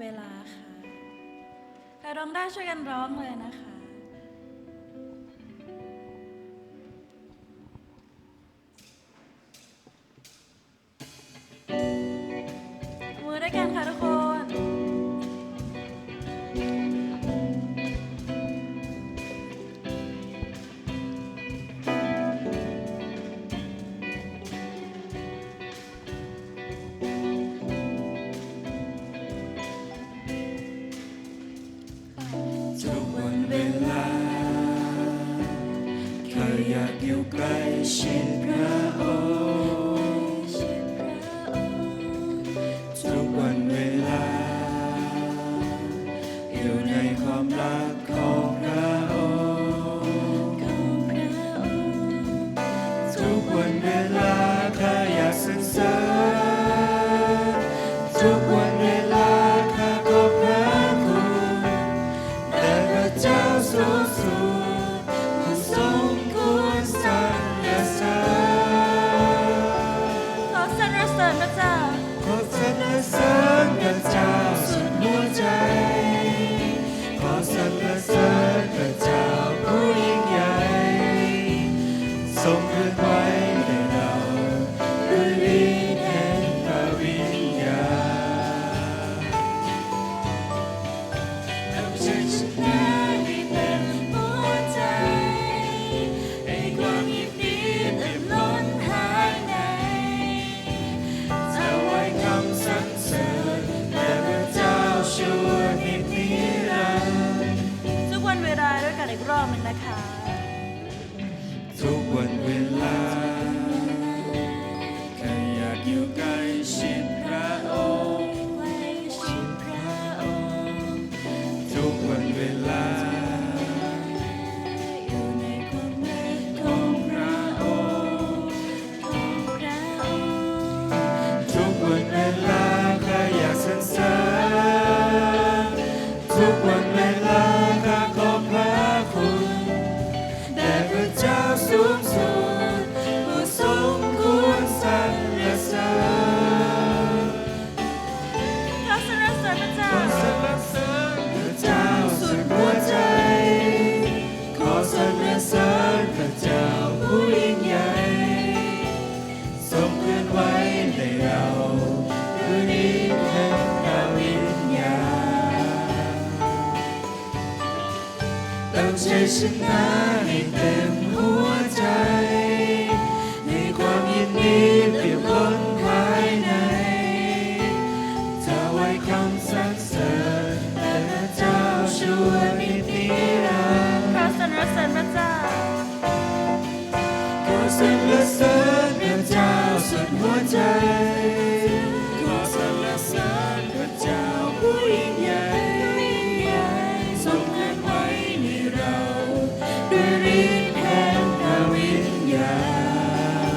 เวลาค่ะ ใครร้องได้ช่วยกันร้องเลยนะคะ มือด้วยกันค่ะทุกคน ทุกวันเวลา ข้าอยากอยู่ใกล้ชิดพระองค์ ทุกวันเวลา อยู่ในความรักของพระองค์ ทุกวันเวลา ข้าอยากสรรเสริญ ทุกวันเวลา ข้าขอบพระคุณ แด่พระเจ้าสูงสุด ผู้ทรงควรสรรเสริญ ขอสรรเสริญพระเจ้า ขอสรรเสริญพระเจ้าสุดหัวใจ ขอสรรเสริญพระเจ้าผู้ยิ่งใหญ่ ทรงเคลื่อนไหวในเรา ด้วยฤทธิ์แห่งพระวิญญาณ ต้องชัยชนะให้เต็มหัวใจ ให้ความยินดีเต็มล้นภายใน ถวายคำสรรเสริญแด่พระเจ้าชั่วนิจนิรันดร์ ทุกวันเวลาด้วยกันอีกรอบหนึ่งนะคะ ทุกวันเวลา ข้าอยากอยู่ใกล้ชิดพระองค์ ทุกวันเวลา อยู่ในความรักของพระองค์ ทุกวันเวลา ข้าอยากสรรเสริญ ทุกวันเวลา ข้าขอบพระคุณ แด่พระเจ้าสูงสุด ผู้ทรงควรสรรเสริญ ขอสรรเสริญพระเจ้า ขอสรรเสริญพระเจ้าสุดหัวใจ ขอสรรเสริญพระเจ้าผู้ยิ่งใหญ่ ทรงเคลื่อนไหวในเรา ด้วยฤทธิ์แห่งพระวิญญาณ เติมชัยชนะให้เต็มหัวใจ ให้ความยินดีเปี่ยมล้นภายใน ถวายคำสรรเสริญแด่พระเจ้าชั่วนิจนิรันดร์ ขอสรรเสริญพระเจ้า ขอสรรเสริญพระเจ้าสุดหัวใจ ขอสรรเสริญพระเจ้าผู้ยิ่งใหญ่ ทรงเคลื่อนไหวในเรา ด้วยฤทธิ์แห่งพระวิญญาณ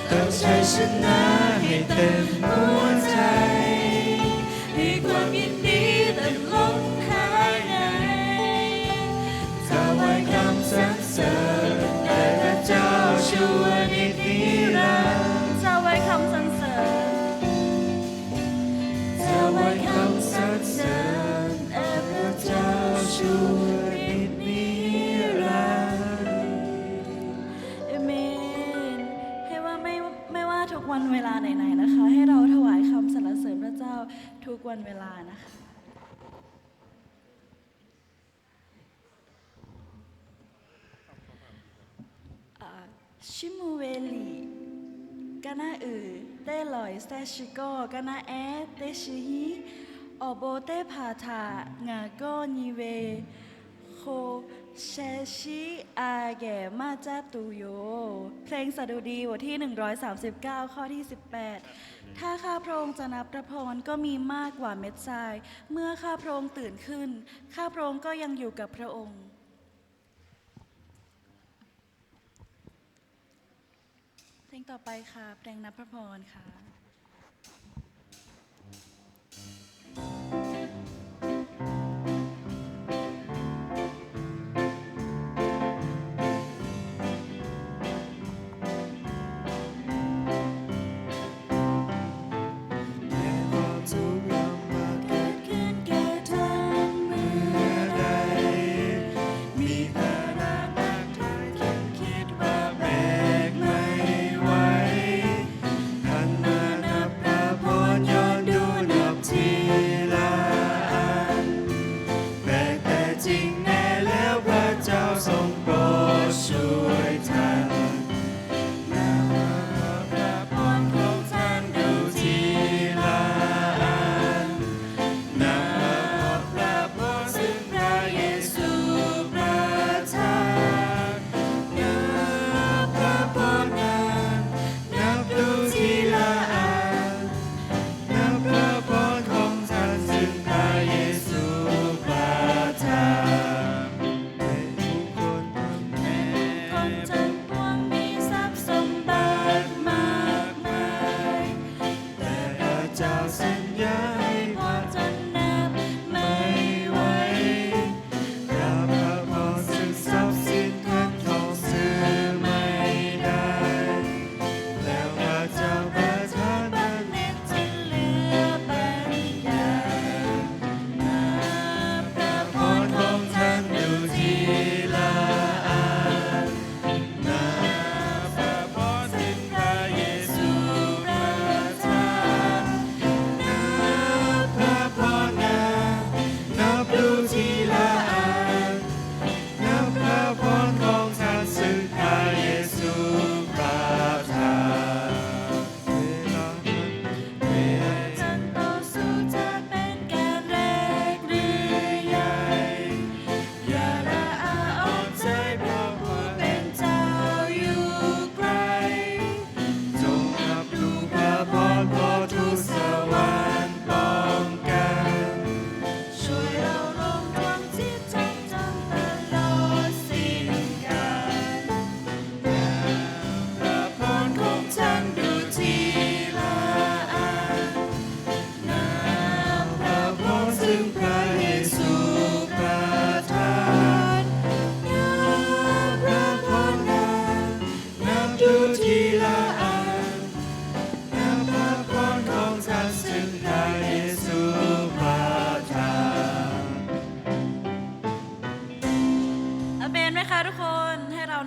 เติมชัยชนะให้เต็มหัวใจ ให้ความยินดีเต็มล้นภายใน ถวายคำสรรเสริญแด่พระเจ้าชั่วนิจนิรันดร์ ถวายคำสรรเสริญ ถวายคำสรรเสริญแด่พระเจ้าชั่วนิจนิรันดร์ อาเมน ให้ว่าไม่ ไม่ว่าทุกวันเวลาไหนๆนะคะ ให้เราถวายคำสรรเสริญพระเจ้าทุกวันเวลานะคะ Shimuelˇ liꞈ, kaˇ naˉ uiˍ, teˇ lawˬ shehˆ shiˍ kawˇ, kaˇ naˉ ehˉ teˇ shiˍ hiˉ, awˬ bon teˇ hpaˍ htaꞈ ngaˬ kawˇ nyi ve k'o, sheh shiˉ a geh maˇ caˇ tuˬ yoˬ. เพลงสดุดีบทที่หนึ่งร้อยสามสิบเก้า ข้อที่สิบแปด ถ้าข้าพระองค์จะนับพระพรก็มีมากกว่าเม็ดทราย เมื่อข้าพระองค์ตื่นขึ้น ข้าพระองค์ก็ยังอยู่กับพระองค์ เพลงต่อไปค่ะ เพลงนับพระพรค่ะ แม้ว่า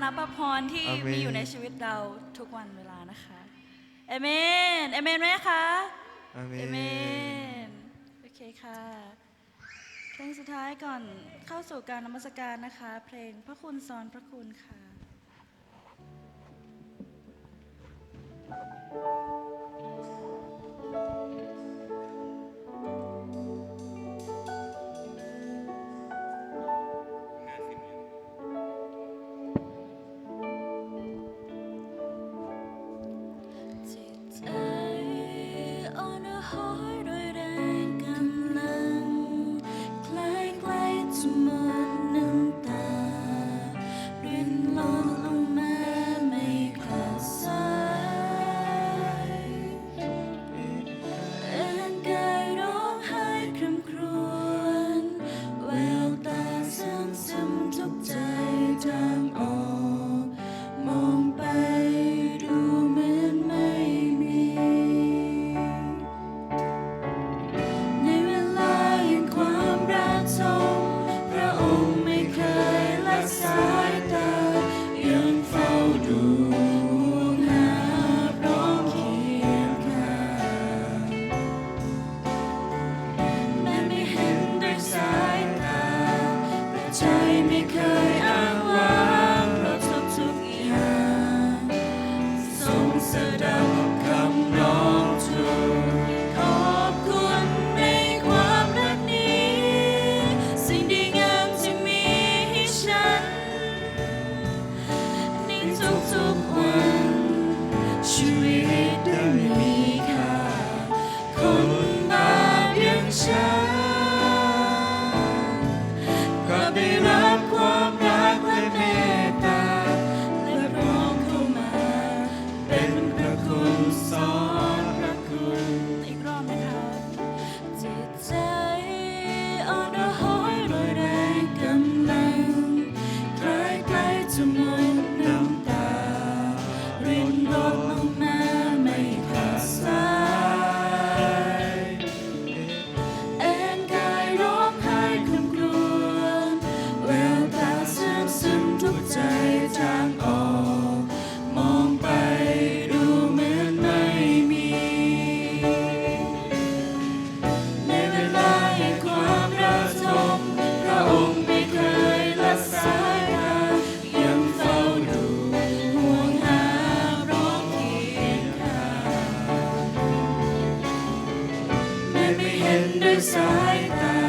รับพระพรที่มีอยู่ในชีวิตเราทุกวันเวลานะคะ อาเมน อาเมนไหมคะ อาเมน อาเมน โอเคค่ะ เพลงสุดท้ายก่อนเข้าสู่การนมัสการนะคะ เพลงพระคุณซ้อนพระคุณค่ะ จิตใจอ่อนระหอยโดยแรงกำลัง คล้ายใกล้จะหมดน้ำตา รินหล่นลงมาไม่ขาดสาย เอนกายร้องไห้คร่ำครวญ แววตาเสื่องซึมทุกข์ใจ ทางออกมองไปดูเหมือนไม่มี ในเวลาแห่งความระทม พระองค์ไม่เคยละสายตา ยังเฝ้าดูห่วงหาพร้อมเคียงข้าง แม้ไม่เห็นด้วยสายตา แต่ใจไม่เคยอ้างว้าง เพราะทุกๆอย่าง ทรงสดับคำร้องทูล ขอบคุณในความรักนี้ สิ่งดีงามที่มีให้ฉัน ในทุกๆวัน ชีวิตได้มีค่า คนบาปอย่างฉัน กลับได้รับความรักและเมตตา และพร้อมเข้ามาเป็นพระคุณซ้อนพระคุณ อีกรอบนะคะ จิตใจอ่อนระหอยโดยแรงกำลัง คล้ายใกล้จะหมดน้ำตา รินหล่นลงมาไม่ขาดสาย เอนกายร้องไห้คร่ำครวญ แววตาเสื่องซึมทุกข์ใจ ทางออกมองไปดูเหมือนไม่มี ในเวลาแห่งความระทม พระองค์ไม่เคยละสายตา ยังเฝ้าดูห่วงหาพร้อมเคียงข้าง แม้ไม่เห็นด้วยสายตา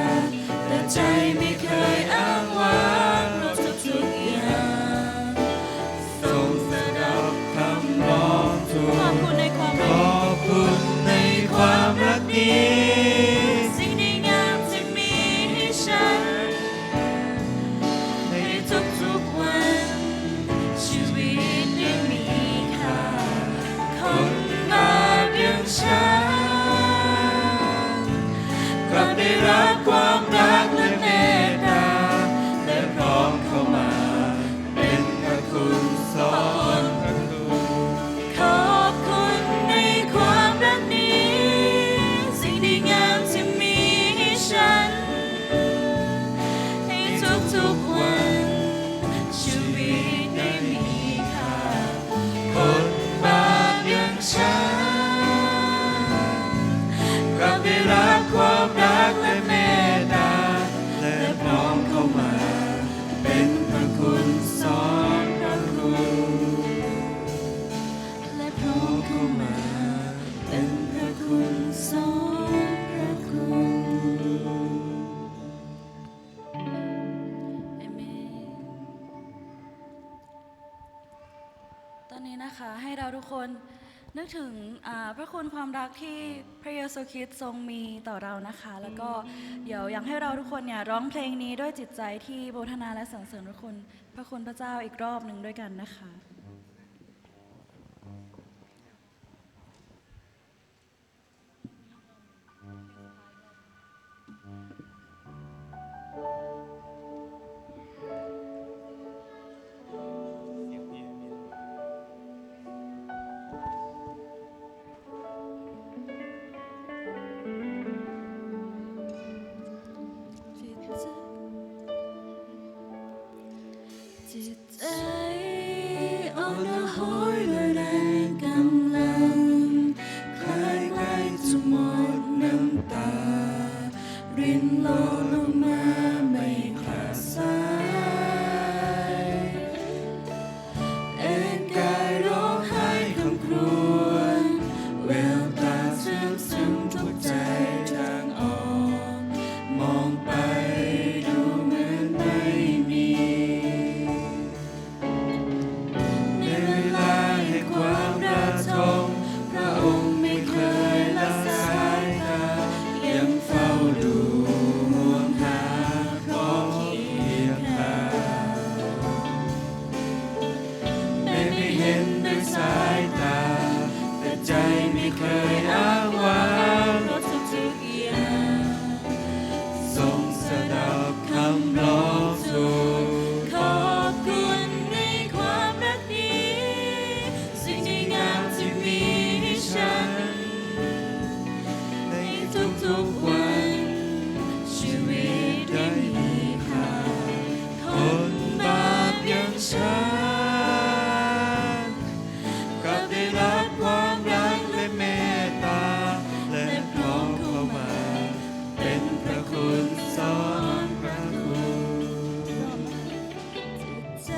แต่ใจไม่เคยอ้างว้าง เพราะทุกๆอย่าง ทรงสดับคำร้องทูล ขอบคุณในความรัก ขอบคุณในความรักนี้ สิ่งดีงามที่มีให้ฉัน ในทุกๆวัน ชีวิตได้มีค่า คนบาปอย่างฉัน กลับได้รับความรักและเมตตา และพร้อมเข้ามาเป็นพระคุณซ้อนพระคุณ ขอบคุณในความรักนี้ สิ่งดีงามที่มีให้ฉัน ในทุกๆวัน ชีวิตได้มีค่า คนบาปอย่างฉัน กลับได้รับความรักและเมตตา และพร้อมเข้ามาเป็นพระคุณซ้อนพระคุณ และพร้อมเข้ามาเป็นพระคุณซ้อนพระคุณ อาเมน ตอนนี้นะคะ ให้เราทุกคนนึกถึง อ่า พระคุณความรักที่พระเยซูคริสต์ทรงมีต่อเรานะคะ แล้วก็เดี๋ยวอยากให้เราทุกคนเนี่ยร้องเพลงนี้ด้วยจิตใจที่โมทนาและสรรเสริญพระคุณ พระคุณพระเจ้าอีกรอบหนึ่งด้วยกันนะคะ โฮยเลยแรงกำลัง คล้ายใกล้จะหมดน้ำตา รินหล่นลงมาไม่ขาดสาย เอนกายร้องไห้คร่ำครวญ แววตาเชื่องซึมทุกข์ใจทางออก มองไปดูเหมือนไม่มี ในเวลาแห่งความระทม พระองค์ไม่เคยละสายตา ยังเฝ้าดูห่วงหาพร้อมเคียงข้าง แม้ไม่เห็นด้วยสายตา แต่ใจไม่เคยอ้างว้าง เพราะทุกๆอย่าง ทรงสดับคำร้องทุกข์ ขอบคุณในความรักนี้ สิ่งดีงามที่มีให้ฉัน ในทุกๆวัน ชีวิตได้มีค่า คนบาปอย่างฉัน กลับได้รับความรักและเมตตา และพร้อมเข้ามา เป็นพระคุณซ้อนพระคุณ ใจ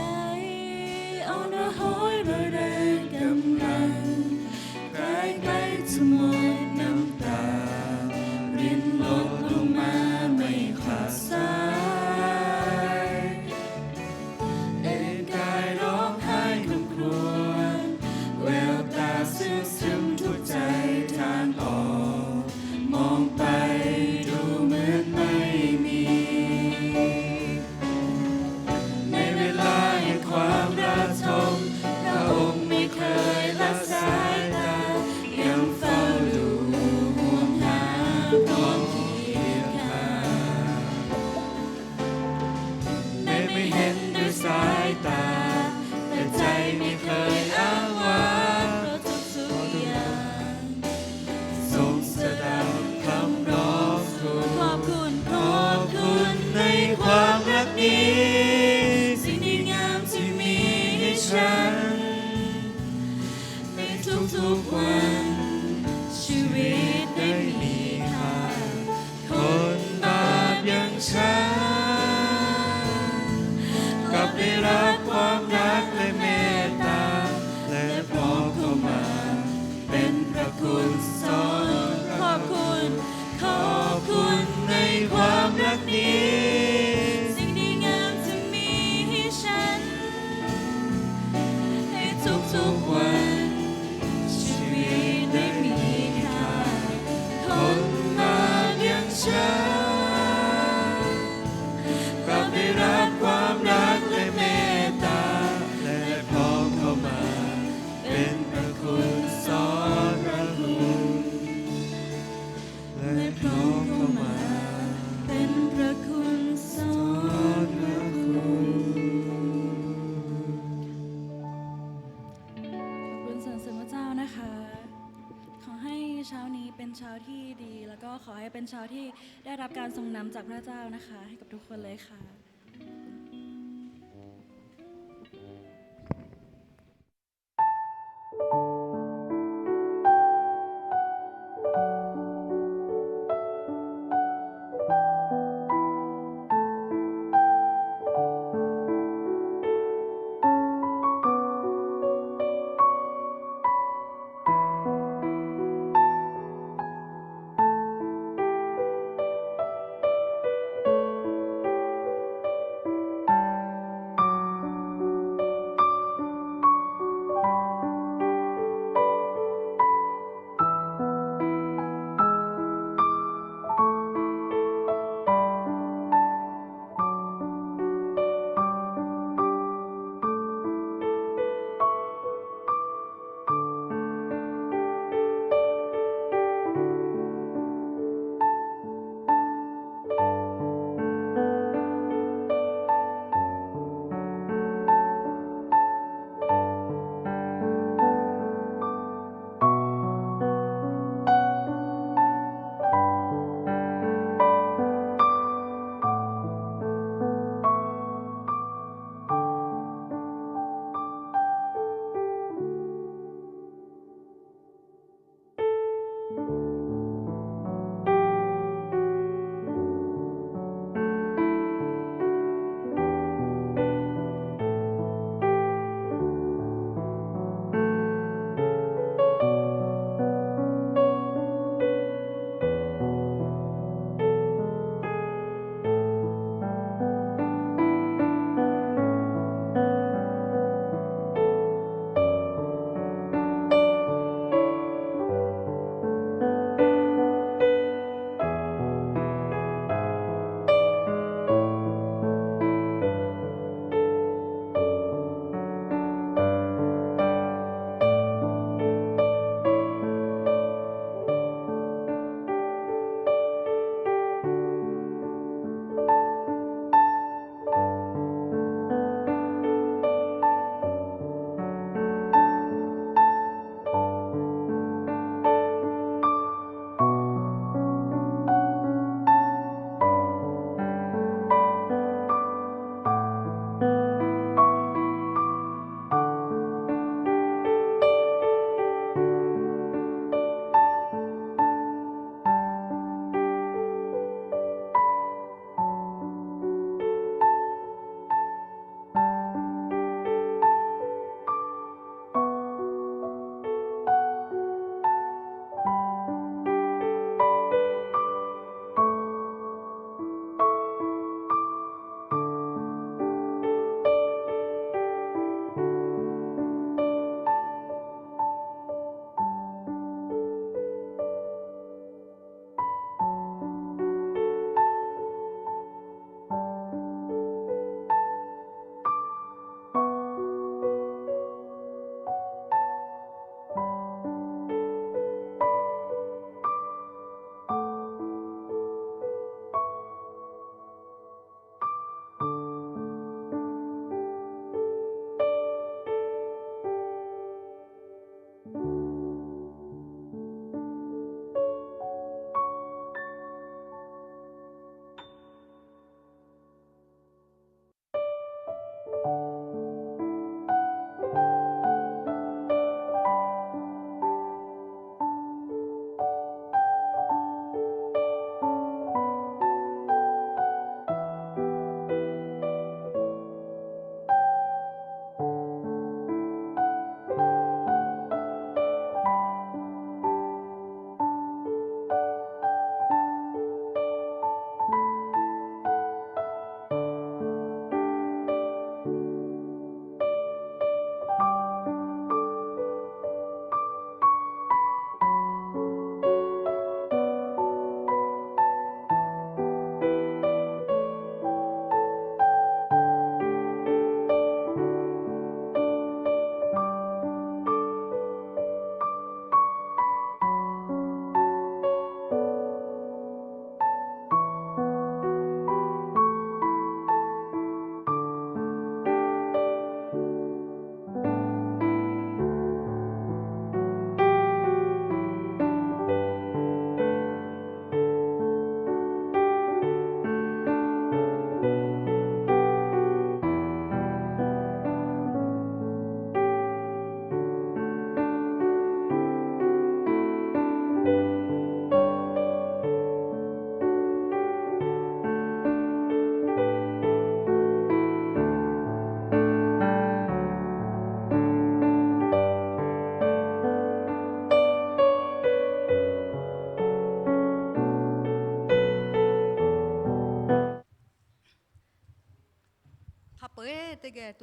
อ่อนระหอยรอยแรงกำลัง ใกล้ใกล้จะหมดน้ำตา รินหล่นลงมาไม่ขาดสาย เอนกายร้องไห้คร่ำครวญ แววตาเชื่องซึมทุกข์ใจทางออก มองไปดูเหมือนไม่มี ในเวลาแห่งความระทม พระองค์ไม่เคยละสายตา ยังเฝ้าดูห่วงหาพร้อมเคียงข้าง แม้ไม่เห็นด้วยสายตา แต่ใจไม่เคยอ้างว้าง เพราะทุกๆอย่าง ทรงสดับคำร้องทุกข์ ขอบคุณ ขอบคุณในความรักนี้ สิ่งดีงามที่มีให้ฉัน ในทุกๆวัน ชีวิตได้มีค่า คนบาปอย่างฉัน กลับได้รับความรักและเมตตา และพร้อมเข้ามา เป็นพระคุณซ้อนพระคุณ ขอบคุณในความรักนี้ สิ่งดีงามที่มีให้ฉัน ให้ทุกๆวัน ชีวิตได้มีค่า คนบาปอย่างฉัน กลับได้รับความรักและเมตตา และพร้อมเข้ามา เป็นพระคุณซ้อนพระคุณ และพร้อมเข้ามา เป็นพระคุณซ้อนพระคุณ ขอบคุณสรรเสริญพระเจ้านะคะ ขอให้เช้านี้เป็นเช้าที่ดี แล้วก็ขอให้เป็นเช้าที่ได้รับการทรงนำจากพระเจ้านะคะ ให้กับทุกคนเลยค่ะ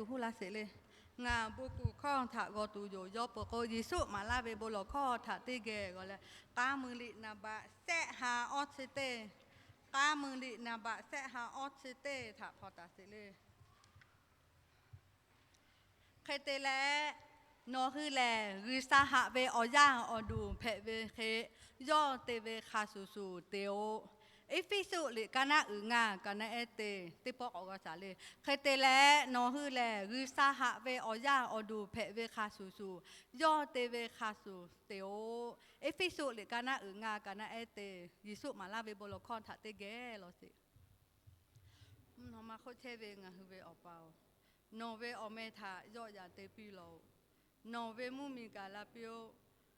tuˬ huˉ laˇ sheˍ le. Ngaˬ bon kuˬ hkawˇ htaꞈ g'aw tuˬ yoˬ. Yawˇ peuˬ k'o, Yeˍsuˆ maˍ laˇ ve bon lawˬ hkawˇ htaꞈ teˇ geh g'aw leh, k'a muiˬ liꞈ naˍ baꞈ shehˆ ha awˇ chi teˇ, k'a muiˬ liꞈ naˍ baꞈ shehˆ ha awˇ chi teˇ htaꞈ hpaw taˍ sheˍ le. Hk'e te leh, nawˬ hui lehˬ G'uiˬsha haꞈ ve awˬ yaˇ awˬ duˬ hpehꞈ ve hk'e, yawˇ te ve hk'a shuˍ shuˍ te-oˬ. Eˇfeˇsuꞈ liꞈ ka naˆ uiˍ ngaˇ ka naˆ ehˉ te, teˇ pawˆ k'awꞈ g'a shaˍ le. Hk'e te leh, nawˬ hui lehˬ G'uiˬsha haꞈ ve awˬ yaˇ awˬ duˬ hpehꞈ ve hk'a shuˍ shuˍ, yawˇ te ve hk'a shuˍ te-oˬ. Eˇfeˇsuꞈ liꞈ ka naˆ uiˍ ngaˇ ka naˆ ehˉ te, Yeˍsuˆ maˍ laˇ ve bon lawˬ hkawˇ htaꞈ teˇ geh law sheˍ. Mvuhˇ naw ma hk'oˆ chehˇ ve ngaˬ hui ve Awˬ pa-oˬ, nawˬ ve awˬ meh htaꞈ yawˆ yan te piˇ lawˬ-oꞈ. Nawˬ ve mvuhˇmiˬ gaˬ la piˇ-oˆ.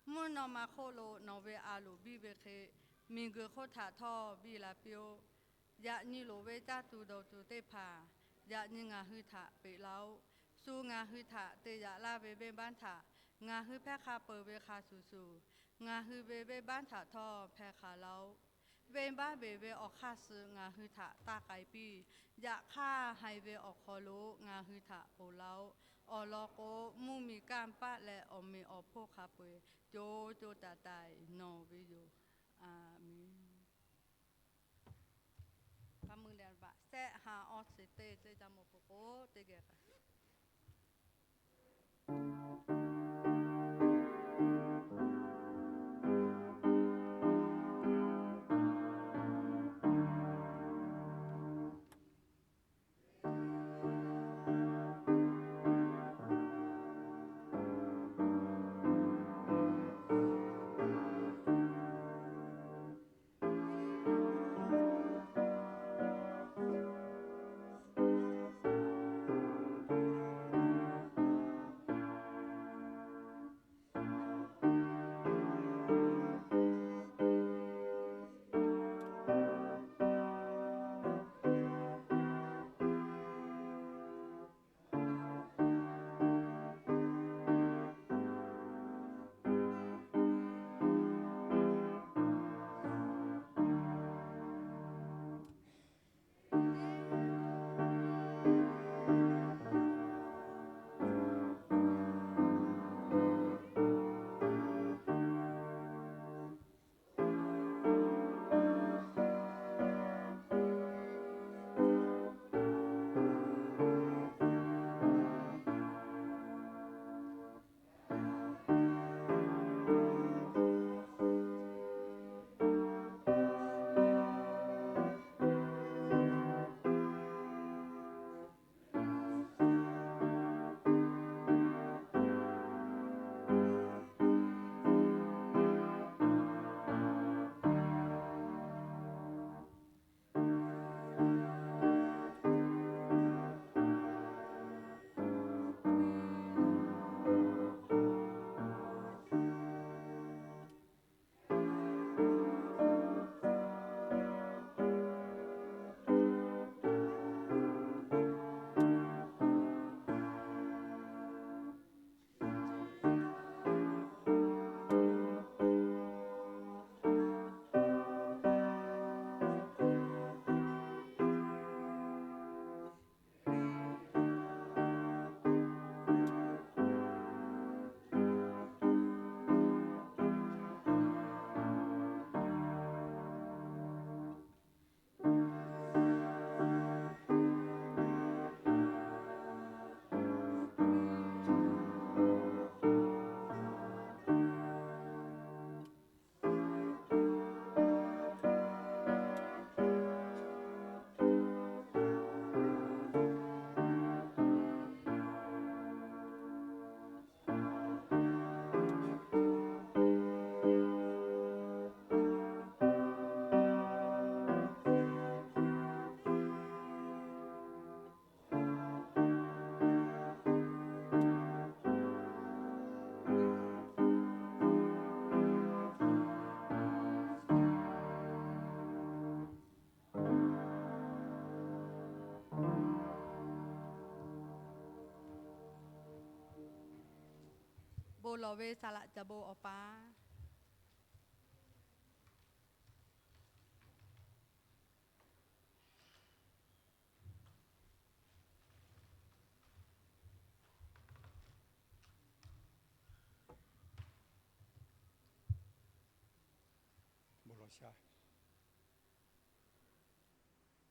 Mvuhˇ naw ma hk'oˆ lo nawˬ ve a loˍ biˇ ve hk'e, miˬguiˬ hk'oˆ htaꞈ htawˇ biˇ la piˇ-oˆ. Yaꞈ nyi loˍ ve caˇ tuˬ dawˬ tuˬ teˇ hpaˍ, yaꞈ nyi ngaˬ hui htaꞈ peꞈ laˇ-oˆ. Shu ngaˬ hui htaꞈ te yaꞈ laˇ ve venˇbaˆ htaꞈ ngaˬ hui hpehˇ hk'a peuˬ ve hk'a shuˍ shuˍ, ngaˬ hui ve venˇbaˆ htaꞈ htawˇ hpehˇ hk'a laˇ-oˆ. Venˇbaˆ beˬ ve awˬ hk'aˇ suh ngaˬ hui htaꞈ taˇ k'ai piˇ. Yaꞈ hk'aˇ, haiˬ ve awˬ hk'aw lo ngaˬ hui htaꞈ ponˬ laˇ-oˆ. Awˬ lawn k'o, mvuhˇmiˬ kanˇ paˆ leh awˬ meꞈ awˬ hponˇ hk'a peu-eˬ co co taiˍ taiˍ nawˬ ve yoˬ. Aˬ menˍ. K'a muiˬ liꞈ naˍ baꞈ shehˆ ha awˇ chi teˇ, teˇ jaˇ mawˬ peuˬ k'o, teˇ geh k'ai Bon lawˬ ve saˍ laꞈ ca bon Awˬ pa,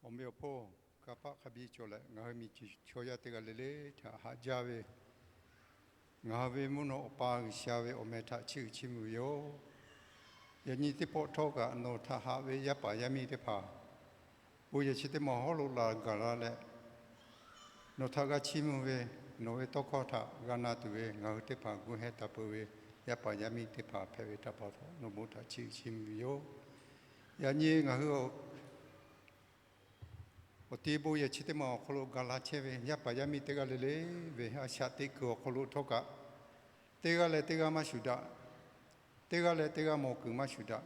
Awˬ meꞈ awˬ hponˇ, kanˇ paˆ hk'a biˇ cawˬ leh, ngaˬ hui miˬguiˬ chaw yaˇ teˇ g'aˇ le le htaꞈ haꞈ jaˇ ve, ngaˬ hui ve mvuhˇ naw Awˬ pa G'uiˬsha ve awˬ meh htaꞈ chiˇ uiˍ chiˇ mvuh ve yoˬ. Yaꞈ nyi teˇ pawˆ htawˇ kaꞈ nawˬ htaꞈ haꞈ ve yaˇ paˍ yaˇ miˇ teˇ hpaˍ, bon yehˬ chi teˇ maˬ hawˉ lo laˬ gaˬ la leh, nawˬ htaꞈ g'a chiˇ mvuh ve, nawˬ ve tawˇ hkawˇ htaꞈ g'a na tuˬ ve ngaˬ hui teˇ hpaˍ gu heh taˍ peuˬ ve yaˇ paˍ yaˇ miˇ teˇ hpaˍ hpehꞈ ve htaꞈ pa taw, nawˬ bon htaꞈ chiˇ uiˍ chiˇ mvuh ve yoˬ. Yaꞈ nyi ngaˬ hui awˬ ti bon yehˬ chi teˇ maˬ awˬ hk'aw lo gaˬ la chehˇ ve yaˇ paˍ yaˇ miˇ teˇ g'aˇ le le ve a shaꞈ teꞈ kuiˬ awˬ hk'aw lo htawˇ kaꞈ, teˇ g'aˇ leh teˇ g'aˇ maˇ shuˍ daꞈ, teˇ g'aˇ leh teˇ g'aˇ mawˬ kuiˬ maˇ shuˍ daꞈ.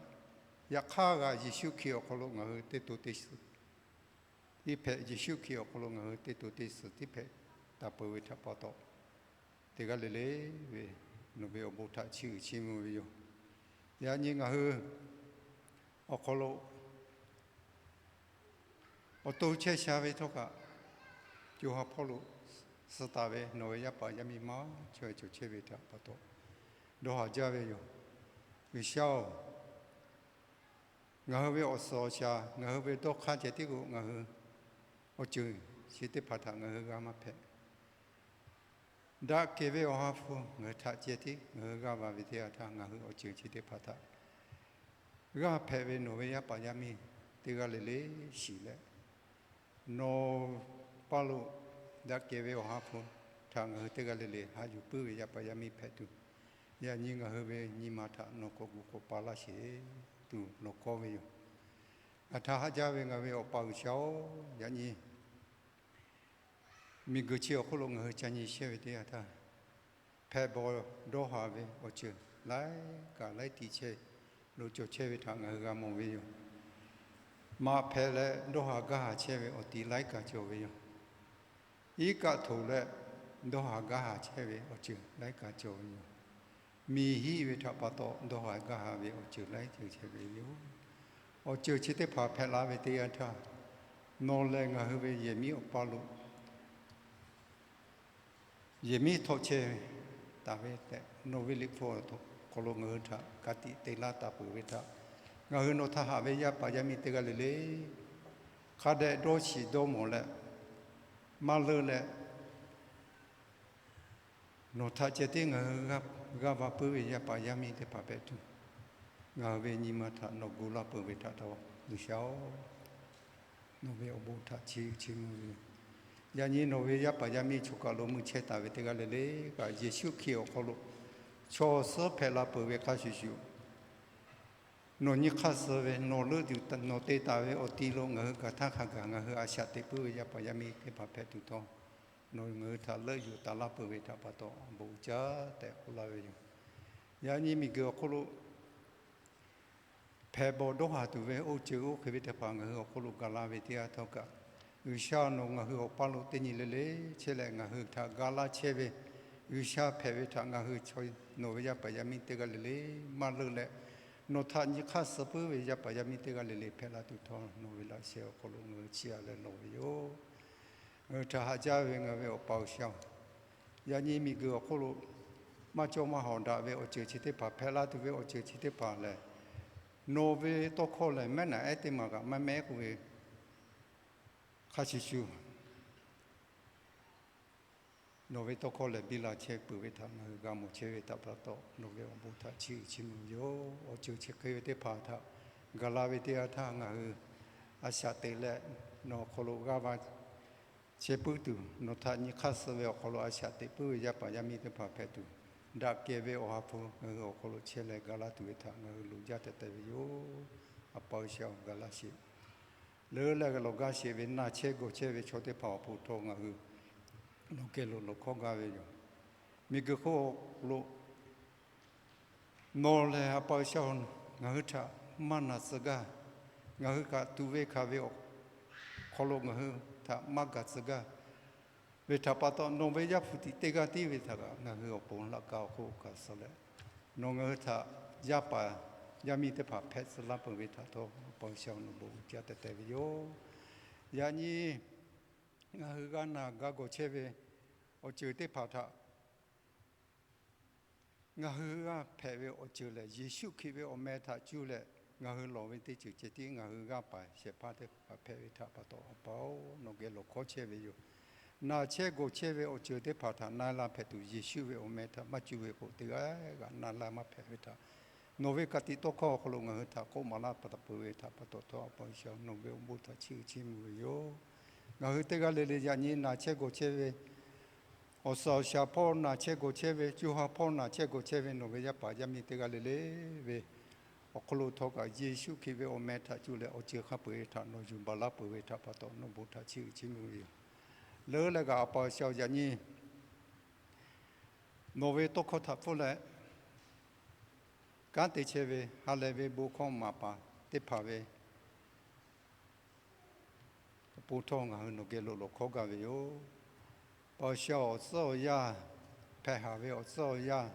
Yaꞈ hk'aˇ g'a Yeˍsuˆ Hkriꞈ awˬ hk'aw lo ngaˬ hui teˇ to teˇ suhˍ tiˉ hpehꞈ, Yeˍsuˆ Hkriꞈ awˬ hk'aw lo ngaˬ hui teˇ to teˇ suhˍ tiˉ hpehꞈ taˍ peuˬ ve htaꞈ pa taw, teˇ g'aˇ le le ve nawˬ ve awˬ bon htaꞈ chiˇ uiˍ chiˇ mvuh ve yoˬ. Yaꞈ nyi ngaˬ hui awˬ hk'aw lo awˬ to chehˇ sha ve htawˇ kaꞈ, co ha hpawˇ lo suh taˍ ve nawˬ ve yaˇ paˍ yaˇ miˇ maˇ cawˬ cawˬ chehˇ ve htaꞈ pa taw, dawˇ haˍ jaˇ ve yoˬ. G'uiˬsha-oˬ, ngaˬ hui ve awˬ suhˍ awˬ shaˍ, ngaˬ hui ve dawˇ hk'aˇ ceh tiˉ k'o, ngaˬ hui awˬ ceuˬ chi teˇ hpaˍ htaꞈ ngaˬ hui g'a maˇ hpehꞈ. Daꞈ kehˬ ve Awˬ ha hpu ngaˬ hui htaꞈ ceh tiˉ ngaˬ hui g'aˇ va ve teˇ yanˇ htaˇ, ngaˬ hui awˬ ceuˬ chi teˇ hpaˍ htaꞈ g'aˇ hpehꞈ ve nawˬ ve yaˇ paˍ yaˇ miˇ teˇ g'aˇ le le shiˍ leh, nawˬ paˇ lo daꞈ kehˬ ve Awˬ ha hpu htaꞈ ngaˬ hui teˇ g'aˇ le le haꞈ yuˬ puiˉ ve yaˇ paˍ yaˇ miˇ hpehꞈ tuˬ, yaꞈ nyi ngaˬ hui ve nyi ma htaꞈ nawˬ k'awꞈ gu k'awꞈ pa laˇ sheˍ tuˬ nawˬ kawˇ ve yoˬ. Ngaˬ htaꞈ haꞈ jaˇ ve ngaˬ ve Awˬ pa G'uiˬsha-oˬ, yaꞈ nyi miˬguiˬ chi awˬ hk'oˆ lo ngaˬ hui ca nyi shehˇ ve teˇ yanˇ htaˇ, hpehꞈ bawˬ dawˇ haˍ ve awˬ ceuˬ laiˉ kaꞈ laiˉ tiꞈ chehˇ lo cawˬ chehˇ ve htaꞈ ngaˬ hui g'a mawˬ ve yoˬ. Maꞈ hpehꞈ leh dawˇ haˍ gaˇ haˍ chehˇ ve awˬ ti laiˉ kaꞈ cawˬ ve yoˬ. Iˉ kaˆ htoꞈ leh dawˇ haˍ gaˇ haˍ chehˇ ve awˬ ceuˬ laiˉ kaꞈ cawˬ ve yoˬ. Miˬ hiˆ ve htaꞈ pa taw dawˇ haˍ gaˇ haˍ ve awˬ ceuˬ laiˉ ceuˬ chehˇ ve yoˬ. Awˬ ceuˬ chi teˇ hpaˍ hpehꞈ la ve teˇ yanˇ htaˇ, nawˬ lehˬ ngaˬ hui ve yehˬ miˉ awˬ paˇ lo yehˬ miˉ htawꞈ chehˇ taˍ ve tehꞈ, nawˬ ve liꞈ hpu awˬ hk'aw lo ngaˬ hui htaꞈ ka tiꞈ te laˇ taˍ peuˬ ve htaꞈ ngaˬ hui nawˬ htaꞈ haꞈ ve yaˇ paˍ yaˇ miˇ teˇ g'aˇ le le hk'a dehꞈ dawˇ shiˍ dawˇ mawˬ leh, maˇ leuˆ leh, nawˬ htaꞈ ceh tiˉ ngaˬ hui g'aˇ va puiˉ ve yaˇ paˍ yaˇ miˇ teˇ hpaˍ hpehꞈ tuˬ, ngaˬ hui ve nyi ma htaꞈ nawˬ gu laˇ peuˬ ve htaꞈ taw, G'uiˬsha-oˬ, nawˬ ve awˬ bon htaꞈ chiˇ uiˍ chiˇ mvuh ve yoˬ. Yaꞈ nyi nawˬ ve yaˇ paˍ yaˇ miˇ chaw kaˬ lo mui chehˇ taˍ ve teˇ g'aˇ le le kaꞈ, Yeˍsuˆ Hkriꞈ awˬ hk'aw lo chaw suhˉ hpehꞈ la peuˬ ve hk'a shuˍ shuˍ, nawˬ nyi hk'aˇ suh ve nawˬ leuˆ yuˬ nawˬ te taˍ ve awˬ ti lo ngaˬ hui gaˬ htaˇ hk'a gaˬ ngaˬ hui a shaꞈ teꞈ puiˉ ve yaˇ paˍ yaˇ miˇ teˇ hpaˍ hpehꞈ tuˬ htawˇ, nawˬ ngaˬ hui htaꞈ leuˆ yuˬ taˍ laˇ peuˬ ve htaꞈ pa taw, bon uiˍ jaˇ tehꞈ k'oˆ laˇ ve yoˬ. Yaꞈ nyi miˬguiˬ awˬ hk'oˆ lo hpehꞈ bawˬ dawˇ haˍ tuˬ ve oˇ ceuˬ oˇ hk'e ve teˇ hpaˍ ngaˬ hui awˬ hk'oˆ lo gaˬ la ve teˇ yanˇ htawˇ kaꞈ, G'uiˬsha nawˬ ngaˬ hui awˬ paˇ lo teˇ nyi le le chehˇ leh ngaˬ hui htaꞈ ga laˇ chehˇ ve, G'uiˬsha hpehꞈ ve htaꞈ ngaˬ hui chaw nawˬ ve yaˇ paˍ yaˇ miˇ teˇ g'aˇ le le maˇ leuˆ leh, nawˬ htaꞈ nyi hk'aˇ suh puiˉ ve yaˇ paˍ yaˇ miˇ teˇ g'aˇ le le hpehꞈ la tuˬ htawˇ, nawˬ ve laꞈ sheh awˬ hk'aw lo ngaˬ hui chiˇ aꞈ leh lawˬ ve yoˬ. Ngaˬ hui htaꞈ haꞈ jaˇ ve ngaˬ ve awˬ pa G'uiˬsha-oˬ, yaꞈ nyi miˬguiˬ awˬ hk'oˆ lo maˇ cawˇ maˇ hawˍ daꞈ ve awˬ ceuˬ chi teˇ hpaˍ hpehꞈ la tuˬ ve awˬ ceuˬ chi teˇ hpaˍ lehˬ, nawˬ ve tawˇ hkawˇ lehˬ mehˉ naꞈ ehˉ teˇ maˬ kaꞈ maˇ mehˉ k'oˆ ve hk'a shuˍ shuˍ, nawˬ ve tawˇ hkawˇ lehˬ biˇ la chehˇ peuˬ ve htaꞈ ngaˬ hui g'a mawˬ chehˇ ve htaꞈ pa taw, nawˬ ve awˬ bon htaꞈ chiˇ uiˍ chiˇ mvuh ve yoˬ. Awˬ ceuˬ chi hk'e ve teˇ hpaˍ htaꞈ gaˬ la ve teˇ yanˇ htaˇ ngaˬ hui a shaꞈ teꞈ leh, nawˬ awˬ hk'aw lo g'aˇ va chehˇ puiˉ tuˬ, nawˬ htaꞈ nyi hk'aˇ suh ve awˬ hk'aw lo a shaꞈ teꞈ puiˉ ve yaˇ paˍ yaˇ miˇ teˇ hpaˍ hpehꞈ tuˬ, daꞈ kehˬ ve Awˬ ha hpu ngaˬ hui awˬ hk'aw lo chehˇ leh ga laˇ tuˬ ve htaꞈ ngaˬ hui loꞈ jaˇ tehꞈ te ve yoˬ. A pa G'uiˬsha-oˬ, ga laˇ sheˍ. Leuˉ leh g'a lawˬ gaˇ sheˍ ve naˬ chehˇ gawˬ chehˇ ve chaw teˇ hpaˍ awˬ pon htawˇ ngaˬ hui nawˬ geh lo lawˬ hkawˇ gaˇ ve yoˬ. Miˬguiˬ hk'oˆ lo nawˬ lehˬ a pa G'uiˬsha-oˬ, ngaˬ hui htaꞈ maˇ naˬ tcuh gaˇ. Ngaˬ hui kaꞈ tuꞈ ve hkanˍ ve awˬ hk'aw lo ngaˬ hui htaꞈ maˇ gaˬ tcuh gaˇ ve htaꞈ pa taw, nawˬ ve Yaˇ hpu tiꞈ teˇ g'aˇ tiˉ ve htaꞈ kaꞈ ngaˬ hui awˬ pon laꞈ ka awˬ hk'oˆ kaꞈ suh leh, nawˬ ngaˬ hui htaꞈ yaˇ paˍ yaˇ miˇ teˇ hpaˍ hpehꞈ tcuh laˇ peuˬ ve htaꞈ htawˇ, a pa G'uiˬsha nawˬ bon uiˍ jaˇ tehꞈ te ve yoˬ. Yaꞈ nyi ngaˬ hui g'a naˬ g'a gawˬ chehˇ ve awˬ ceuˬ teˇ hpaˍ htaꞈ ngaˬ hui g'a hpehꞈ ve awˬ ceuˬ lehˬ, Yeˍsuˆ Hkriꞈ ve awˬ meh htaꞈ cuˇ leh, Ngaˬ hui lawˬ ve teˇ ceuˬ ceh tiˉ ngaˬ hui g'aˇ paˍ shehˍ hpaˇ teˇ hpaˍ hpehꞈ ve htaꞈ pa taw, Awˬ pa-oˬ, nawˬ geh lawˬ hkawˇ chehˇ ve yoˬ. Na chehˇ gawˬ chehˇ ve awˬ ceuˬ teˇ hpaˍ htaꞈ na laˇ hpehꞈ tuˬ, Yeˍsuˆ ve awˬ meh htaꞈ maˇ cuˇ ve k'o, teˇ g'aˇ g'aˇ na laˇ maˇ hpehꞈ ve htaꞈ, nawˬ ve ka tiꞈ tawˇ hkawˇ awˬ hk'aw lo ngaˬ hui htaꞈ k'oˆ maˍ laˇ pa taw peuˬ ve htaꞈ pa taw htawˇ, Awˬ pa G'uiˬsha, nawˬ ve awˬ bon htaꞈ chiˇ uiˍ chiˇ mvuh ve yoˬ. Ngaˬ hui teˇ g'aˇ le le yaꞈ nyi na chehˇ gawˬ chehˇ ve, awˬ suhˍ awˬ shaˍ hpawˇ na chehˇ gawˬ chehˇ ve, co ha hpawˇ na chehˇ gawˬ chehˇ ve nawˬ ve yaˇ paˍ yaˇ miˇ teˇ g'aˇ le le ve awˬ hk'aw lo htawˇ kaꞈ, Yeˍsuˆ Hkriꞈ ve awˬ meh htaꞈ cuˇ leh awˬ ceuˬ hk'a peu-eˬ htaꞈ nawˬ yuˬ baˬ laˇ peuˬ ve htaꞈ pa taw, nawˬ bon htaꞈ chiˇ uiˍ chiˇ mvuh ve yoˬ. Leuˉ leh kaꞈ, Awˬ pa G'uiˬsha, yaꞈ nyi nawˬ ve tawˇ hkawˇ htaꞈ hpfuhˆ leh kanˉ te chehˇ ve ha lehˬ ve bon hkawˇ maˍ paˍ teˇ hpaˍ ve awˬ pon htawˇ ngaˬ hui nawˬ geh lo lawˬ hkawˇ gaˇ ve yoˬ. Awˬ pa G'uiˬsha, awˬ tcuhˉ awˬ yanˇ, hpehꞈ haˍ ve awˬ tcuhˉ awˬ yanˇ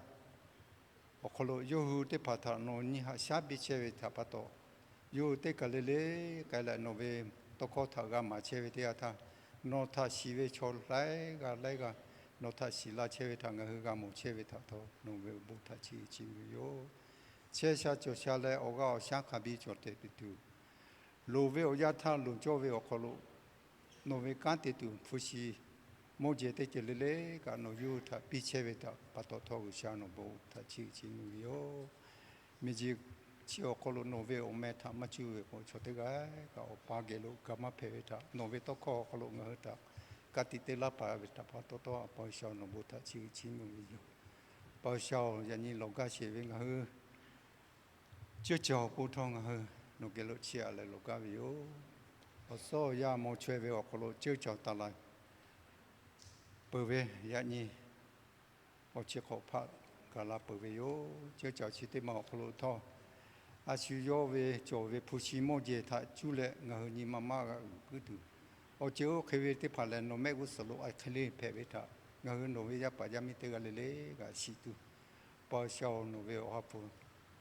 awˬ hk'aw lo yawˇ hui teˇ hpaˍ htaꞈ nawˬ nyi haꞈ shaˉ piˇ chehˇ ve htaꞈ pa taw, yawˇ hui teˇ kaˬ le le k'ai leh nawˬ ve tawˇ hkawˇ htaꞈ g'a maˍ chehˇ ve teˇ yanˇ htaˇ, nawˬ htaꞈ shiˍ ve chaw laiˉ g'aˇ laiˉ g'aˇ nawˬ htaꞈ shiˍ laˇ chehˇ ve htaꞈ ngaˬ hui g'a mawˬ chehˇ ve htaꞈ htawˇ, nawˬ ve awˬ bon htaꞈ chiˇ uiˍ chiˇ mvuh ve yoˬ. Chehˇ sha cawˬ sha leh awˬ g'aˇ awˬ shaˉ hk'a biˇ cawˬ tehꞈ tuˬ, loˍ ve awˬ yanˇ htaˇ loˍ cawˇ ve awˬ hk'aw lo nawˬ ve kanˉ te tuˬ hpu shi mawˇ jehˬ teˇ ceuˬ le le kaꞈ nawˬ yawˇ hui htaꞈ piˇ chehˇ ve htaꞈ pa taw htawˇ, G'uiˬsha nawˬ bon htaꞈ chiˇ uiˍ chiˇ mvuh ve yoˬ. Miˬguiˬ chi awˬ hk'aw lo nawˬ ve awˬ meh htaꞈ maˇ cuˇ ve k'o, chaw teˇ g'aˇ kaꞈ awˬ pa geh lo ga maˇ hpehꞈ ve htaꞈ, nawˬ ve tawˇ hkawˇ awˬ hk'aw lo ngaˬ hui htaꞈ ka tiꞈ te laˇ paˍ ve htaꞈ pa taw htawˇ, Awˬ pa G'uiˬsha nawˬ bon htaꞈ chiˇ uiˍ chiˇ mvuh ve yoˬ. Awˬ pa G'uiˬsha-oˬ, yaꞈ nyi lawˬ gaˇ sheˍ ve ngaˬ hui ceuˇ caˬ awˬ pon htawˇ ngaˬ hui nawˬ geh lo chiˇ aꞈ leh lawˬ gaˇ ve yoˬ. Awˬ suhˍ awˬ yanˇ maw chaweh ve awˬ hk'aw lo ceuˇ caˬ taˍ la peuˬ ve yaꞈ nyi awˬ chi hk'awꞈ hpaˆ gaˬ la peuˬ ve yoˬ. Ceuˇ caˬ chi teˇ maˬ awˬ hk'aw lo htawˇ, a shu yawˇ ve cawˬ ve hpu shi mawˇ jehˬ htaꞈ cuˇ leh ngaˬ hui nyi ma maˇ g'a uiˍ puiˉ tuˬ, awˬ ceuˬ oˇ hk'e ve teˇ hpaˍ lehˬ, nawˬ mehˆ g'uˇ suhˍ lo a hk'e le hpehꞈ ve htaꞈ ngaˬ hui nawˬ ve yaˇ paˍ yaˇ miˇ teˇ g'aˇ le le g'a shiˍ tuˬ, Awˬ pa G'uiˬsha-oˬ, nawˬ ve awˬ ha hpu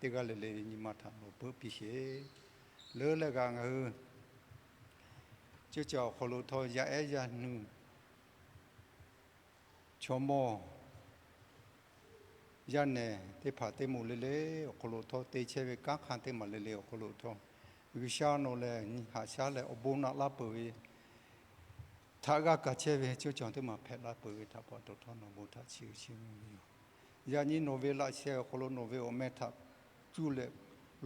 teˇ g'aˇ le le ve nyi ma htaꞈ nawˬ peuˆ piˇ sheˍ. Leuˉ leh kaꞈ ngaˬ hui ceuˇ caˬ awˬ hk'aw lo htawˇ yaˇ ehˉ yaˇ nuˇ, chaw mawˇ yaˇ nehˬ teˇ hpaˍ teˇ moˍ le le awˬ hk'aw lo htawˇ te chehˇ ve kanˉ hk'anˇ teˇ maˬ le le awˬ hk'aw lo htawˇ, G'uiˬsha nawˬ lehˬ nyi haꞈ shaˉ leh awˬ bon naꞈ laˇ peuˬ ve htaꞈ g'a kaˍ chehˇ ve ceuˇ caˬ teˇ maˬ hpehꞈ laˇ peuˬ ve htaꞈ pa taw htawˇ nawˬ bon htaꞈ chiˇ uiˍ chiˇ mvuh ve yoˬ. Yaꞈ nyi nawˬ ve laꞈ sheh awˬ hk'aw lo nawˬ ve awˬ meh htaꞈ cuˇ leh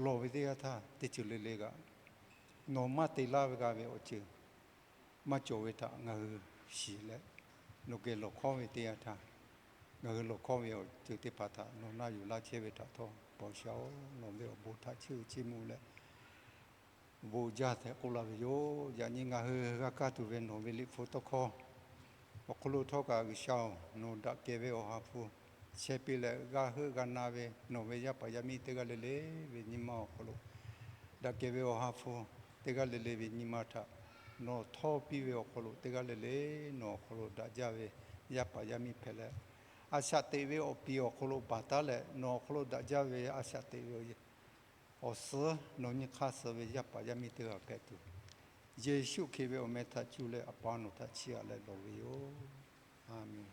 lawˬ ve teˇ yanˇ htaˇ, teˇ ceuˬ le le kaꞈ nawˬ maˇ te laˇ ve g'a ve awˬ ceuˬ maˇ cawˬ ve htaꞈ ngaˬ hui shiˍ leh, nawˬ geh lawˬ hkawˇ ve teˇ yanˇ htaˇ, ngaˬ hui lawˬ hkawˇ ve awˬ ceuˬ teˇ hpaˍ htaꞈ nawˬ naˆ yuˬ laˇ chehˇ ve htaꞈ htawˇ, Awˬ pa G'uiˬsha-oˬ, nawˬ ve awˬ bon htaꞈ chiˇ uiˍ chiˇ mvuh leh, bon jaˇ tehꞈ k'oˆ laˇ ve yoˬ. Yaꞈ nyi ngaˬ hui g'a kaˇ tuˬ ve nawˬ ve liꞈ hpu tawˇ hkawˇ awˬ hk'aw lo htawˇ kaꞈ, G'uiˬsha-oˬ, nawˬ daꞈ kehˬ ve awˬ ha hpu chehˇ piˇ leh, g'a heuˆ g'a na ve nawˬ ve yaˇ paˍ yaˇ miˇ teˇ g'aˇ le le ve nyi ma awˬ hk'aw lo, daꞈ kehˬ ve awˬ ha hpu teˇ g'aˇ le le ve nyi ma htaꞈ nawˬ htawˇ piˇ ve awˬ hk'aw lo, teˇ g'aˇ le le nawˬ awˬ hk'aw lo daꞈ jaˇ ve yaˇ paˍ yaˇ miˇ hpehꞈ leh, a shaꞈ teꞈ ve awˬ piˍ awˬ hk'aw lo baˬ taˉ leh, nawˬ awˬ hk'aw lo daꞈ jaˇ ve a shaꞈ teꞈ ve awˬ suhˉ nawˬ nyi hk'aˇ suh ve yaˇ paˍ yaˇ miˇ teˇ g'aˇ hpehꞈ tuˬ, Yeˍsuˆ Hkriꞈ ve awˬ meh htaꞈ cuˇ leh Awˬ pa nawˬ htaꞈ chiˇ aꞈ leh lawˬ ve yoˬ. A menˬ.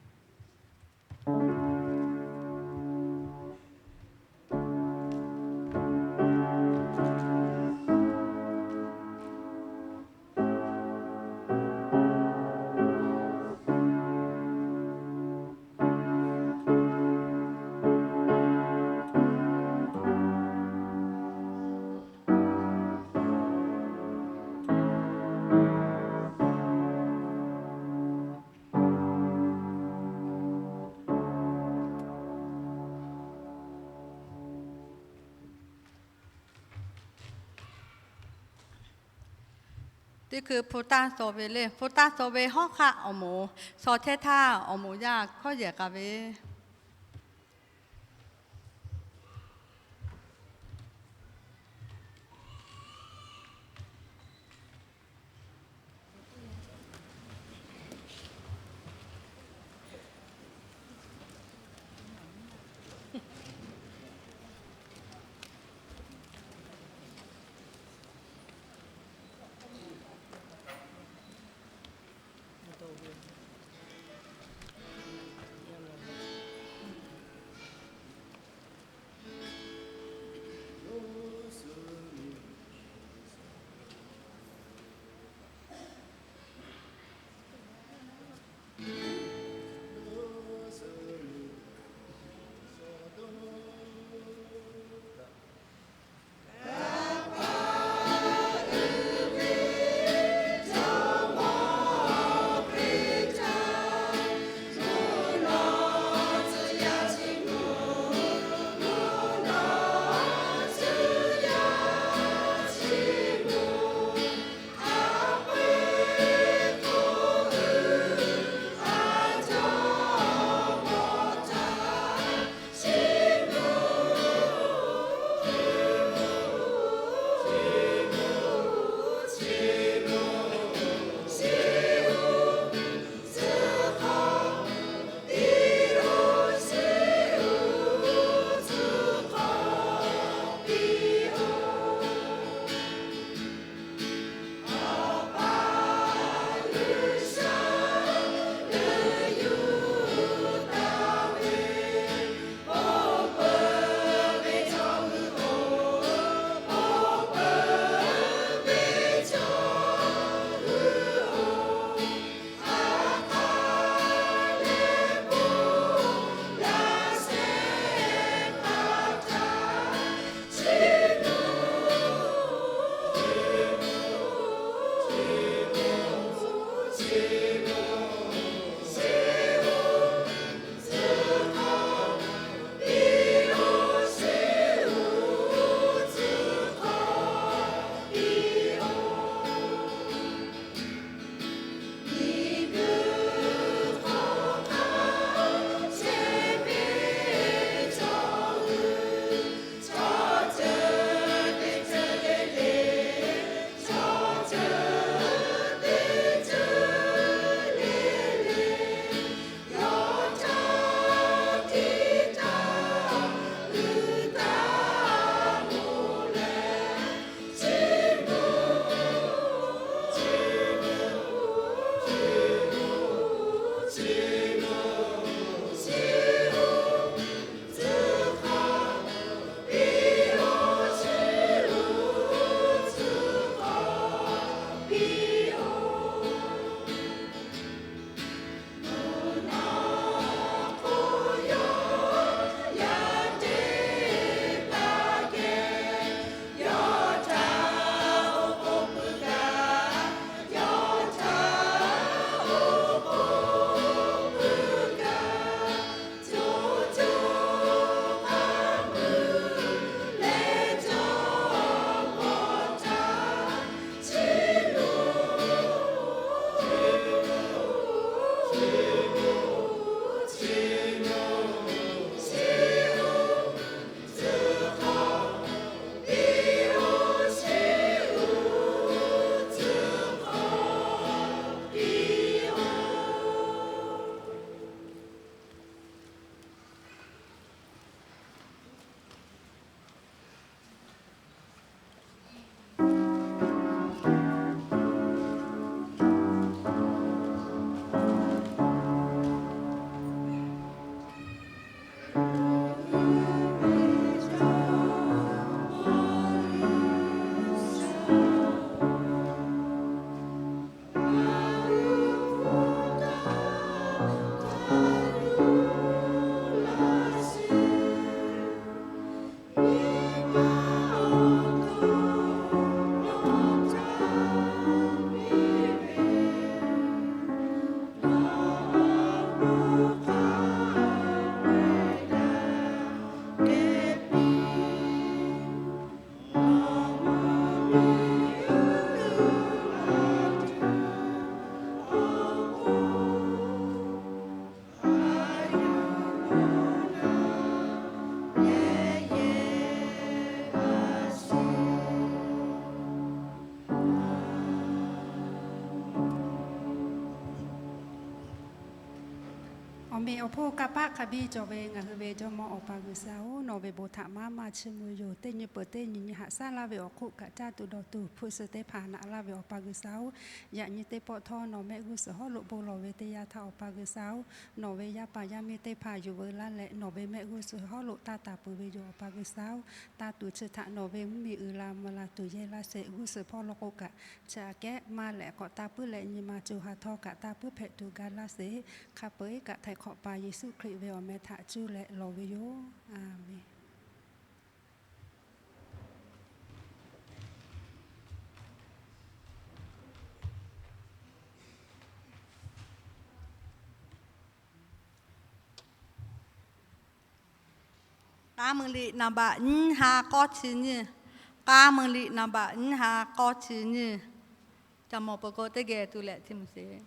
Teˇ hkui hpu taˇ taw ve le. Hpu taˇ taw ve hawˉ hk'aˆ awˬ moˍ, shaw chehˇ htaˇ awˬ moˍ yaˇ hkawˇ yehˬ k'a ve Awˬ hponˇ kanˇ paˆ hk'a biˇ cawˬ ve ngaˬ hui ve Jawˇmawˇ Awˬ pa G'uiˬsha-oˬ, nawˬ ve bon htaꞈ maˇ maˇ chiˇ mvuh yoˬ. Teˇ nyi peuˬ teˇ nyi nyi haꞈ shaˉ laˇ ve awˬ hk'oˆ kaꞈ caˇ tuˬ dawˬ tuˬ hpu shi teˇ hpaˍ naꞈ laˇ ve Awˬ pa G'uiˬsha-oˬ, yaꞈ nyi teˇ pawˆ htawˇ nawˬ mehˆ g'uˇ suhˍ hawˉ lo bon lawˬ ve teˇ yanˇ htaˇ Awˬ pa G'uiˬsha-oˬ, nawˬ ve yaˇ paˍ yaˇ miˇ teˇ hpaˍ yuˬ veu laˇ leh nawˬ ve mehˆ g'uˇ suhˍ hawˉ lo taˇ taˍ peuˬ ve yoˬ Awˬ pa G'uiˬsha-oˬ. Taˇ tuˬ chi htaꞈ nawˬ ve mvuhˇmiˬ uiˍ la mvuh la tuˬ yehˇ laˇ sheˍ. G'uˇ suhˍ hpawˇ lo k'o kaꞈ chi aꞈ kehˉ maˇ lehˬ k'awꞈ taˇ puiˉ leh nyi ma co ha htawˇ kaꞈ taˇ puiˉ hpehꞈ tuˬ ga laˇ sheˍ. Hk'a peu-eˬ kaꞈ Htaiˍ hk'awꞈ pa Yeˍsuˆ Hkriꞈ ve awˬ meh htaꞈ cuˇ leh lawˬ ve yoˬ. A menˬ. K'aˉ meuꞈ liꞈ naˍ baꞈ nyiˇ ha k'awˇ chi nyiˇ. K'aˉ meuꞈ liꞈ naˍ baꞈ nyiˇ ha k'awˇ chi nyiˇ. Ca mawˬ peuˬ k'o teˇ geh tuˬ leh chi mvuh sheˍ.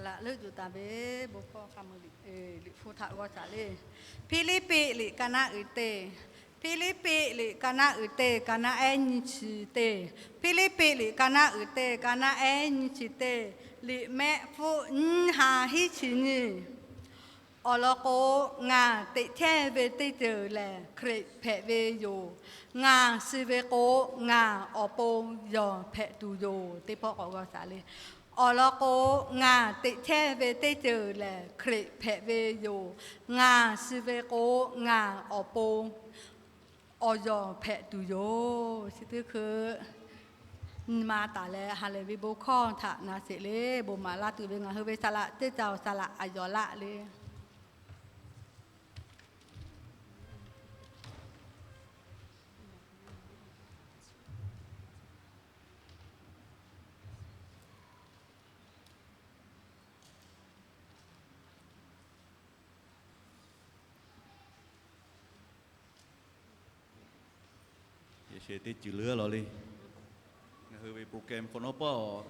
Laꞈ leuˆ yuˬ taˍ ve bon hkawˇ hk'a meuˍ Liꞈ hpu htaꞈ g'aw taˍ le. Hpiˇliˇpiˆ liꞈ ka naˆ uiˍ teˇ, Hpiˇliˇpiˆ liꞈ ka naˆ uiˍ teˇ, ka naˆ ehˉ nyiˇ chi teˇ. Hpiˇliˇpiˆ liꞈ ka naˆ uiˍ teˇ, ka naˆ ehˉ nyiˇ chi teˇ. Liꞈ mehˆ hpfuhˆ nyiˇ ha hiˉ chi nyiˇ. Awˬ lawn k'o, ngaˬ teꞈ chehˇ ve teˇ ceuˬ lehˬ, Hkriꞈ hpehꞈ ve yoˬ. Ngaˬ shiˍ ve k'o, ngaˬ awˬ pon yawˬ hpehꞈ tuˬ yoˬ. Teˇ pawˆ k'awꞈ g'aw taˍ le. Awˬ lawn k'o, ngaˬ teꞈ chehˇ ve teˇ ceuˬ lehˬ, Hkriꞈ hpehꞈ ve yoˬ. Ngaˬ shiˍ ve k'o, ngaˬ awˬ pon awˬ yawˬ hpehꞈ tuˬ yoˬ. Chi teˇ hkui nyi ma taˍ leh, ha lehˬ ve bon hkawˇ htaꞈ na sheˍ le. Bon maˍ laˇ tuˬ ve ngaˬ hui ve saˍ laꞈ teˇ ca awˬ saˍ laꞈ a yawˬ laˆ le. Yaꞈ sheh teˇ ceuˬ leuˉ law le. Ngaˬ hui ve program hk'awꞈ nawˉ pawˆ,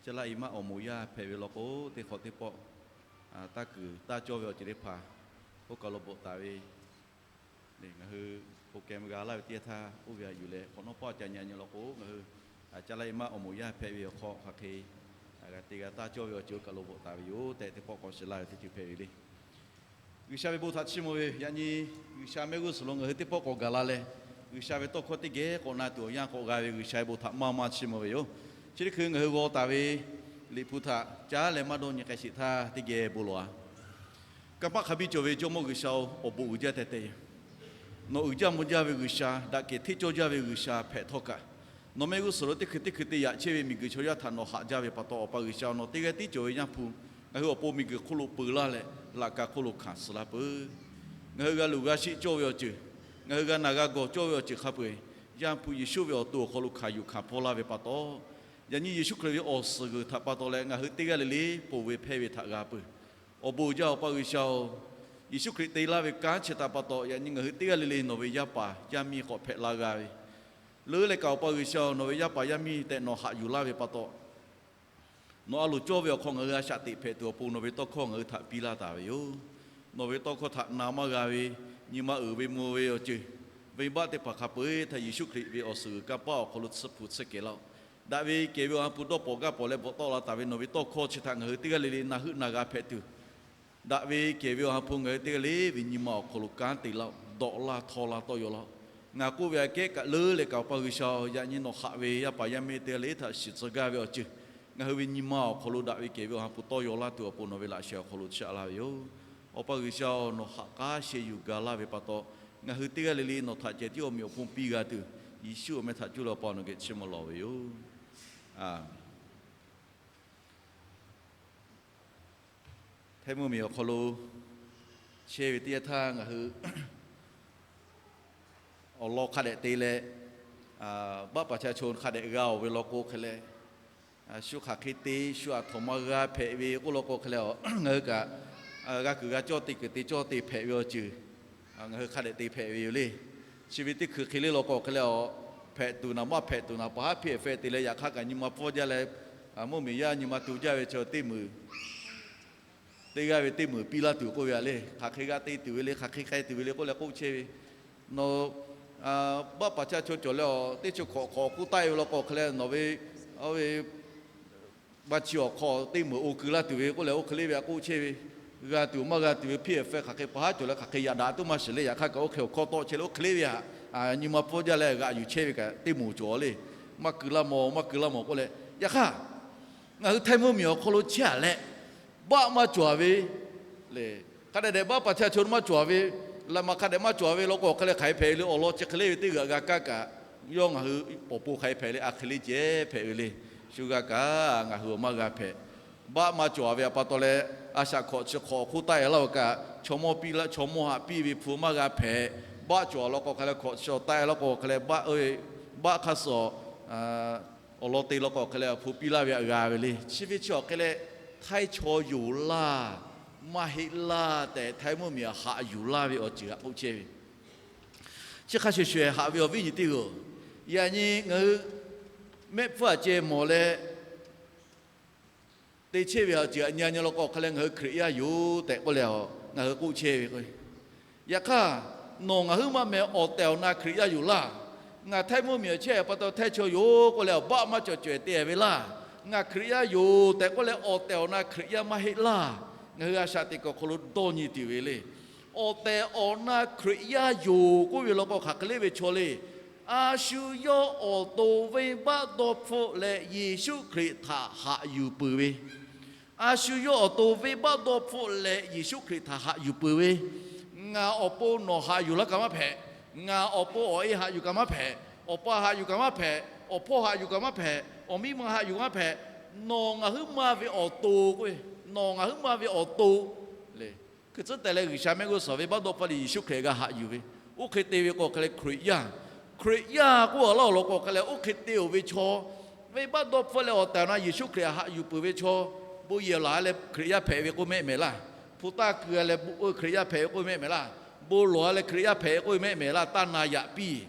caˇ laˇ i maˆ awˬ moˍ yaˇ hpehꞈ ve law k'o, teˇ hk'awꞈ teˇ pawˆ taˇ kuiˬ taˇ cawˇ ve awˬ ceuˬ teˇ hpaˍ oˇ kaˬ lo bvuhꞈ taˍ ve le. Ngaˬ hui program g'a laˇ ve teˇ yanˇ htaˇ oˇ ve aꞈ yuˬ leh hk'awꞈ nawˉ pawˆ ca nyi nyi law k'o, ngaˬ hui caˇ laˇ i maˆ awˬ moˍ yaˇ hpehꞈ ve awˬ hk'aw hk'aˬ hk'e g'a te g'a taˇ cawˇ ve awˬ ceuˬ oˇ kaˬ lo bvuhꞈ taˍ ve yoˬ tehꞈ, teˇ pawˆ k'awꞈ shiˍ laˇ ve teˇ ceuˬ hpehꞈ ve le. G'uiˬsha ve bon htaꞈ chiˇ mvuh ve, yaꞈ nyi G'uiˬsha mehˆ g'uˇ suhˍ lo ngaˬ hui teˇ pawˆ k'awꞈ gaˬ la leh, G'uiˬsha ve tawˇ hkawˇ teˇ geh k'awꞈ na tuˬ awˬ yanˇ k'awꞈ g'a ve G'uiˬsha ve bon htaꞈ maˇ maˇ chiˇ mvuh ve yoˬ. Chi teˇ hkui ngaˬ hui g'aw taˍ ve Liꞈ hpu htaꞈ caˉ leh maˇ dawˇ nyi k'ai sheˍ htaˇ teˇ geh bon lawˬ-a. Kanˇ paˆ hk'a biˇ cawˬ ve Jawˇmawˇ G'uiˬsha-oˬ, awˬ bon uiˍ jaˇ teh teh yoˬ. Nawˬ uiˍ jaˇ mvuh jaˇ ve G'uiˬsha, daꞈ kehˬ hteˇ cawˇ jaˇ ve G'uiˬsha hpehꞈ htawˇ kaꞈ, nawˬ mehˆ g'uˇ suhˍ lo teˇ hkui teˇ hkui te yaꞈ chehˇ ve miˬguiˬ chaw yaˇ htaꞈ nawˬ haꞈ jaˇ ve pa taw, Awˬ pa G'uiˬsha, nawˬ teˇ g'aˇ tiˉ cawˬ ve Yaˇ hpu ngaˬ hui awˬ pon miˬguiˬ hk'oˆ lo peu laˇ leh, laꞈ ka hk'oˆ lo hkanˍ suh laˇ peuˬ. Ngaˬ hui g'a luˬ g'a sheˆ cawˇ ve awˬ ceuˬ, ngaˬ hui g'a naˬ g'a gawˬ cawˇ ve awˬ ceuˬ hk'a peu-eˬ, Yaˇ hpu Yeˍsuˆ ve awˬ to awˬ hk'aw lo hkanˍ yuˬ hkanˍ pawˇ laˇ ve pa taw, yaꞈ nyi Yeˍsuˆ Hkriꞈ ve awˬ suhˍ g'uiˬ htaꞈ pa taw leh ngaˬ hui teˇ g'aˇ le le ponˬ ve hpehˇ ve htaꞈ g'a peuˬ. Awˬ bon jaˇ Awˬ pa G'uiˬsha-oˬ, Yeˍsuˆ Hkriꞈ te laˇ ve kanˉ chi htaꞈ pa taw, yaꞈ nyi ngaˬ hui teˇ g'aˇ le le nawˬ ve yaˇ paˍ yaˇ miˇ k'awꞈ hpehꞈ la g'a ve, leuˉ leh kaꞈ Awˬ pa G'uiˬsha-oˬ, nawˬ ve yaˇ paˍ yaˇ miˇ tehꞈ nawˬ haꞈ yuˬ laˇ ve pa taw, nawˬ a loˍ cawˇ ve awˬ hk'aw ngaˬ hui a shaꞈ teꞈ hpehꞈ tuˬ awˬ pon nawˬ ve tawˇ hkawˇ ngaˬ hui htaꞈ piˇ laˇ taˍ ve yoˬ. Nawˬ ve tawˇ hkawˇ htaꞈ na maˇ g'a ve, nyi ma uiˍ ve mvuh ve awˬ ceuˬ, venˇbaˆ teˇ hpaˍ hk'a peu-eˬ htaꞈ Yeˍsuˆ Hkriꞈ ve awˬ suhˍ g'uiˬ kanˇ paˆ awˬ hk'aw lo tsuhˇ hpu tsuhˇ kehˬ laˇ-oˆ. Daꞈ ve kehˬ ve Awˬ ha hpu dawˇ pawnˍ gaˇ pawnˍ leh bvuhꞈ tawˆ la taˍ ve nawˬ ve tawˇ hkawˇ chi htaꞈ ngaˬ hui teˇ g'aˇ le le na heuˆ na g'a hpehꞈ tuˬ, daꞈ ve kehˬ ve Awˬ ha hpu ngaˬ hui teˇ g'aˇ le ve nyi ma awˬ hk'aw lo kanˉ te laˇ-oˆ. Dawꞈ laˇ htawˇ laˇ tawˇ yaw laˇ-oˆ. Ngaˬ k'oˆ ve aꞈ kehˉ kaꞈ leuˉ leh kaꞈ Awˬ pa G'uiˬsha-oˬ, yaꞈ nyi nawˬ haꞈ ve yaˇ paˍ yaˇ miˇ teˇ g'aˇ le htaꞈ shiˍ tcuh gaˇ ve awˬ ceuˬ, ngaˬ hui ve nyi ma awˬ hk'aw lo daꞈ ve kehˬ ve Awˬ ha hpu tawˇ yaw laˇ tuˬ awˬ pon nawˬ ve laꞈ sheh awˬ hk'aw lo shaꞈ laˇ ve yoˬ. Awˬ pa G'uiˬsha-oˬ, nawˬ haꞈ k'aˉ sheh yuˬ ga laˇ ve pa taw, ngaˬ hui teˇ g'aˇ le le nawˬ htaꞈ ceh tiˉ awˬ meꞈ awˬ hponˇ piˇ g'a tuˬ, Yeˍsuˆ awˬ meh htaꞈ cuˇ leh Awˬ pa nawˬ geh chiˇ mvuh lawˬ ve yoˬ. Htaiˇ mvuhˇmiˬ awˬ hk'aw lo chehˇ ve teˇ yanˇ htaˇ ngaˬ hui awˬ lawn hk'a dehꞈ te leh, baˆ paˍ cha cho hk'a dehꞈ g'a-oˬ ve law k'o hk'e leh, shu hk'aˬ hk'e te shu aˬ htoꞈ ma g'a hpehꞈ ve k'oˆ law k'o hk'e leh, ngaˬ hui kaꞈ g'a kuiˬ g'a cawˇ te kuiˬ te cawˇ te hpehꞈ ve awˬ ceuˬ ngaˬ hui hk'a dehꞈ te hpehꞈ ve yoˬ le. Chi ve teˇ hkui hk'e le law k'o hk'e leh, hpehꞈ tuˬ naˍ maˇ hpehꞈ tuˬ naˍ pa haˉ hpiˇ-ehˍ feh te leh yaꞈ hk'aˇ kaꞈ nyi ma pfuhˇ jaˇ leh, mvuhˇmiˬ yaˇ nyi ma tu jaˇ ve chaw teˇ meuꞈ teˇ g'aˇ ve teˇ meuꞈ piˇ laˇ tuˬ k'oˆ ve aꞈ le. Hk'aˬ hk'e g'a te tuˬ ve le, hk'aˬ hk'e k'ai tuˬ ve le k'oˆ leh k'oˆ chehˇ ve, nawˬ baˆ paˍ cha cho cawˬ leh, teˇ chi hk'awꞈ hk'awꞈ k'oˆ taˆ-e ve law k'o hk'e leh, nawˬ ve, a ve, maˇ chi awˬ hk'aw teˇ meuꞈ oˇ keu laˇ tuˬ ve k'oˆ leh, oˇ hk'e le ve aꞈ k'oˆ chehˇ ve, g'a tuˬ maˇ g'a tuˬ ve hpiˇ-ehˍ feh hk'aˬ hk'e pa haˉ cawˬ leh hk'aˬ hk'e yaꞈ daꞈ tuˬ maˇ shiˍ leh yaꞈ hk'aˇ kaꞈ oˇ hk'e awˬ hkawˇ tawˆ chehˇ leh oˇ hk'e le ve htaꞈ nyi ma pfuhˇ jaˇ leh g'aꞈ yuˬ chehˇ ve kaꞈ teˇ meuꞈ cawˬ le. Maˇ keu laˇ mawˬ, maˇ keu laˇ mawˬ k'oˆ leh, yaꞈ hk'aˇ ngaˬ hui Htaiˇ mvuhˇmiˬ awˬ hk'aw lo chehˇ-a leh, baˆ maˇ cawˬ-a ve le. Hk'a dehꞈ dehꞈ baˆ paˍ cha cho maˇ cawˬ-a ve, laꞈ maˍ hk'a dehꞈ maˇ cawˬ-a ve law k'o hk'e leh hk'aˬ hk'e hpehꞈ ve le. Awˬ lawn chi hk'e le ve teˇ g'aꞈ g'a kaˇ kaꞈ, yawˇ ngaˬ hui pawˍ po hk'aˬ hk'e hpehꞈ le, a hk'e le ceh hpehꞈ ve le. Shu g'a kaꞈ ngaˬ hui awˬ maˇ g'a hpehꞈ. Baˆ maˇ cawˬ-a ve a pa taw leh, a shaꞈ hkawꞈ chi hk'awꞈ hk'oˆ taˆ-e laˇ-oˬ kaꞈ, chaw mawˇ piˇ laˇ, chaw mawˇ haꞈ piˇ ve hpu maˇ g'a hpehꞈ. Baˆ cawˬ-a law k'o hk'e leh hkawꞈ chi taˆ-e laˇ k'o hk'e leh, baˆ hk'aˇ suh awˬ lawn te law k'o hk'e leh awˬ hpu piˇ laˇ ve htaꞈ g'a ve le. Chi ve chi awˬ hk'e leh, Htaiˇ chaw yonˍ laˇ, maˇ heˆ laˇ tehꞈ Htaiˇ mvuhˇmiˬ haꞈ yuˬ laˇ ve awˬ ceuˬ htaꞈ k'oˆ chehˇ ve. Chi hk'a shuˍ shuˍ haꞈ ve awˬ viˉ nyi teˇ g'aˇ-oˬ, yaꞈ nyi ngaˬ hui mehˆ hpfuhˇ aꞈ ceh mawˬ leh, te chehˇ ve awˬ ceuˬ htaꞈ nyi nyi law k'o, hk'aˬ leh ngaˬ hui Hkriꞈ yaˇ yoˬ tehꞈ k'oˆ leh ngaˬ hui k'oˆ chehˇ ve k'o, yaꞈ hk'aˇ, nawˬ ngaˬ huiˉ maˇ meh awˬ tehˬ awˬ na Hkriꞈ yaˇ yoˬ laˇ. Ngaˬ htaiˇ mvuhˇ miˬ awˬ chehˇ pa taw htaiˇ chaw yoˬ k'oˆ leh awˬ baˆ maˇ cawˬ cawehˬ te ve laˇ. Ngaˬ Hkriꞈ yaˇ yoˬ tehꞈ k'oˆ leh awˬ tehˬ awˬ na Hkriꞈ yaˇ maˇ heˆ laˇ. Ngaˬ hui a shaꞈ teꞈ kuiˬ awˬ hk'aw lo dawˇ nyi tuˬ ve le. Awˬ tehˬ awˬ na Hkriꞈ yaˇ yoˬ k'oˆ ve law k'o, hk'aˬ hk'e le ve chaw le. A shu yawˇ awˬ to venˇbaˆ dawˇ hpfuhˆ leh Yeˍsuˆ Hkriꞈ htaꞈ haꞈ yuˬ peuˬ ve. A shu yawˇ awˬ to venˇbaˆ dawˇ hpfuhˆ leh Yeˍsuˆ Hkriꞈ htaꞈ haꞈ yuˬ peuˬ ve. Ngaˬ awˬ pon nawˬ haꞈ yuˬ laˇ kaꞈ maˇ hpehꞈ. Ngaˬ awˬ pon awˬ e haꞈ yuˬ kaꞈ maˇ hpehꞈ. Awˬ pa haꞈ yuˬ kaꞈ maˇ hpehꞈ. Awˬ hpawˇ haꞈ yuˬ kaꞈ maˇ hpehꞈ. Awˬ miˇ ma haꞈ yuˬ kaꞈ maˇ hpehꞈ. Nawˬ ngaˬ huiˉ ma ve awˬ to k'o, nawˬ ngaˬ huiˉ ma ve awˬ to le. Hkui tcuhˉ teh leh G'uiˬsha mehˆ g'uˇ suhˍ venˇbaˆ dawˇ hpfuhˆ leh Yeˍsuˆ Hkriꞈ g'a haꞈ yuˬ ve, oˇ hk'e te ve k'o hk'e leh Hkriꞈ yaˇ, Hkriꞈ yaˇ k'oˆ a laˇ awˬ lawn k'o hk'e leh oˇ hk'e te-oˬ ve chaw, venˇbaˆ dawˇ hpfuhˆ leh awˬ tehˬ awˬ na Yeˍsuˆ Hkriꞈ haꞈ yuˬ peuˬ ve chaw, bon yehˬ laˬ leh Hkriꞈ yaˇ hpehꞈ ve k'oˆ mehˆ mehˍ laˇ. Hpu taˇ keu leh Hkriꞈ yaˇ hpehꞈ ve k'oˆ mehˆ mehˍ laˇ. Bon lawˬ leh Hkriꞈ yaˇ hpehꞈ ve k'oˆ mehˆ mehˍ laˇ. Taˇ na yaꞈ piˇ.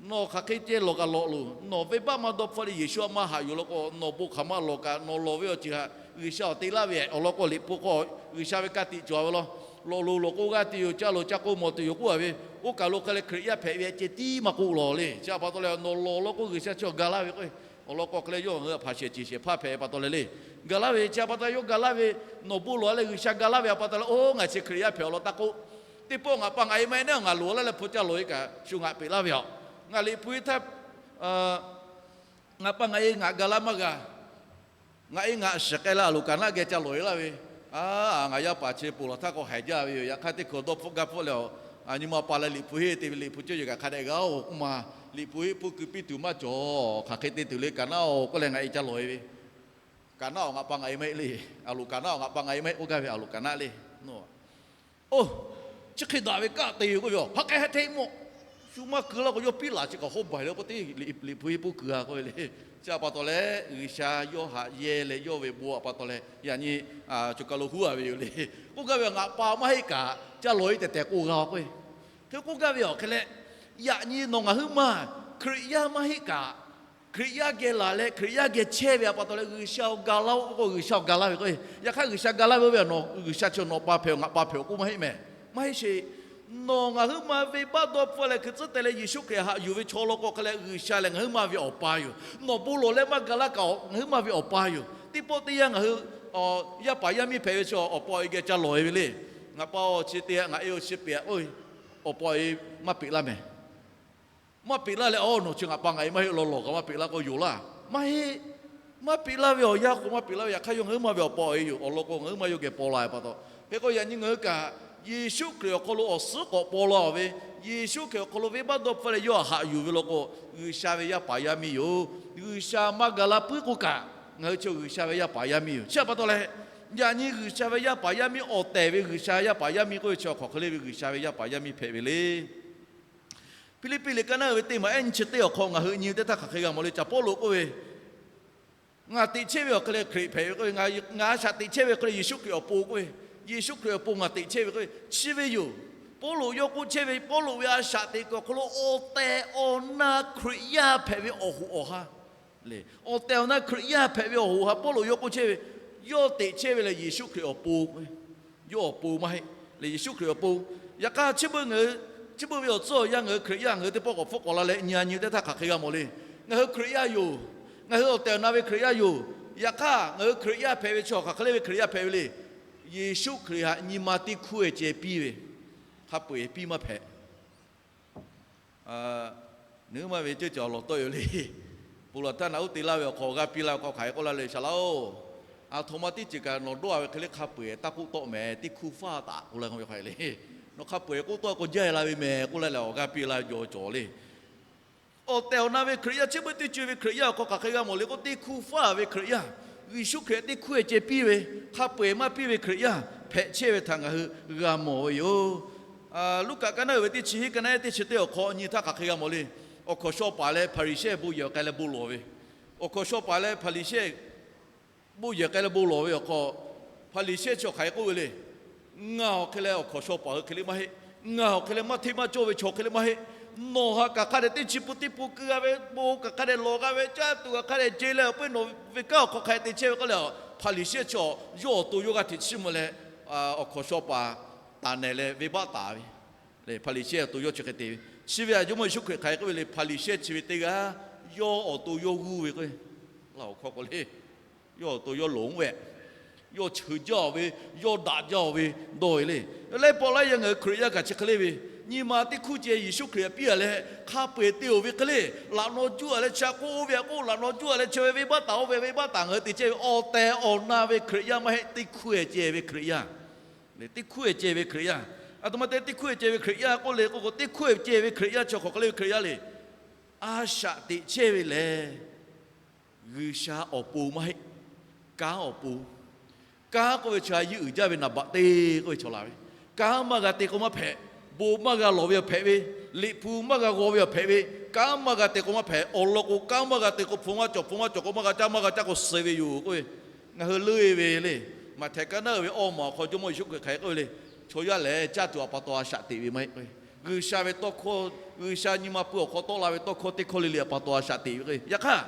Nawˬ hk'aˬ hk'e ceh lawˬ kaꞈ lawˬ loˬ. Nawˬ venˇbaˆ maˇ dawˇ hpfuhˆ leh Yeˍsuˆ maˇ haꞈ yuˬ law k'o, nawˬ bon hk'aˬ maˇ lawˬ kaꞈ nawˬ lawˬ ve awˬ ceuˬ htaꞈ G'uiˬsha awˬ te laˇ ve awˬ lawn k'o, Liꞈ hpu k'o G'uiˬsha ve ka tiꞈ cawˬ ve law. Lawˬ loˬ lawˬ k'o g'aˇ te yoˬ, ca loˬ ca k'o mawˬ tuˬ yoˬ k'oˆ a ve, oˇ kaˬ lo hk'e leh Hkriꞈ yaˇ hpehꞈ ve ceh tiˉ maˇ k'oˆ lawˬ le. Chi htaꞈ pa taw leh nawˬ lawˬ law k'o G'uiˬsha chi awˬ ga laˇ ve k'o, awˬ lawn k'o hk'e leh yawˇ ngaˬ hui hpanˍ shehˍ ceˬ shehˍ hpaˇ hpehꞈ pa taw leh le, ga laˇ ve chi htaꞈ pa taw yawˇ ga laˇ ve, nawˬ bon lawˬ leh G'uiˬsha ga laˇ ve htaꞈ pa taw leh, oˇ ngaˬ chi Hkriꞈ yaˇ hpehꞈ awˬ lawn taˇ k'oˆ. Teˇ pawˆ ngaˬ pa ngaˬ e maˇ heˆ neˉ ngaˬ loˍ laˇ leh hpu ca loˬ e kaꞈ shu ngaꞈ peꞈ laˇ ve aꞈ. Ngaˬ Liꞈ hpu e htaˇ ngaˬ pa ngaˬ e ngaꞈ ga laˇ maˇ g'a. Ngaˬ e ngaꞈ shiˍ k'ai leh a loˍ kaꞈ naˆ geh ca lawˬ e laˇ ve. A, ngaˬ yaˇ paˍ chi ponˬ laˬ htaˇ k'o haiˬ jaˇ ve yoˬ. Yaꞈ hk'aˇ teˇ hkui dawˇ hpfuhˆ gaˇ hpfuhˆ leh, a nyi ma pa leh Liꞈ hpu heˆ te ve, Liꞈ hpu cawˇ yeˬ kaꞈ hk'a dehꞈ g'a-oˬ k'oˆ ma. Liꞈ hpu heˆ hpuˇ keu piˇ tuˬ maˇ cawˬ. Hk'aˬ hk'e te tuˬ le, kaꞈ naˆ-oˬ k'oˆ leh ngaˬ e ca lawˬ e ve. Kaꞈ naˆ-oˬ, ngaˬ pa ngaˬ e maˇ heˆ le. A loˍ kaꞈ naˆ-oˬ, ngaˬ pa ngaˬ e maˇ heˆ k'oˆ gaˇ ve a loˍ kaꞈ naˆ le. Oˇ, chi hk'e daꞈ ve kaˆ te yoˬ k'oˆ ve, hk'aˬ hk'e hk'e te mawˬ. Shu maˇ keu laˇ k'o yawˇ piˉ laˬ chi kaꞈ hawˉ baiˬ leh k'oˆ teˇ Liꞈ hpu heˆ puˇ keu a k'oˆ ve le. Chi htaꞈ pa taw leh G'uiˬsha yawˇ haꞈ yehˇ leh yawˇ ve bon htaꞈ pa taw leh yaꞈ nyi choˬ kaˬ lo huˉ a ve yoˬ le. K'oˆ gaˇ ve, ngaˬ pa maˇ heˆ kaꞈ ca lawˬ e tehꞈ tehꞈ k'oˆ g'a k'oˆ ve. Hk'e k'oˆ gaˇ ve aˬ hk'e leh, yaꞈ nyi nawˬ ngaˬ huiˉ maˇ Hkriꞈ yaˇ maˇ heˆ kaꞈ, Hkriꞈ yaˇ geh laˬ leh Hkriꞈ yaˇ geh chehˇ ve htaꞈ pa taw leh G'uiˬsha awˬ ga laˇ-oˆ k'oˆ k'o G'uiˬsha awˬ ga laˇ ve k'o, yaꞈ hk'aˇ G'uiˬsha ga laˇ ve oˇ ve a nawˬ G'uiˬsha chi nawˬ pa hpehꞈ-oˬ, ngaˬ pa hpehꞈ-oˬ k'oˆ maˇ heˆ mehˍ. Maˇ heˆ sheˍ. Nawˬ ngaˬ huiˉ maˇ venˇbaˆ dawˇ hpfuhˆ leh hkui tcuhˉ teh leh Yeˍsuˆ Hkriꞈ haꞈ yuˬ ve chaw law k'o hk'e leh G'uiˬsha lehˬ ngaˬ huiˉ maˇ ve awˬ pa yoˬ. Nawˬ bon lawˬ leh maˇ ga laˇ kaꞈ ngaˬ huiˉ maˇ ve awˬ pa yoˬ. Teˇ pawˆ teˇ yanˇ ngaˬ hui yaˇ paˍ yaˇ miˇ hpehꞈ ve chaw awˬ pa awˬ e geh ca lawˬ e ve le. Ngaˬ pa-oˬ, chi te ngaˬ e-oˬ chi peꞈ k'oˆ ve, awˬ pa awˬ e maˇ peꞈ laˇ mehˍ. Maˇ peꞈ laˇ leh, aˬ, nawˬ chi ngaˬ pa ngaˬ e maˇ heˆ law lawˬ kaꞈ maˇ peꞈ laˇ k'o yoˬ laˇ. Maˇ heˆ. Maˇ peꞈ laˇ ve awˬ yanˇ k'o maˇ peꞈ laˇ ve, yaꞈ hk'aˇ yawˇ ngaˬ huiˉ maˇ ve awˬ pa awˬ e yoˬ. Awˬ lawn k'o ngaˬ huiˉ maˇ yawˇ geh paw la ve pa taw, hk'e k'o yaꞈ nyi ngaˬ hui kaꞈ Yeˍsuˆ Hkriꞈ awˬ hk'aw lo awˬ suhˉ k'awꞈ paw la-oˬ ve, Yeˍsuˆ Hkriꞈ awˬ hk'aw lo venˇbaˆ dawˇ hpfuhˆ leh yawˇ haꞈ yuˬ ve law k'o, G'uiˬsha ve yaˇ paˍ yaˇ miˇ yoˬ. G'uiˬsha maˇ ga laˇ puiˉ k'oˆ kaꞈ, ngaˬ hui chi G'uiˬsha ve yaˇ paˍ yaˇ miˇ yoˬ. Chi htaꞈ pa taw leh, yaꞈ nyi G'uiˬsha ve yaˇ paˍ yaˇ miˇ awˬ tehˬ ve G'uiˬsha yaˇ paˍ yaˇ miˇ k'oˆ ve chi awˬ hk'aw hk'e le ve G'uiˬsha ve yaˇ paˍ yaˇ miˇ hpehꞈ ve le. Hpiˇliˇpiˆ liꞈ ka naˆ uiˍ ve teˇ maˬ ehˉ nyi chi teˇ awˬ hk'aw ngaˬ hui nyi teˇ htaˇ hk'aˬ hk'e g'a mawˬ le. Caˍ Pawˇluꞈ k'oˆ ve, Ngaˬ teꞈ chehˇ ve awˬ hk'e leh Hkriꞈ hpehꞈ ve k'oˆ ve, ngaˬ a shaꞈ teꞈ chehˇ ve hk'e leh Yeˍsuˆ Hkriꞈ awˬ pon k'oˆ ve, Yeˍsuˆ Hkriꞈ awˬ pon ngaˬ teꞈ chehˇ ve k'oˆ ve, chi ve yoˬ. Pawˇluꞈ yawˇ k'oˆ chehˇ ve, Pawˇluꞈ ve a shaꞈ teꞈ kuiˬ awˬ hk'aw lo awˬ tehˬ awˬ na Hkriꞈ yaˇ hpehꞈ ve awˬ hoꞈ awˬ ha le. Awˬ tehˬ awˬ na Hkriꞈ yaˇ hpehꞈ ve awˬ hoꞈ ha Pawˇluꞈ yawˇ k'oˆ chehˇ ve, yawˇ teꞈ chehˇ ve lehˬ Yeˍsuˆ Hkriꞈ awˬ pon k'oˆ ve. Yawˇ awˬ pon maˇ heˆ le, Yeˍsuˆ Hkriꞈ awˬ pon. Yaꞈ hk'aˇ chi beuꞈ ngaˬ hui, chi beuꞈ ve awˬ tcuhˉ awˬ yanˇ ngaˬ hui Hkriꞈ yaˇ ngaˬ hui teˇ pawˆ k'awꞈ hpfuhˆ k'awꞈ la leh nyi a nyi teˇ htaˇ hk'aˬ hk'e g'a mawˬ le. Ngaˬ hui Hkriꞈ yaˇ yoˬ. Ngaˬ hui awˬ tehˬ awˬ na ve Hkriꞈ yaˇ yoˬ. Yaꞈ hk'aˇ ngaˬ hui Hkriꞈ yaˇ hpehꞈ ve chaw hk'aˬ hk'e le ve Hkriꞈ yaˇ hpehꞈ ve le. Yeˍsuˆ Hkriꞈ htaꞈ nyi ma teˇ hkuˇ e ceh piˇ ve, hk'a peu-eˬ piˇ maˇ hpehꞈ. Nawˬ huiˉ maˬ ve ceuˇ cawˬ lawˬ tawˆ yoˬ le. Ponˬ laˬ htaˇ naꞈ uˉ te laˇ ve awˬ hk'aw g'a piˇ laˇ ve hk'aw hk'aˬ hk'e k'oˆ laˇ le, Shaˍ laꞈ-oˬ, aˬ htoꞈ ma teˇ ceuˬ kaꞈ nawˬ dawˇ a ve hk'e le hk'a peu-eˬ taˇ k'oˆ tawˆ mehˍ, teˇ hkuˇ faˇ taꞈ k'oˆ laˇ ve hk'aw le. Nawˬ hk'a peu-eˬ k'oˆ tawˆ k'o jaˇ e la ve mehˍ k'oˆ laˇ leh awˬ g'aˇ piˇ laˇ jaw cawˬ le. Awˬ tehˬ awˬ na ve Hkriꞈ yaˇ chi beuꞈ teˇ co-e ve Hkriꞈ yaˇ awˬ hk'aw hk'aˬ hk'e g'a mawˬ le k'o, teˇ hkuˇ faˇ ve Hkriꞈ yaˇ, Yeˍsuˆ Hkriꞈ teˇ hkuˇ e ceh piˇ ve, hk'a peu-eˬ maˇ piˇ ve Hkriꞈ yaˇ hpehꞈ chehˇ ve htaꞈ ngaˬ hui g'a mawˬ ve yoˬ. Luˉkaꞈ ka naˆ uiˍ ve teˇ chi hiˉ ka naˆ ehˉ teˇ chi teˇ awˬ hk'aw nyi htaˇ hk'aˬ hk'e g'a mawˬ le. Awˬ hkawnˍ shaw paˍ leh Hpaˍriˍsehˇ bon yehˬ k'ai leh bon lawˬ ve, awˬ hkawnˍ shaw paˍ leh Hpaˍriˍsehˇ bon yehˬ k'ai leh bon lawˬ ve awˬ hk'aw, Hpaˍriˍsehˇ chi awˬ hk'aˬ hk'e k'oˆ ve le. Ngaˬ awˬ hk'e leh awˬ hkawnˍ shaw paˍ hui hk'e le maˇ heˆ. Ngaˬ awˬ hk'e leh maˇ hteˇ maˇ cawˇ ve chaw hk'e le maˇ heˆ. Nawˬ htaꞈ kaꞈ hk'a dehꞈ teˇ chi pun teˇ pun keu g'a ve, bon kaꞈ hk'a dehꞈ lawˬ g'a ve, caˇ tuˬ kaꞈ hk'a dehꞈ ce leh awˬ peuˇ nawˬ ve kanˉ awˬ hk'aw hk'a dehꞈ te chehˇ ve k'oˆ leh, Hpaˍriˍsehˇ chi awˬ yawˇ awˬ to yawˇ g'aˇ hteꞈ chiˇ mvuh leh, awˬ hkawnˍ shaw paˍ taˍ nehˬ leh venˇbaˆ taˍ ve le. Hpaˍriˍsehˇ awˬ to yawˇ chi hk'e te ve. Chi ve aˬ, Jawˇmawˇ Yeˍsuˆ Hkriꞈ hk'aˬ hk'e k'oˆ ve le, Hpaˍriˍsehˇ chi ve teˇ g'aˇ yawˇ awˬ to yawˇ g'uˇ ve k'o, laˇ awˬ hkawˇ k'o le, yawˇ awˬ to yawˇ lonˉ ve, yawˇ cheuˬ jaˇ-oˬ ve, yawˇ daꞈ jaˇ-oˬ ve dawˇ ve le. Laiˉ pawˆ laiˉ yaˇ ngaˬ hui Hkriꞈ yaˇ kaꞈ chi hk'e le ve, nyi ma teˇ hkuˇ ceh Yeˍsuˆ Hkriꞈ htaꞈ piˇ-a leh hk'a peu-eˬ te-oˬ ve hk'e le, laꞈ naw juˇ-a leh chi htaꞈ k'oˆ ve htaꞈ k'oˆ, laꞈ naw juˇ-a leh chi ve venˇbaˆ taˍ-oˬ ve, venˇbaˆ taˍ ngaˬ hui te chehˇ ve awˬ tehˬ awˬ na ve Hkriꞈ yaˇ maˇ heˆ, teˇ hkuˇ-eˬ ceh ve Hkriꞈ yaˇ. Teˇ hkuˇ-eˬ ceh ve Hkriꞈ yaˇ. Aˬ htoꞈ ma te teˇ hkuˇ-eˬ ceh ve Hkriꞈ yaˇ k'oˆ le k'oˆ k'o, teˇ hkuˇ-eˬ ceh ve Hkriꞈ yaˇ chi hk'aˬ hk'e le ve Hkriꞈ yaˇ le. A shaꞈ teꞈ chehˇ ve lehˬ, G'uiˬsha awˬ pon maˇ heˆ, kanˉ awˬ pon. Kanˉ k'oˆ ve chi a yinˉ uiˍ jaˇ ve naˍ baꞈ te k'oˆ ve chaw la ve. Kanˉ maˇ g'a te k'o maˇ hpehꞈ, bon maˇ g'a lawˬ ve awˬ hpehꞈ ve, liꞈ hpu maˇ g'a g'aw ve awˬ hpehꞈ ve, kanˉ maˇ g'a te k'o maˇ hpehꞈ. Awˬ lawn k'o, kanˉ maˇ g'a te k'o hpu maˇ cawˬ, hpu maˇ cawˬ k'o maˇ g'a caˇ, maˇ g'a caˇ k'o suh ve yoˬ k'oˆ ve, ngaˬ hui leuˆ-e ve le. Maꞈhtehˍ kaˉ naˉ uiˍ ve awˇ maˬ awˬ hk'aw Jawˇmawˇ Yeˍsuˆ Hkriꞈ hk'aˬ hk'e k'oˆ ve le, chaw yaˇ lehˬ caˇ tuˬ awˬ pa taw a shaꞈ teꞈ ve maˇ heˆ. G'uiˬsha ve tawˇ hkawˇ, G'uiˬsha nyi ma pui awˬ hk'aw tawˆ la ve tawˇ hkawˇ teˇ hkawˇ le le awˬ pa taw a shaꞈ teꞈ ve k'o, yaꞈ hk'aˇ,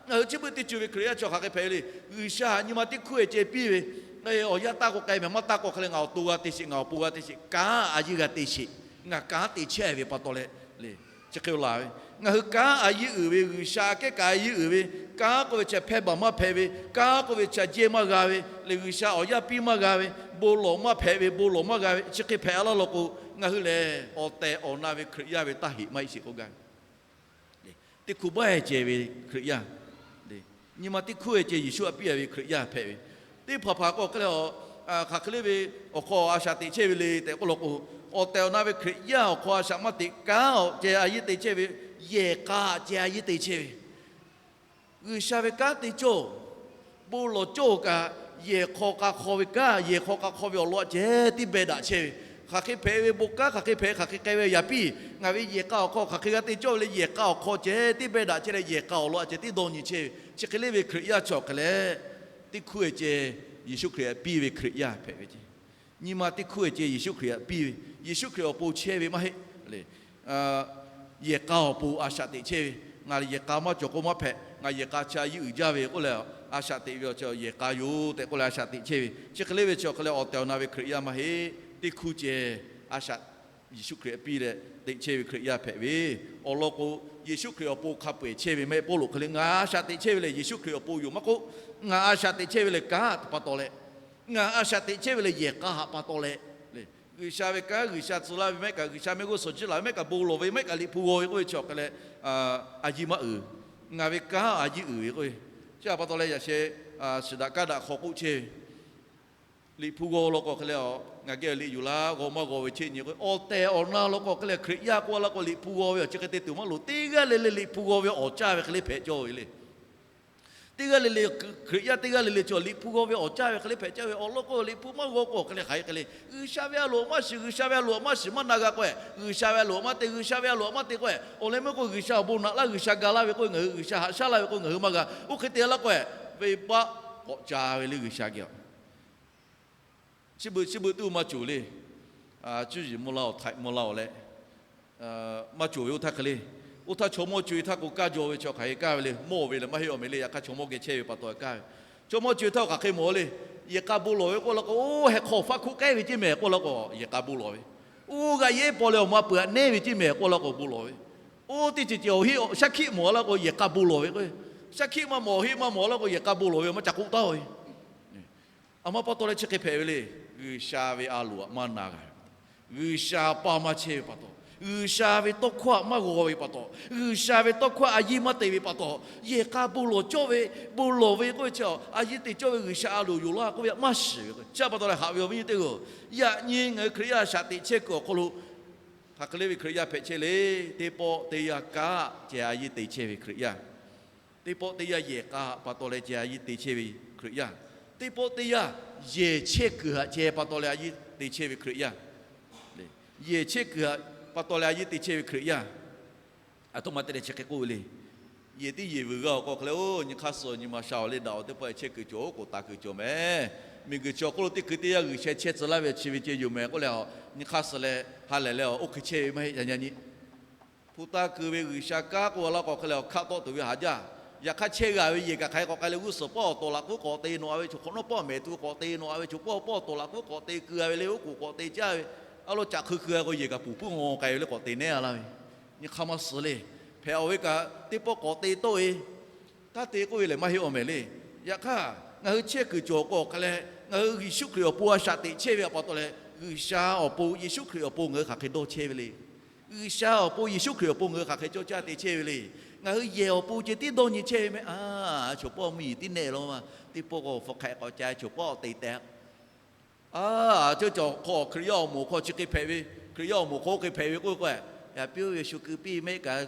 ngaˬ hui chi beuꞈ teˇ ceuˬ ve Hkriꞈ yaˇ chi hk'aˬ hk'e hpehꞈ ve le. G'uiˬsha htaꞈ nyi ma teˇ hkuˇ-eˬ ceh piˇ ve, awˬ yanˇ taˇ k'o k'ai mehˍ, maˇ taˇ k'o hk'e le, ngaˬ awˬ to g'a te sheˍ, ngaˬ awˬ pon g'a te sheˍ, kanˉ a yinˉ g'a te sheˍ, ngaˬ kanˉ te chehˇ ve pa taw leh le, chi hk'e laˬ ve. Ngaˬ hui kanˉ a yinˉ uiˍ ve, G'uiˬsha kehˉ kaꞈ a yinˉ uiˍ ve, kanˉ k'oˆ ve chi hpehˇ baˬ maˇ hpehꞈ ve, kanˉ k'oˆ ve chi jehˇ maˇ g'a ve le, G'uiˬsha awˬ yaˇ piˇ maˇ g'a ve, bon lawˬ maˇ hpehꞈ ve, bon lawˬ maˇ g'a ve, chi hk'e hpehꞈ-a laˇ law k'o, ngaˬ hui lehˬ awˬ tehˬ awˬ na ve Hkriꞈ yaˇ ve taˇ heꞈ maˇ heˆ sheˍ k'oˆ gaˇ ve. Teˇ hkuˇ baˆ-eˬ ceh ve Hkriꞈ yaˇ, nyi ma teˇ hkuˇ-eˬ ceh Yeˍsuˆ htaꞈ piˇ-a ve Hkriꞈ yaˇ hpehꞈ ve. Teˇ hpaˍ hpaˍ k'o hk'e le, hk'aˬ hk'e le ve awˬ hk'aw a shaꞈ teꞈ chehˇ ve le tehꞈ k'oˆ law k'o, awˬ tehˬ awˬ na ve Hkriꞈ yaˇ awˬ hk'aw a shaꞈ maˇ teꞈ, kanˉ ceh a yinˉ te chehˇ ve, yehˬ k'a ceh a yinˉ te chehˇ ve. G'uiˬsha ve kanˉ te cawˇ, bon lawˬ cawˇ kaꞈ, yehˬ hk'aw k'a hk'aw ve kanˉ, yehˬ hk'aw k'a hk'aw ve awˬ lawn ceh tiˉ beh daꞈ chehˇ ve. Hk'aˬ hk'e hpehꞈ ve bon kanˉ, hk'aˬ hk'e hpehꞈ, hk'aˬ hk'e k'ai ve yaꞈ piˇ, ngaˬ ve yehˬ k'a awˬ hk'aw hk'aˬ hk'e g'a te cawˇ ve le, yehˬ k'a awˬ hk'aw ceh tiˉ beh daꞈ chehˇ leh, yehˬ k'a awˬ lawn ceh tiˉ dawˇ nyi chehˇ ve. Chi hk'e le ve Hkriꞈ yaˇ chi awˬ hk'e leh, teˇ hkuˇ-eˬ ceh Yeˍsuˆ Hkriꞈ htaꞈ piˇ ve Hkriꞈ yaˇ hpehꞈ ve ce. Nyi ma teˇ hkuˇ-eˬ ceh Yeˍsuˆ Hkriꞈ htaꞈ piˇ ve, Yeˍsuˆ Hkriꞈ awˬ pon chehˇ ve maˇ heˆ le. Yehˬ k'a awˬ pon a shaꞈ teꞈ chehˇ ve, ngaˬ yehˬ k'a maˇ cawˬ k'o maˇ hpehꞈ, ngaˬ yehˬ k'a chi a yinˉ uiˍ jaˇ ve k'oˆ leh, a shaꞈ teꞈ ve awˬ chi yehˬ k'a yoˬ tehꞈ k'oˆ leh a shaꞈ teꞈ chehˇ ve. Chi hk'e le ve chi awˬ hk'e leh awˬ tehˬ awˬ na ve Hkriꞈ yaˇ maˇ heˆ. Teˇ hkuˇ ceh a shaꞈ Yeˍsuˆ Hkriꞈ htaꞈ piˇ leh teꞈ chehˇ ve Hkriꞈ yaˇ hpehꞈ ve. Awˬ lawn k'o, Yeˍsuˆ Hkriꞈ awˬ pon hk'a peu-eˬ chehˇ ve maˇ heˆ. Pawˇluꞈ hk'e le, ngaˬ a shaꞈ teꞈ chehˇ ve lehˬ Yeˍsuˆ Hkriꞈ awˬ pon yoˬ maˇ k'oˆ, ngaˬ a shaꞈ teꞈ chehˇ ve lehˬ kanˉ pa taw leh, ngaˬ a shaꞈ teꞈ chehˇ ve lehˬ yehˬ k'a htaꞈ pa taw leh, G'uiˬsha ve kanˉ, G'uiˬsha tcuh laˇ ve maˇ heˆ kaꞈ, G'uiˬsha mehˆ g'uˇ suhˍ jiˇ laˬ ve maˇ heˆ kaꞈ, bon lawˬ ve maˇ heˆ kaꞈ, liꞈ hpu g'aw ve k'oˆ ve chi awˬ hk'e leh, a yinˉ maˇ uiˍ. Ngaˬ ve kanˉ a yinˉ uiˍ ve k'oˆ ve, chi htaꞈ pa taw leh yaꞈ sheh, shiˍ daꞈ kaˇ daꞈ hk'aw k'oˆ chehˇ ve, liꞈ hpu g'aw law k'o hk'e leh, ngaˬ geh liꞈ yuˬ laˇ, g'aw maˇ g'aw ve cheˇ nyi k'o, awˬ tehˬ awˬ na law k'o hk'e leh Hkriꞈ yaˇ k'oˆ laˇ k'o liꞈ hpu g'aw ve awˬ chi hk'e te tuˬ maˇ loˍ. Teˇ g'aˇ le le liꞈ hpu g'aw ve awˬ caˇ ve hk'e le hpehꞈ cawˇ ve le. Teˇ g'aˇ le le, Hkriꞈ yaˇ teˇ g'aˇ le le chi liꞈ hpu g'aw ve awˬ caˇ ve hk'e le hpehꞈ caˇ ve awˬ lawn k'o, liꞈ hpu maˇ g'aw k'o hk'e le hk'aˬ hk'e le, G'uiˬsha ve a loˍ maˇ shiˍ, G'uiˬsha ve a loˍ maˇ shiˍ maˇ na g'a k'o, G'uiˬsha ve a loˍ maˇ te, G'uiˬsha ve a loˍ maˇ te k'o, awˬ leh meuˇ k'o G'uiˬsha awˬ bon naꞈ laˇ, G'uiˬsha ga laˇ ve k'o ngaˬ hui, G'uiˬsha haꞈ shaˉ laˇ ve k'o ngaˬ hui maˇ g'a. Oˇ hk'e te laˇ k'o, venˇbaˆ k'awꞈ ca ve le G'uiˬsha geh a. Chi beuꞈ chi beuꞈ tuˬ maˇ cawˬ le. Cuˇ yiˍ mvuh la-oˬ, htaiꞈ mvuh la-oˬ leh, maˇ cawˬ ve oˇ htaˇ hk'e le. Oˇ htaˇ chaw mawˇ co-e htaˇ k'o kaˇ jaw ve chi hk'aˬ hk'e kaˇ ve le. Mawˇ ve leh maˇ heˆ, awˬ meh le. Yaꞈ hk'aˇ chaw mawˇ geh chehˇ ve pa taw kaˇ ve. Chaw mawˇ co-e htaˇ hk'aˬ hk'e mawˬ le. Yehˬ k'a bon lawˬ ve k'oˆ laˇ k'o, oˇ heh hk'aw faˆ hkuˆ k'ehˉ ve ceˇ mehˍ k'oˆ laˇ k'o yehˬ k'a bon lawˬ ve. Oˇ g'aꞈ yehˉ paw leh awˬ ma peuˬ htaꞈ nehˉ ve ceˇ mehˍ k'oˆ laˇ k'o bon lawˬ ve. Oˇ teˇ ceuˬ ceuˬ awˬ heˆ shaˉ hkiˆ mawˬ laˇ k'o yehˬ k'a bon lawˬ ve k'o, shaˉ hkiˆ maˇ mawˬ, awˬ heˆ maˇ mawˬ laˇ k'o yehˬ k'a bon lawˬ ve maˇ ca k'oˆ taˉ ve. Aˬ ma pa taw leh chi hk'e hpehꞈ ve le. G'uiˬsha ve a loˍ htaꞈ maˇ na g'a ve pa taw, G'uiˬsha paˇ maˇ chehˇ ve pa taw, G'uiˬsha ve tawˇ hkawˇ htaꞈ maˇ g'aw ve pa taw, G'uiˬsha ve tawˇ hkawˇ htaꞈ a yinˉ maˇ te ve pa taw, yehˬ k'a bon lawˬ cawˇ ve, bon lawˬ ve k'oˆ ve chi a yinˉ te cawˇ ve G'uiˬsha a loˍ yoˬ laˇ k'oˆ ve htaꞈ maˇ shiˍ ve. Chi htaꞈ pa taw leh haꞈ ve awˬ viˉ nyi teˇ hpaˍ-oˬ, yaꞈ nyi ngaˬ hui Hkriꞈ yaˇ a shaꞈ teꞈ chehˇ kuiˬ awˬ hk'aw lo hk'aˬ hk'e le ve Hkriꞈ yaˇ hpehꞈ chehˇ le. Teˇ pawˆ teˇ yanˇ kanˉ ceh a yinˉ te chehˇ ve Hkriꞈ yaˇ. Teˇ pawˆ teˇ yanˇ yehˬ k'a htaꞈ pa taw leh ceh a yinˉ te chehˇ ve Hkriꞈ yaˇ. Teˇ pawˆ teˇ yanˇ yehˬ chehˇ kuiˬ htaꞈ ceh pa taw leh a yinˉ te chehˇ ve Hkriꞈ yaˇ. Yehˬ chehˇ kuiˬ htaꞈ pa taw leh a yinˉ te chehˇ ve Hkriꞈ yaˇ. Aˬ htoꞈ ma te leh chi hk'e k'oˆ ve le. Yehˬ tiˉ yehˬ vuiˬ g'a-oˬ k'o hk'e leh, oˇ nyi hk'aˇ suh nyi ma sha-oˬ le, daꞈ-oˬ teˇ pawˆ chehˇ kuiˬ cawˬ-oˬ k'oˍ taˍ kuiˬ cawˬ mehˍ. Miˬguiˬ chi awˬ hk'oˆ lo teˇ hkui teˇ yanˇ G'uiˬsha chehˇ tcuh laˇ ve chi ve ceh yoˬ mehˍ k'oˆ leh, nyi hk'aˇ suh leh ha lehˬ leh oˇ hk'e chehˇ ve maˇ heˆ. Yaꞈ nyi hpu taˇ keu ve G'uiˬsha kanˉ k'oˆ laˇ k'o hk'e leh, awˬ hkaˆ tawˆ tuˬ ve haˍ jaˇ. Yaꞈ hk'aˇ chehˇ g'a ve yehˬ kaꞈ hk'aˬ hk'e k'awꞈ k'ai leh g'uˇ suhˍ pawˆ awˬ tawˍ laꞈ k'oˉ k'awꞈ te nawꞈ-a ve, choˬ hk'awꞈ nawˉ pawˆ mehˍ tuˬ k'awꞈ te nawꞈ-a ve, choˬ pawˆ pawˆ awˬ tawˍ laꞈ k'oˉ k'awꞈ te keu-a ve le, oˉ k'oˍ k'awꞈ te caˇ ve, a lo caꞈ hkui hkui-a k'o yehˬ kaꞈ puˍ puiˉ ngaw k'ai ve le k'awꞈ te nehˉ-a laˇ ve, nyi hk'aˇ maˇ suh le. Hpehꞈ-aˬ ve kaꞈ teˇ pawˆ k'awꞈ te tawˆ-e taˇ te k'oˆ ve lehˬ maˇ heˆ awˬ mehˍ le. Yaꞈ hk'aˇ ngaˬ hui chehˇ kuiˬ cawˬ k'o awˬ hk'a leh, ngaˬ hui Yeˍsuˆ Hkriꞈ awˬ pon a shaꞈ teꞈ chehˇ ve pa taw leh, G'uiˬsha awˬ pon Yeˍsuˆ Hkriꞈ awˬ pon ngaˬ hui hk'aˬ hk'e dawˇ chehˇ ve le. G'uiˬsha awˬ pon Yeˍsuˆ Hkriꞈ awˬ pon ngaˬ hui hk'aˬ hk'e cawˇ caˇ te chehˇ ve le. Ngaˬ hui yehˬ awˬ pon ceh tiˉ dawˇ nyi chehˇ ve mehˆ. A, choˬ pawˆ mvuhˇ yeˬ tiˉ nehˆ law ma, teˇ pawˆ k'o hpfuhˇ hk'aˆ k'awꞈ ca, choˬ pawˆ te teh. A, ceuˇ cawˬ hk'aw Hkriꞈ yaˇ awˬ moˍ hk'aw chi hk'e hpehꞈ ve, Hkriꞈ yaˇ awˬ moˍ hk'aw oˇ hk'e hpehꞈ ve k'oˆ ve k'o, yaꞈ piˇ-oˬ ve shu keu piˇ mehˆ kaꞈ,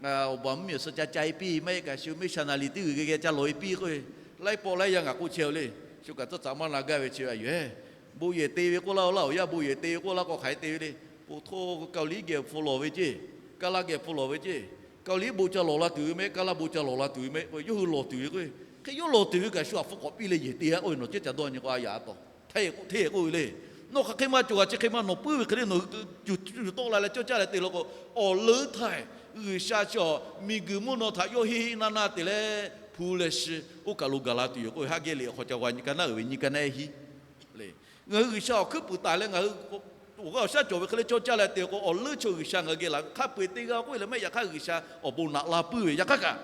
awˬ baˬ mvuhˇmiˬ awˬ suh ca ca-e piˇ mehˆ kaꞈ, shu missionary teˇ g'uiˬ geh geh ca lawˬ-e piˇ k'oˆ ve, laiˉ pawˆ laiˉ yaˇ ngaˬ k'oˆ chehˇ-oˬ le. Shu kaꞈ tcuhˉ tcuhˉ maˇ na gaˇ ve chi ve aꞈ yoˬ-e. Bon yehˬ te ve k'oˆ laˇ-o laˇ, awˬ yanˇ bon yehˬ te ve k'oˆ laˇ k'o hk'aˬ hk'e te ve le. Poˬ htoˇ Kaoˍliˇ geh hpfuh lawˬ ve ceˇ, Kaˇlaˇ geh hpfuh lawˬ ve ceˇ. Kaoˍliˇ bon ca lawˬ la tuˬ ve mehˆ, Kaˇlaˇ bon ca lawˬ la tuˬ ve mehˆ k'o, yawˇ hui lawˬ tuˬ ve k'o, hk'e yawˇ lawˬ tuˬ ve kaꞈ shu aꞈ hpfuhˇ k'awꞈ piˇ leh yehˬ te-a k'oˆ ve, nawˬ cehˇ ca dawˇ nyi k'o a yaꞈ a taw hteˇ k'oˆ ve le. Nawˬ hk'aˬ hk'e maˇ cawˬ g'a, chi hk'e maˇ nawˬ puiˉ ve hk'e le nawˬ hui tuˬ tawˆ la leh cawˇ caˇ leh te la k'o, awˬ leuˉ htaˇ G'uiˬsha chi awˬ miˬguiˬ mvuhˇ naw htaꞈ yawˇ henˇ henˇ naˇ naˇ te leh hpu leh shi oˇ kaˬ lo gaˬ la tuˬ yoˬ k'oˆ ve, haˉ geh liꞈ awˬ hk'aw ca g'a nyi ka naˉ uiˍ ve nyi ka naˉ hiˉ le. Ngaˬ hui G'uiˬsha awˬ hkuiˉ puiˍ taˍ leh ngaˬ hui awˬ g'aˇ awˬ shaˉ cawˬ ve hk'e le cawˇ caˇ leh te k'o, awˬ leuˉ chaw G'uiˬsha ngaˬ hui geh laˬ ve hk'a peu-eˬ te g'a k'oˆ ve lehˬ mehˆ, yaꞈ hk'aˇ G'uiˬsha awˬ bon naꞈ la puiˉ ve. Yaꞈ hk'aˇ kaꞈ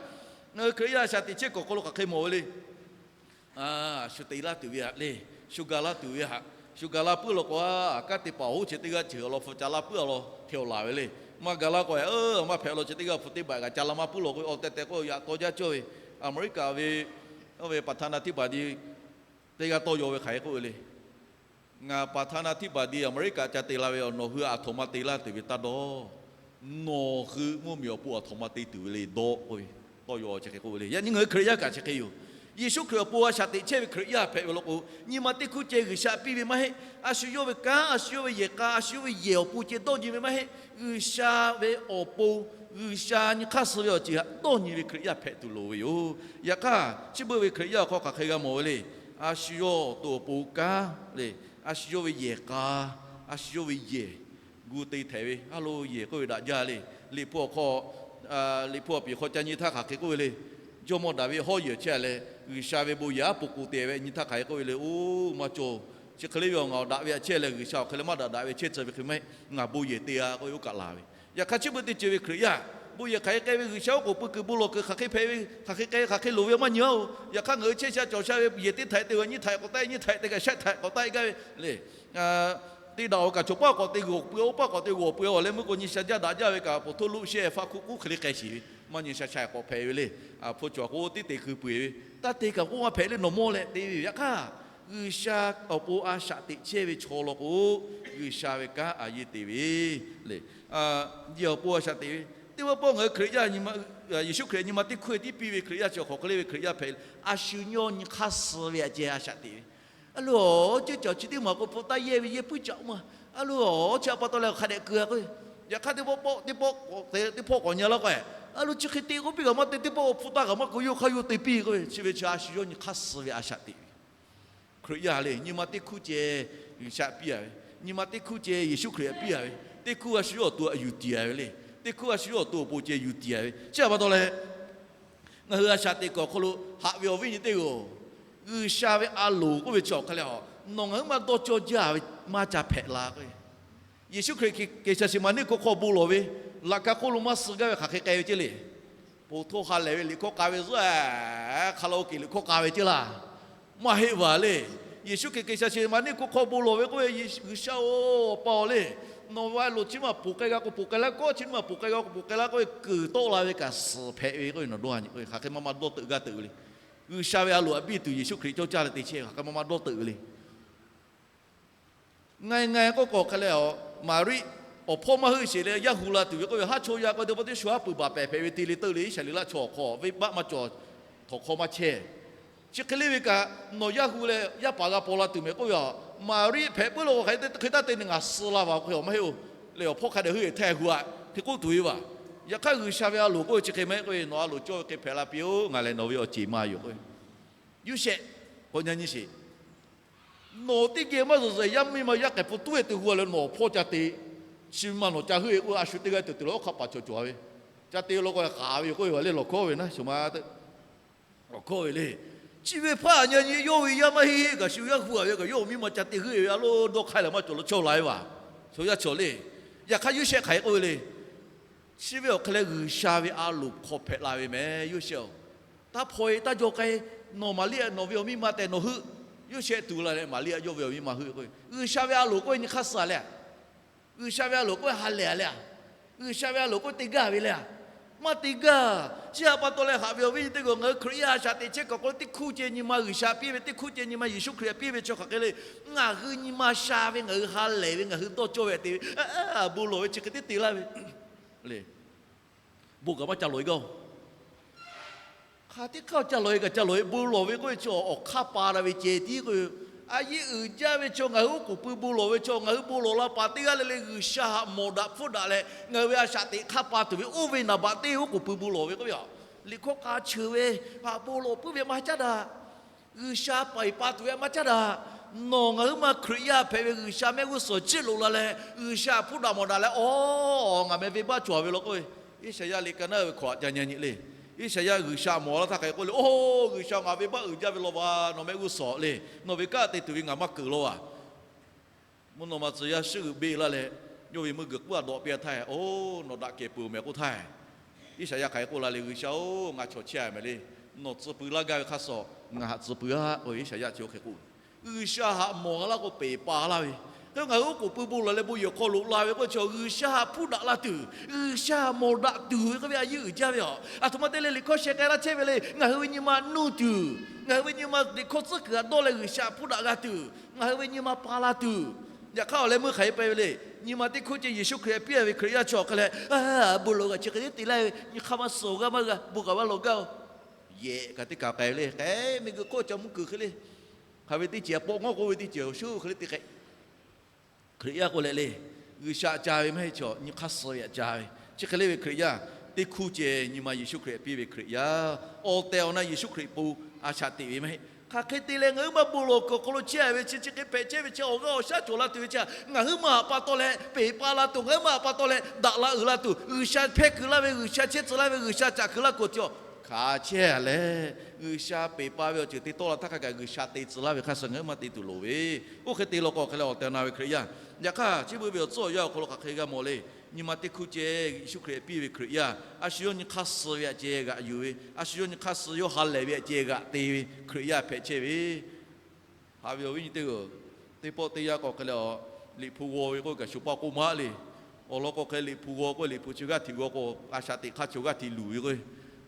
ngaˬ hui Hkriꞈ yaˇ a shaꞈ teꞈ chehˇ kuiˬ awˬ hk'aw lo hk'aˬ hk'e mawˬ ve le. Shu te laˇ tuˬ ve haꞈ le, shu ga laˇ tuˬ ve haꞈ, shu ga laˇ puiˉ law k'o, a, kanˉ te paˍ awˬ hoˉ chi teˇ g'aˇ ceuˬ awˬ lawn hpu ca laˇ puiˉ awˬ lawn hteˇ awˬ laˬ ve le. Maˇ ga laˇ k'o, maˇ hpehꞈ law chi teˇ g'aˇ hpu teˇ baꞈ kaꞈ ca la maˇ puiˉ law k'o, awˬ tehˬ tehˬ k'o yaꞈ taw jaˇ cawˇ ve, Aˍmeˍriˆkaˍ ve, oˇ ve ประธานาธิบดี teˇ g'aˇ tawˇ yaw ve hk'aˬ hk'e k'oˆ ve le. Ngaˬ ประธานาธิบดี Aˍmeˍriˆkaˍ ca te la ve, nawˬ hui aˬ htoꞈ ma te laˇ tuˬ ve taˇ dawˇ. Nawˬ hui mvuhˇmiˬ awˬ pon aˬ htoꞈ ma te tuˬ ve le dawˇ k'oˆ ve, tawˇ yaw chi hk'e k'oˆ ve le. Yaꞈ nyi ngaˬ hui Hkriꞈ yaˇ kaꞈ chi hk'e yoˬ. Yeˍsuˆ Hkriꞈ awˬ pon a shaꞈ teꞈ chehˇ ve Hkriꞈ yaˇ hpehꞈ ve law k'o, nyi ma teˇ hkuˇ ceh G'uiˬsha piˇ ve maˇ heˆ. A shu yawˇ ve kanˉ, a shu yawˇ ve yehˬ k'a, a shu yawˇ ve yehˬ awˬ pon ceh dawˇ nyi ve maˇ heˆ. G'uiˬsha ve awˬ pon, G'uiˬsha nyi hk'aˇ suh ve awˬ ceuˬ htaꞈ dawˇ nyi ve Hkriꞈ yaˇ hpehꞈ tuˬ loˍ ve yoˬ. Yaꞈ hk'aˇ chi beuꞈ ve Hkriꞈ yaˇ awˬ hk'aw hk'aˬ hk'e g'a mawˬ ve le. A shu yawˇ awˬ to awˬ pon kanˉ le, a shu yawˇ ve yehˬ k'a, a shu yawˇ ve yehˬ gu te htehꞈ ve, a lo yehˬ k'oˆ ve daꞈ jaˇ le. Liꞈ hpu awˬ hk'aw, Liꞈ hpu awˬ piˍ hk'aw ca nyi htaˇ hk'aˬ hk'e k'oˆ ve le. Jawˇmawˇ Daˍviˆ hawˉ yehˬ chehˇ leh, G'uiˬsha ve bon yehˬ aˉ po k'o te ve nyi htaˇ hk'aˬ hk'e k'oˆ ve le. Oˇ, maˇ cawˬ. Chi hk'e le ve awˬ ngaˬ awˬ daꞈ ve aꞈ chehˇ leh, G'uiˬsha awˬ hk'e leh maˇ daꞈ daꞈ ve chehˇ tcuh ve hk'e maˇ heˆ. Ngaˬ bon yehˬ te-a k'oˆ ve oˇ kaꞈ laˬ ve. Yaꞈ hk'aˇ chi beuꞈ teˇ ceuˬ ve Hkriꞈ yaˇ, bon yehˬ hk'aˬ hk'e k'ai ve, G'uiˬsha oˉ k'oˍ pui kuiˬ bon lawˬ kuiˬ hk'aˬ hk'e hpehꞈ ve, hk'aˬ hk'e k'ai, hk'aˬ hk'e loˍ ve maˇ nyi-oˬ. Yaꞈ hk'aˇ ngaˬ hui chehˇ sha cawˬ sha ve yehˬ teˇ htaiꞈ te ve, nyiˇ htaiꞈ k'awꞈ taˆ-e, nyiˇ htaiꞈ te kaꞈ shaˆ htaiꞈ k'awꞈ taˆ-e gaˇ ve le. Teˇ daꞈ-oˬ kaꞈ choˬ paˆ k'awꞈ te g'awˬ pui-a, oˇ paˆ k'awꞈ te g'awˬ pui-a leh meuˇ k'o nyi sha jaˇ daꞈ jaˇ ve kaꞈ, poˬ htoˇ luˆ shehˇ faˆ hkuˆ k'uˉ hk'e le k'ai shiˍ ve, maˇ nyi sha sha k'awꞈ hpehꞈ ve le. Hpu cawˬ k'o teˇ te keu peu-eˬ ve, taˇ te kaꞈ k'oˆ maˇ hpehꞈ le, nawˬ mawˇ leh te ve yoˬ. Yaꞈ hk'aˇ G'uiˬsha awˬ pon a shaꞈ teꞈ chehˇ ve chaw law k'o, G'uiˬsha ve kanˉ a yeˇ te ve le. Yehˬ awˬ pon a shaꞈ teꞈ ve, teˇ pawˆ pawˆ ngaˬ hui Hkriꞈ yaˇ, Yeˍsuˆ Hkriꞈ nyi ma teˇ hkui tiˉ piˇ ve Hkriꞈ yaˇ chi awˬ hk'aw hk'e le ve Hkriꞈ yaˇ hpehꞈ, a shu yawˇ nyi hk'aˇ suh ve aꞈ ceh a shaꞈ teꞈ ve. A loˬ, ceuˇ cawˬ chi teˇ maˬ k'o hpu taˇ yehˇ ve yehˇ puiˉ caꞈ-oˬ ma. A loˬ, chi a pa taw leh hk'a dehꞈ keu-a k'o, yaꞈ hk'aˇ teˇ pawˆ pawˆ teˇ pawˆ k'awꞈ te, teˇ pawˆ k'awꞈ nyi laˇ k'o, a loˬ chi hk'e te k'oˆ piˇ kaꞈ maˇ te, teˇ pawˆ hpu taˇ kaꞈ maˇ keu, yawˇ hk'aˇ yawˇ te piˇ k'oˆ ve, chi ve chi a shu yawˇ nyi hk'aˇ suh ve a shaꞈ teꞈ ve. Hkriꞈ yaˇ le, nyi ma teˇ hkuˇ ceh G'uiˬsha piˇ-a ve, nyi ma teˇ hkuˇ ceh Yeˍsuˆ Hkriꞈ piˇ-a ve, teˇ hkuˇ a shu yawˇ awˬ to a yuˬ tiˍ-a ve le. Teˇ hkuˇ a shu yawˇ awˬ to awˬ pon ceh yuˬ tiˍ-a ve. Chi a pa taw leh, ngaˬ hui a shaꞈ teꞈ kuiˬ awˬ hk'aw lo haꞈ ve awˬ viˉ nyi teˇ g'aˇ-oˬ, G'uiˬsha ve a loˍ k'oˆ ve chi awˬ hk'a leh a, nawˬ ngaˬ hui maˇ dawˇ cawˇ jaˇ ve maˇ ca hpehꞈ la k'o, Yeˍsuˆ Hkriꞈ Geˍsaˍseˍmaˍniˆ hkawˇ hk'aw bon lawˬ ve, laꞈ ka hk'oˆ lo maˇ suh gaˇ ve hk'aˬ hk'e k'ai ve ceˇ le. Poˬ htoˇ ha lehˬ ve liꞈ hkawˇ k'a ve zuhˆ, hk'a la oˇ kehˬ liꞈ hkawˇ k'a ve ceˇ laˇ. Maˇ heˆ vaˬ le. Yeˍsuˆ Hkriꞈ Geˍsaˍseˍmaˍniˆ hkawˇ hk'aw bon lawˬ ve k'oˆ ve, G'uiˬsha-oˬ, Awˬ pa-oˬ le, nawˬ ve a loˍ chi maˇ ponˬ k'ai g'a k'o ponˬ k'ai laˇ, kawˆ chi maˇ ponˬ k'ai g'a k'o ponˬ k'ai laˇ k'oˆ ve, kuiˬ tawˆ la ve kaꞈ suhˍ hpehꞈ ve k'oˆ ve, nawˬ dawˇ nyi k'o hk'aˬ hk'e maˇ maˇ dawˇ teuꞈ g'aˇ teuꞈ ve le. G'uiˬsha ve a loˍ a biˇ tuˬ Yeˍsuˆ Hkriꞈ cawˇ caˇ leh te chehˇ ve hk'aˬ hk'e maˇ maˇ dawˇ teuꞈ ve le. Ngai ngai k'oˆ k'o hk'e leh, Maˍriˆ awˬ hpawˇ maˇ heuˆ sheˍ leh yaˇ hu la tuˬ ve k'oˆ ve, haˉ chaw yaˇ k'o teˇ pawˆ teˇ shu haˉ pui baˬ pehˍ hpehꞈ ve te le teuˆ le, Iˉsaˍreˍlaˆ chaw awˬ hk'aw venˇbaˆ maˇ cawˬ, htawnˍ hk'aw maˇ chehˇ. Chi hk'e le ve kaꞈ nawˬ yaˇ hu leh yaˇ paˍ g'a paw la tuˬ mehˍ k'oˆ ve, Maˍriˆ hpehꞈ puiˉ la k'o hk'e te te ne ngaˬ suh la vaˬ k'o hk'e maˇ heˆ-oˬ. Leh awˬ hpawˇ hk'a dehꞈ heuˆ-eˬ hteˇ hu-a, hk'e k'oˆ tuˬ ve vaˬ. Yaꞈ hk'aˇ G'uiˬsha ve a loˍ k'oˆ ve chi hk'e maˇ heˆ k'oˆ ve, Nawˬ a loˍ cawˇ ve hk'e hpehꞈ la piˇ-oˆ, ngaˬ lehˬ nawˬ ve awˬ ceˬ ma yoˬ k'oˆ ve. Yuˇsehꞈ, k'awꞈ nyi nyi sheˍ. Nawˬ teˇ geh maˇ zuhˬ zuhˬ yaˇ miˇ ma yaˇ hk'e hpu tuˉ-e te hu-a leh nawˬ awˬ hpawˇ ca te, chi ma nawˬ ca heuˆ-e k'oˆ ve, a shu teˇ g'aˇ ceuˬ te leh oˇ hk'aˇ paˍ cawˬ cawˬ-a ve, ca te law k'o k'aˍ ve yoˬ k'oˆ ve, a leh lawˬ hkawˉ ve naˉ sho ma te Awˬ hkawˇ ve le, chi ve hpaˇ nyi nyi yawˇ ve yaˇ maˇ heˆ. Kaꞈ shu yaˇ hu a ve kaꞈ yawˇ awˬ miˇ ma ca te heuˆ ve a loˉ dawˇ hk'ai leh maˇ cawˬ lo chawˇ la ve vaˬ. Chaw yaˇ chaw le. Yaꞈ hk'aˇ Yoˇsehꞈ hk'aˬ hk'e k'oˆ ve le, chi ve awˬ hk'e leh G'uiˬsha ve a loˍ hk'aw hpehꞈ la ve meh Yoˇsehꞈ-oˬ, taˇ hpaw e taˇ jaw k'ai. Nawˬ Maˍriˆ nawˬ ve awˬ miˇ ma tehꞈ nawˬ heuˆ. Yoˇsehꞈ tuˬ la leh Maˍriˆ yawˇ ve awˬ miˇ ma heuˆ k'oˆ ve, G'uiˬsha ve a loˍ k'oˆ ve nyi hk'aˇ suh leh a, G'uiˬsha ve a loˍ k'oˆ ve ha lehˬ a leh a, G'uiˬsha ve a loˍ k'oˆ ve te gaˇ ve le a, maˇ te gaˇ. Chi htaꞈ pa taw leh haꞈ ve awˬ viˉ nyi teˇ g'aˇ, ngaˬ hui Hkriꞈ yaˇ a shaꞈ teꞈ chehˇ kaꞈ k'o, teˇ hk'uˇ ceh nyi ma G'uiˬsha piˇ ve, teˇ hk'uˇ ceh nyi ma Yeˍsuˆ Hkriꞈ piˇ ve chaw hk'aˬ hk'e le, ngaˬ hui nyi ma sha ve, ngaˬ hui ha lehˬ ve, ngaˬ hui dawˇ cawˇ ve htaꞈ te ve, a, bon lawˬ ve chi hk'e tiˉ te laˇ ve le. Bon kaꞈ maˇ ca lawˬ e gaˇ-oˬ. Hk'aˬ teˇ hk'aˇ ca lawˬ e kaꞈ ca lawˬ e, bon lawˬ ve k'oˆ ve chi awˬ hk'aˇ pa la ve ceh tiˉ k'oˆ ve, a yeˇ uiˍ jaˇ ve chaw, ngaˬ hui oˉ k'oˍ pui bon lawˬ ve chaw, ngaˬ hui bon lawˬ la paˍ teˇ g'aˇ le le G'uiˬsha haꞈ mawˬ daꞈ hpfuhˇ daꞈ leh ngaˬ hui ve a shaꞈ teꞈ hk'aˇ pa tuˬ ve oˇ ve naˍ baꞈ teˇ oˉ k'oˍ pui bon lawˬ ve k'oˆ ve a. Liꞈ hkawˇ k'a cheuˬ ve, haꞈ bon lawˬ puiˉ ve maˇ caˉ daꞈ. G'uiˬsha paiˍ pa tuˬ ve maˇ caˉ daꞈ. Nawˬ ngaˬ huiˉ ma Hkriꞈ yaˇ hpehꞈ ve G'uiˬsha mehˆ g'uˇ suhˍ chiˇ loꞈ la leh G'uiˬsha hpfuhˇ daꞈ mawˬ daꞈ leh, aˬ, ngaˬ meh venˇbaˆ cawˬ ve law k'oˆ ve, Iˉsaˍyaˆ liꞈ ka naˉ ve hkawꞈ ca nyi nyi le. Iˉsaˍyaˆ G'uiˬsha mawˬ laˇ htaˇ hk'aˬ hk'e k'oˆ le, oˇ, G'uiˬsha ngaˬ venˇbaˆ uiˍ jaˇ ve law va, nawˬ mehˆ g'uˇ suhˍ le. Nawˬ ve kanˉ te tuˬ ve ngaˬ maˇ keunˍ law vaˬ. Mvuhˇ naw ma tcuh yaˇ shiˉ g'uiˬ beˆ laˇ leh, yawˇ ve meuˇ g'uiˬ k'uˉ a dawꞈ piˇ a htaˇ, oˇ, nawˬ daꞈ kehˬ peuˬ mehˍ k'oˆ htaˇ, Iˉsaˍyaˆ hk'aˬ hk'e k'oˆ la le, G'uiˬsha-oˬ, ngaˬ chaw chehˇ a mehˍ le. Nawˬ tcuh pui laˇ gaˇ ve hk'aˇ suh ngaˬ haꞈ tcuh pui a k'oˆ ve, Iˉsaˍyaˆ chi hk'e k'oˆ. G'uiˬsha haꞈ mawˬ laˇ k'o peˍ pa laˇ ve, hk'e ngaˬ hui oˉ k'oˍ pui bon lawˬ leh bon yehˬ hk'aw loꞈ la ve k'oˆ ve chi, G'uiˬsha haꞈ hpfuhˇ daꞈ la tuˬ, G'uiˬsha mawˬ daꞈ tuˬ ve k'oˆ ve a yeˇ uiˍ jaˇ ve a. Aˬ htoꞈ ma te leh liꞈ hkawˇ sheh k'ai laˇ chehˇ ve le, ngaˬ hui ve nyi ma nuˇ tuˬ, ngaˬ hui ve nyi ma liꞈ hkawˇ tcuhˉ kuiˬ a dawˇ leh G'uiˬsha hpfuhˇ daꞈ g'a tuˬ, ngaˬ hui ve nyi ma pa la tuˬ. Yaꞈ hk'aˇ awˬ leh meuˇ hk'aˬ hk'e pehꞈ ve le. Nyi ma teˇ hk'uˇ ceh Yeˍsuˆ Hkriꞈ piˇ a ve Hkriꞈ yaˇ chaw hk'e leh, bon lawˬ g'aꞈ chi hk'e te laˇ ve, nyi hk'aˇ maˇ suhˍ g'aˇ maˇ g'a, bon kaꞈ maˇ lawˬ gaˇ-oˬ. Yehˬ kaꞈ teˇ kaˬ k'ai ve le, k'ai miˬguiˬ hk'oˆ ca mvuhˇ kuiˬ hk'e le. Hk'aˬ ve teˇ ceuˬ a pawˆ ngawˉ k'oˆ ve teˇ ceuˬ awˬ shuˉ hk'e le te k'ai. Hkriꞈ yaˇ k'o leh le, G'uiˬsha ca ve maˇ heˆ, chaw nyi hk'aˇ suh ve htaꞈ ca ve. Chi hk'e le ve Hkriꞈ yaˇ, teˇ hkuˇ ceh nyi ma Yeˍsuˆ Hkriꞈ piˇ ve Hkriꞈ yaˇ, awˬ tehˬ awˬ na Yeˍsuˆ Hkriꞈ pon a shaꞈ teꞈ ve maˇ heˆ. Hk'aˬ hk'e te leh ngaˬ huiˉ maˇ bon lawˬ kuiˬ awˬ hk'aw lo chehˇ ve chi, chi hk'e hpehꞈ chehˇ ve chi, awˬ g'aˇ awˬ shaˉ cawˬ la tuˬ ve chi, ngaˬ huiˉ maˇ haꞈ pa taw leh peˍ pa la tuˬ, ngaˬ huiˉ maˇ haꞈ pa taw leh daꞈ la uiˍ la tuˬ, G'uiˬsha hpehˇ kuiˬ laˇ ve, G'uiˬsha chehˇ tcuh laˇ ve, G'uiˬsha caꞈ kuiˬ laˇ kuiˬ chi a hkanˍ chehˇ a leh, G'uiˬsha peˍ pa ve awˬ ceuˬ te tawˆ la htaˇ hk'a gaˬ G'uiˬsha te tcuh laˇ ve hk'aˇ suh ngaˬ huiˉ maˇ te tuˬ loˍ ve, oˇ hk'e te law k'o hk'e leh awˬ tehˬ awˬ na ve Hkriꞈ yaˇ. Yaꞈ hk'aˇ chi beuꞈ ve awˬ tcuhˉ awˬ yanˇ awˬ hk'aw lo hk'aˬ hk'e g'a mawˬ le. Nyi ma teˇ hkuˇ ceh Yeˍsuˆ Hkriꞈ piˇ ve Hkriꞈ yaˇ, a shu yawˇ nyi hk'aˇ suh ve htaꞈ ceh g'aꞈ yuˬ ve, a shu yawˇ nyi hk'aˇ suh yawˇ ha lehˬ ve htaꞈ ceh g'aꞈ te ve Hkriꞈ yaˇ hpehꞈ chehˇ ve, haꞈ ve awˬ viˉ nyi teˇ g'aˇ, teˇ pawˆ teˇ yanˇ k'o hk'e leh a, Liꞈ hpu g'aw ve k'oˆ kaꞈ shu paˇ k'oˆ maˇ le. Awˬ lawn k'o hk'e Liꞈ hpu g'aw k'oˆ, Liꞈ hpu chi g'aˇ hteꞈ g'aw k'o, a shaꞈ teꞈ hk'aˇ chaw g'aˇ hteꞈ luˬ ve k'o,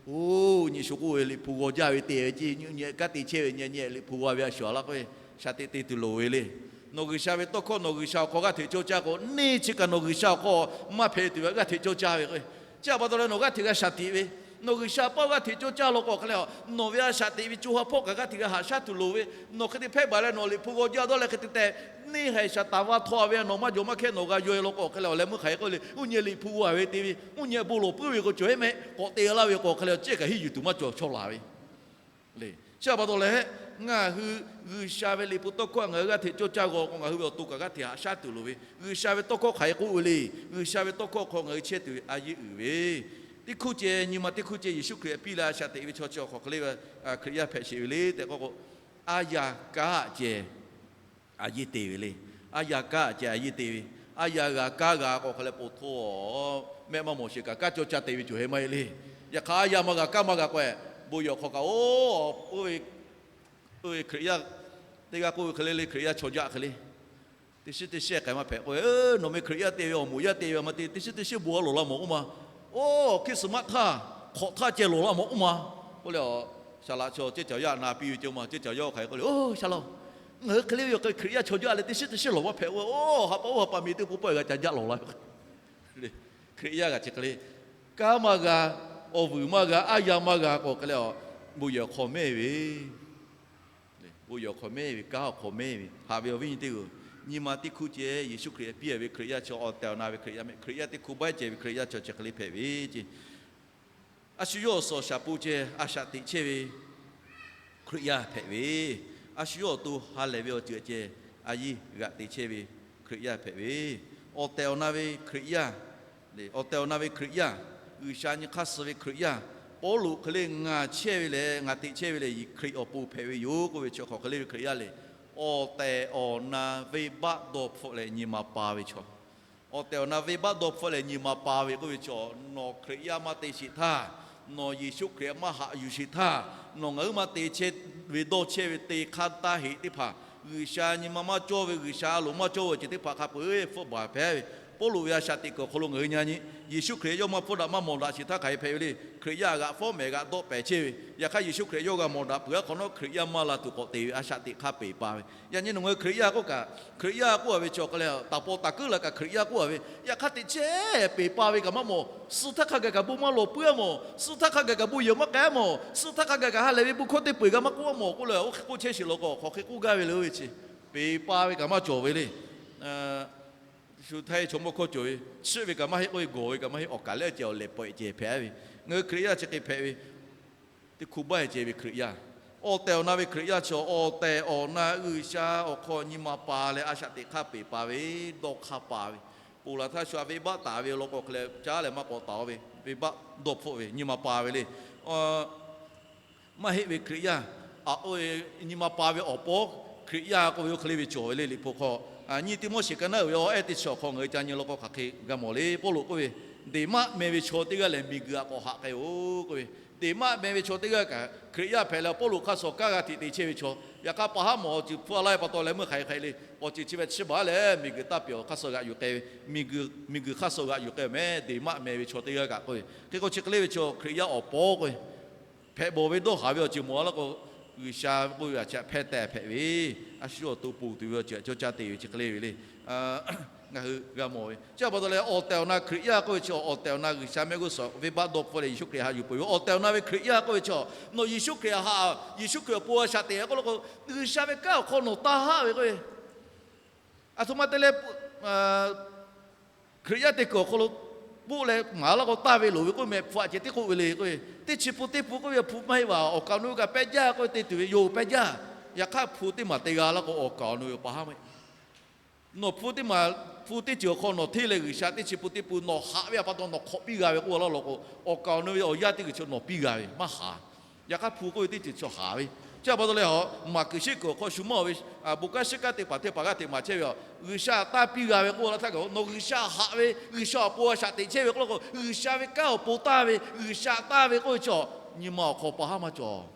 oˇ, nyi shu k'oˆ ve Liꞈ hpu g'aw jaˇ ve te ve ce, nyi kanˉ te chehˇ ve nyi nyi Liꞈ hpu g'aw ve a shu a laˇ k'oˆ ve, shaꞈ teꞈ te tuˬ loˍ ve le. Nawˬ G'uiˬsha ve tawˇ hkawˇ nawˬ G'uiˬsha awˬ hk'aw g'aˇ hteꞈ cawˇ caˇ k'o, neˇ chi kaꞈ nawˬ G'uiˬsha awˬ hk'aw maˇ hpehꞈ tuˬ ve g'aˇ hteꞈ cawˇ caˇ ve k'o, chi htaꞈ pa taw leh nawˬ g'aˇ hteꞈ g'a shaꞈ teꞈ ve, nawˬ G'uiˬsha paˇ g'aˇ hteꞈ cawˇ caˇ law k'o hk'e leh a, nawˬ ve a shaꞈ teꞈ ve co ha hpawˇ kaꞈ g'aˇ hteꞈ g'a haꞈ shaˉ tuˬ loˍ ve, nawˬ hk'e te hpehˇ baˬ leh nawˬ Liꞈ hpu g'aw jaˇ dawˇ leh hk'e te tehꞈ, neˇ haiˬ shaˍ taˍ va htaw ve a nawˬ maˇ jawˬ maˇ hkehˇ nawˬ g'a yaw e law k'o hk'e leh awˬ leh meuˇ hk'aˬ hk'e k'oˆ le, uˇ nyi Liꞈ hpu g'aw ve te ve, uˇ nyi bon lawˬ puiˉ ve k'o cawˬ heˆ mehˆ k'awꞈ te laˇ ve k'o hk'e leh a cehˇ kaꞈ henˇ yuˬ tuˬ maˇ cawˬ chaw laˬ ve le. Chi htaꞈ pa taw leh, ngaˬ hui G'uiˬsha ve Liꞈ hpu tawˇ hkawˇ ngaˬ hui g'aˇ hteꞈ cawˇ caˇ g'aw k'o, ngaˬ hui ve awˬ to kaꞈ g'aˇ hteꞈ haꞈ shaˉ tuˬ loˍ ve, G'uiˬsha ve tawˇ hkawˇ hk'aˬ hk'e k'oˆ ve le. G'uiˬsha ve tawˇ hkawˇ hk'aw ngaˬ hui chehˇ tuˬ ve a yeˇ uiˍ ve, teˇ hkuˇ ceh nyi ma teˇ hkuˇ ceh Yeˍsuˆ Hkriꞈ piˇ leh a shaꞈ teꞈ ve chaw chi awˬ hk'aw hk'e le, Hkriꞈ yaˇ hpehꞈ sheˍ ve le tehꞈ k'oˆ k'o, a yaꞈ kaˉ ceh a yeˇ te ve le. A yaꞈ kaˉ ceh a yeˇ te ve, a yaꞈ g'a kaˇ g'a k'o hk'e leh po hto, mehˆ maˇ mawˬ sheˍ kaꞈ kanˉ cawˇ caˇ te ve cawˬ heˆ maˇ heˆ le. Yaꞈ hk'aˇ a yaꞈ maˇ g'a kaˇ maˇ g'a k'o, bon yehˬ awˬ hk'aw kaꞈ oˇ, oˇ ve Hkriꞈ yaˇ teˇ g'aˇ k'oˆ ve hk'e le le, Hkriꞈ yaˇ chaw jaˆ hk'e le, teˇ shiˉ teˇ shiˉ k'ai maˇ hpehꞈ k'o, nawˬ meh Hkriꞈ yaˇ te ve awˬ moˍ yaˇ te ve maˇ te, teˇ shiˉ teˇ shiˉ bon a lawˬ la mawˬ k'oˆ ma. Oˇ, Christmas htaˇ, hk'awꞈ htaˇ ceh lawˬ la mawˬ k'oˆ ma. K'oˆ leh a, saˍ laꞈ chaw ceˇ caˬ yaˇ na piˇ ve ceh ma, ceˇ caˬ yaˇ hk'aˬ hk'e k'oˆ le, oˇ, saˍ laꞈ, ngaˬ hui hk'e le ve awˬ hk'e Hkriꞈ yaˇ chaw jaˆ leh teˇ shiˉ teˇ shiˉ lawˬ maˇ hpehꞈ k'o, oˇ, ha pa oˇ ha pa meh teˇ pon pawˆ g'a ca jaˆ lawˬ la ve Hkriꞈ yaˇ g'aꞈ chi hk'e le, kaˇ maˇ g'a, awˬ vuiˬ maˇ g'a, aˉ yaˇ maˇ g'a k'o hk'e leh a, bon yehˬ awˬ hk'aw mehˇ ve, bon yehˬ awˬ hk'aw mehˇ ve, kanˉ awˬ hk'aw mehˇ ve, haꞈ ve awˬ viˉ nyi teˇ g'aˇ, nyi ma teˇ hkuˇ ceh Yeˍsuˆ Hkriꞈ piˇ a ve Hkriꞈ yaˇ chi awˬ tehˬ awˬ na ve Hkriꞈ yaˇ mehˆ, Hkriꞈ yaˇ teˇ hkuˇ baˆ ceh ve Hkriꞈ yaˇ chaw chi hk'e le hpehꞈ ve ce. A shu yawˇ awˬ suhˍ awˬ shaˍ pon ceh a shaꞈ teꞈ chehˇ ve Hkriꞈ yaˇ hpehꞈ ve, a shu yawˇ awˬ to ha lehˬ ve awˬ ceuˬ ceh a yeˇ g'aꞈ te chehˇ ve Hkriꞈ yaˇ hpehꞈ ve, awˬ tehˬ awˬ na ve Hkriꞈ yaˇ, awˬ tehˬ awˬ na ve Hkriꞈ yaˇ, G'uiˬsha nyi hk'aˇ suh ve Hkriꞈ yaˇ, Pawˇluꞈ hk'e le ngaˬ chehˇ ve lehˬ, ngaˬ teꞈ chehˇ ve lehˬ, Hkriꞈ awˬ pon hpehꞈ ve yoˬ k'oˆ ve chi hk'aˬ hk'e le ve Hkriꞈ yaˇ lehˬ, awˬ tehˬ awˬ na venˇbaˆ dawˇ hpfuhˆ leh nyi ma pa ve chaw. Awˬ tehˬ awˬ na venˇbaˆ dawˇ hpfuhˆ leh nyi ma pa ve k'oˆ ve chaw, nawˬ Hkriꞈ yaˇ maˇ te sheˍ htaˇ, nawˬ Yeˍsuˆ Hkriꞈ maˇ haꞈ yuˬ sheˍ htaˇ, nawˬ ngaˬ hui maˇ te chehˇ ve dawˇ chehˇ ve te hk'aˇ taˇ heꞈ teˇ hpaˍ, G'uiˬsha nyi ma maˇ cawˇ ve, G'uiˬsha a loˍ maˇ cawˇ ve awˬ ceuˬ teˇ hpaˍ hk'a peu-eˬ hpfuhˆ baˬ hpehꞈ ve. Pawˇluꞈ ve a shaꞈ teꞈ kuiˬ awˬ hk'aw lo ngaˬ hui nyi nyi, Yeˍsuˆ Hkriꞈ yawˇ maˇ hpfuhˆ daꞈ maˇ mawˬ daꞈ sheˍ htaˇ hk'aˬ hk'e hpehꞈ ve le. Hkriꞈ yaˇ g'aꞈ fawˉ mehˍ g'aꞈ dawˆ pehˍ chehˇ ve, yaꞈ hk'aˇ Yeˍsuˆ Hkriꞈ yawˇ g'a mawˬ daꞈ peuˬ a hk'awꞈ nawˉ, Hkriꞈ yaˇ maˇ la tuˬ k'awꞈ te ve a shaꞈ teꞈ hk'aˇ peˬ pa ve. Yaꞈ nyi nawˬ ngaˬ hui Hkriꞈ yaˇ k'oˆ kaꞈ, Hkriꞈ yaˇ k'oˆ a ve chi awˬ hk'e leh, taˍ paw taˍ kuiˉ la kaꞈ Hkriꞈ yaˇ k'oˆ a ve, yaꞈ hk'aˇ teꞈ chehˇ peˬ pa ve kaꞈ maˇ mawˬ. Suh htaˇ hk'a gaˬ kaꞈ bon maˇ lawˬ puiˉ a mawˬ. Suh htaˇ hk'a gaˬ kaꞈ bon yehˬ maˇ k'ai a mawˬ. Suh htaˇ hk'a gaˬ kaꞈ ha lehˬ ve bon hkawˇ teˇ peu-eˬ g'a maˇ k'oˆ a mawˬ k'oˆ leh, oˇ hk'e k'oˆ chehˇ sheˍ law k'o, hk'aˬ hk'e k'oˆ gaˇ ve le oˇ ve chi, peˬ pa ve kaꞈ maˇ cawˬ ve le. Shu htaˇ chaw mawˇ hkawˇ cawˬ ve, chiˆ ve kaꞈ maˇ heˆ k'oˆ ve, gawˬ ve kaꞈ maˇ heˆ, awˬ kaˍ lehˆ ceh awˬ lehˬ pawehꞈ ceh hpehꞈ ve. Ngaˬ hui Hkriꞈ yaˇ chi hk'e hpehꞈ ve, teˇ hkui baˆ e ceh ve Hkriꞈ yaˇ, awˬ tehˬ awˬ na ve Hkriꞈ yaˇ chi awˬ tehˬ awˬ na G'uiˬsha awˬ hk'aw nyi ma pa leh a shaꞈ teꞈ hk'aˇ peˬ pa ve, dawˇ hk'aˇ pa ve, ponˬ laˬ htaˇ shu a venˇbaˆ taˍ ve law k'o hk'e leh caˉ leh maˇ k'awꞈ taˍ ve, venˇbaˆ dawˇ hpfuhˆ ve nyi ma pa ve le. Maˇ heˆ ve Hkriꞈ yaˇ, a, oˇ, nyi ma pa ve awˬ pawˉ Hkriꞈ yaˇ k'oˆ ve oˇ hk'e le ve cawˬ ve le. Liꞈ hpu hk'aw nyi Tiˆmoˉseˍ ka naˉ uiˍ ve awˬ ehˉ teˇ chi awˬ hk'aw ngaˬ hui ca nyi law k'o hk'aˬ hk'e g'a mawˬ le. Pawˇluꞈ k'oˆ ve, Deˍmaˆ meh ve chaw teˇ g'aˇ lehˬ miˬguiˬ aꞈ k'awꞈ haꞈ k'ai-oˬ k'oˆ ve, Deˍmaˆ meh ve chaw teˇ g'aˇ kaꞈ Hkriꞈ yaˇ hpehꞈ leh Pawˇluꞈ hk'aˇ suh kanˉ g'a hteꞈ te chehˇ ve chaw, yaꞈ hk'aˇ pa haˉ mawˬ awˬ ceuˬ hpfuhˇ a laˇ ve pa taw leh meuˇ hk'aˬ hk'e hk'e le, awˬ ceuˬ chi ve chiˇ baˬ leh miˬguiˬ taˇ pyeˬ awˬ hk'aˇ suh g'aꞈ yuˬ k'ai ve, miˬguiˬ hk'aˇ suh g'aꞈ yuˬ k'ai meh, Deˍmaˆ meh ve chaw teˇ g'aˇ kaꞈ k'oˆ ve. Hk'e k'o chi hk'e le ve chaw Hkriꞈ yaˇ awˬ pawˉ k'oˆ ve, hpehꞈ bawˬ ve dawˇ haˍ ve awˬ ceuˬ mawˬ a laˇ k'o, G'uiˬsha k'oˆ ve a chi hpehˇ teh hpehꞈ ve, a shu awˬ to ponˬ tuˬ ve awˬ ceuˬ cawˇ caˇ te ve chi hk'e le ve le. Ngaˬ hui g'a mawˬ ve chi pa taw leh awˬ tehˬ awˬ na Hkriꞈ yaˇ k'oˆ ve chi awˬ tehˬ awˬ na G'uiˬsha mehˆ g'uˇ suhˍ venˇbaˆ dawˇ hpfuhˆ leh Yeˍsuˆ Hkriꞈ haꞈ yuˬ peuˬ ve awˬ tehˬ awˬ na ve Hkriꞈ yaˇ k'oˆ ve chi, nawˬ Yeˍsuˆ Hkriꞈ haꞈ, Yeˍsuˆ Hkriꞈ awˬ pon a shaꞈ teꞈ k'oˆ law k'o, G'uiˬsha ve kanˉ awˬ hk'aw nawˬ taˇ haˆ ve k'oˆ ve, aˬ htoꞈ ma te leh Hkriꞈ yaˇ teˇ kuiˬ awˬ hk'aw lo k'oˆ leh maˍ laˇ k'o taˇ ve loˍ ve k'oˆ meh hpu aꞈ ceh teˇ k'oˆ ve le k'o, teˇ chi hpu teˇ hpu k'oˆ ve hpu maˇ heˆ vaˬ, awˬ kaˍ awˬ nu ve kaꞈ pehˇ jaˇ k'oˆ ve te tuˬ ve yoˬ pehˇ jaˇ. Yaꞈ hk'aˇ hpu teˇ maˬ te g'a laˇ k'o awˬ kaˍ awˬ nu ve pa haˉ maˇ heˆ. Nawˬ hpu teˇ maˬ, hpu teˇ ceuˬ awˬ hk'aw nawˬ hteˇ leh G'uiˬsha teˇ chi hpu teˇ hpu nawˬ haꞈ ve a pa taw nawˬ hk'awꞈ piˇ g'a ve k'oˆ laˇ law k'o, awˬ kaˍ awˬ nu ve awˬ yaˇ teˇ g'uiˬ chi nawˬ piˇ g'a ve maˇ haˍ. Yaꞈ hk'aˇ hpu k'oˆ ve teˇ ceuˬ chi haˍ ve, chi pa taw leh a, maˍ kuiˬ shiˉ kuiˬ awˬ hk'aw shu mawˇ ve, bon kanˉ shiˉ kanˉ teˇ hpaˍ teˇ hpaˍ g'aˇ hteꞈ maˍ chehˇ ve a, G'uiˬsha taˇ piˇ g'a ve k'oˆ laˇ htaˇ kaꞈ nawˬ G'uiˬsha haꞈ ve, G'uiˬsha awˬ pon a shaꞈ teꞈ chehˇ ve k'oˆ law k'o, G'uiˬsha ve kanˉ awˬ pon taˇ ve, G'uiˬsha taˇ ve k'oˆ ve chi, nyi ma awˬ hk'aw pa haˉ maˇ cawˬ.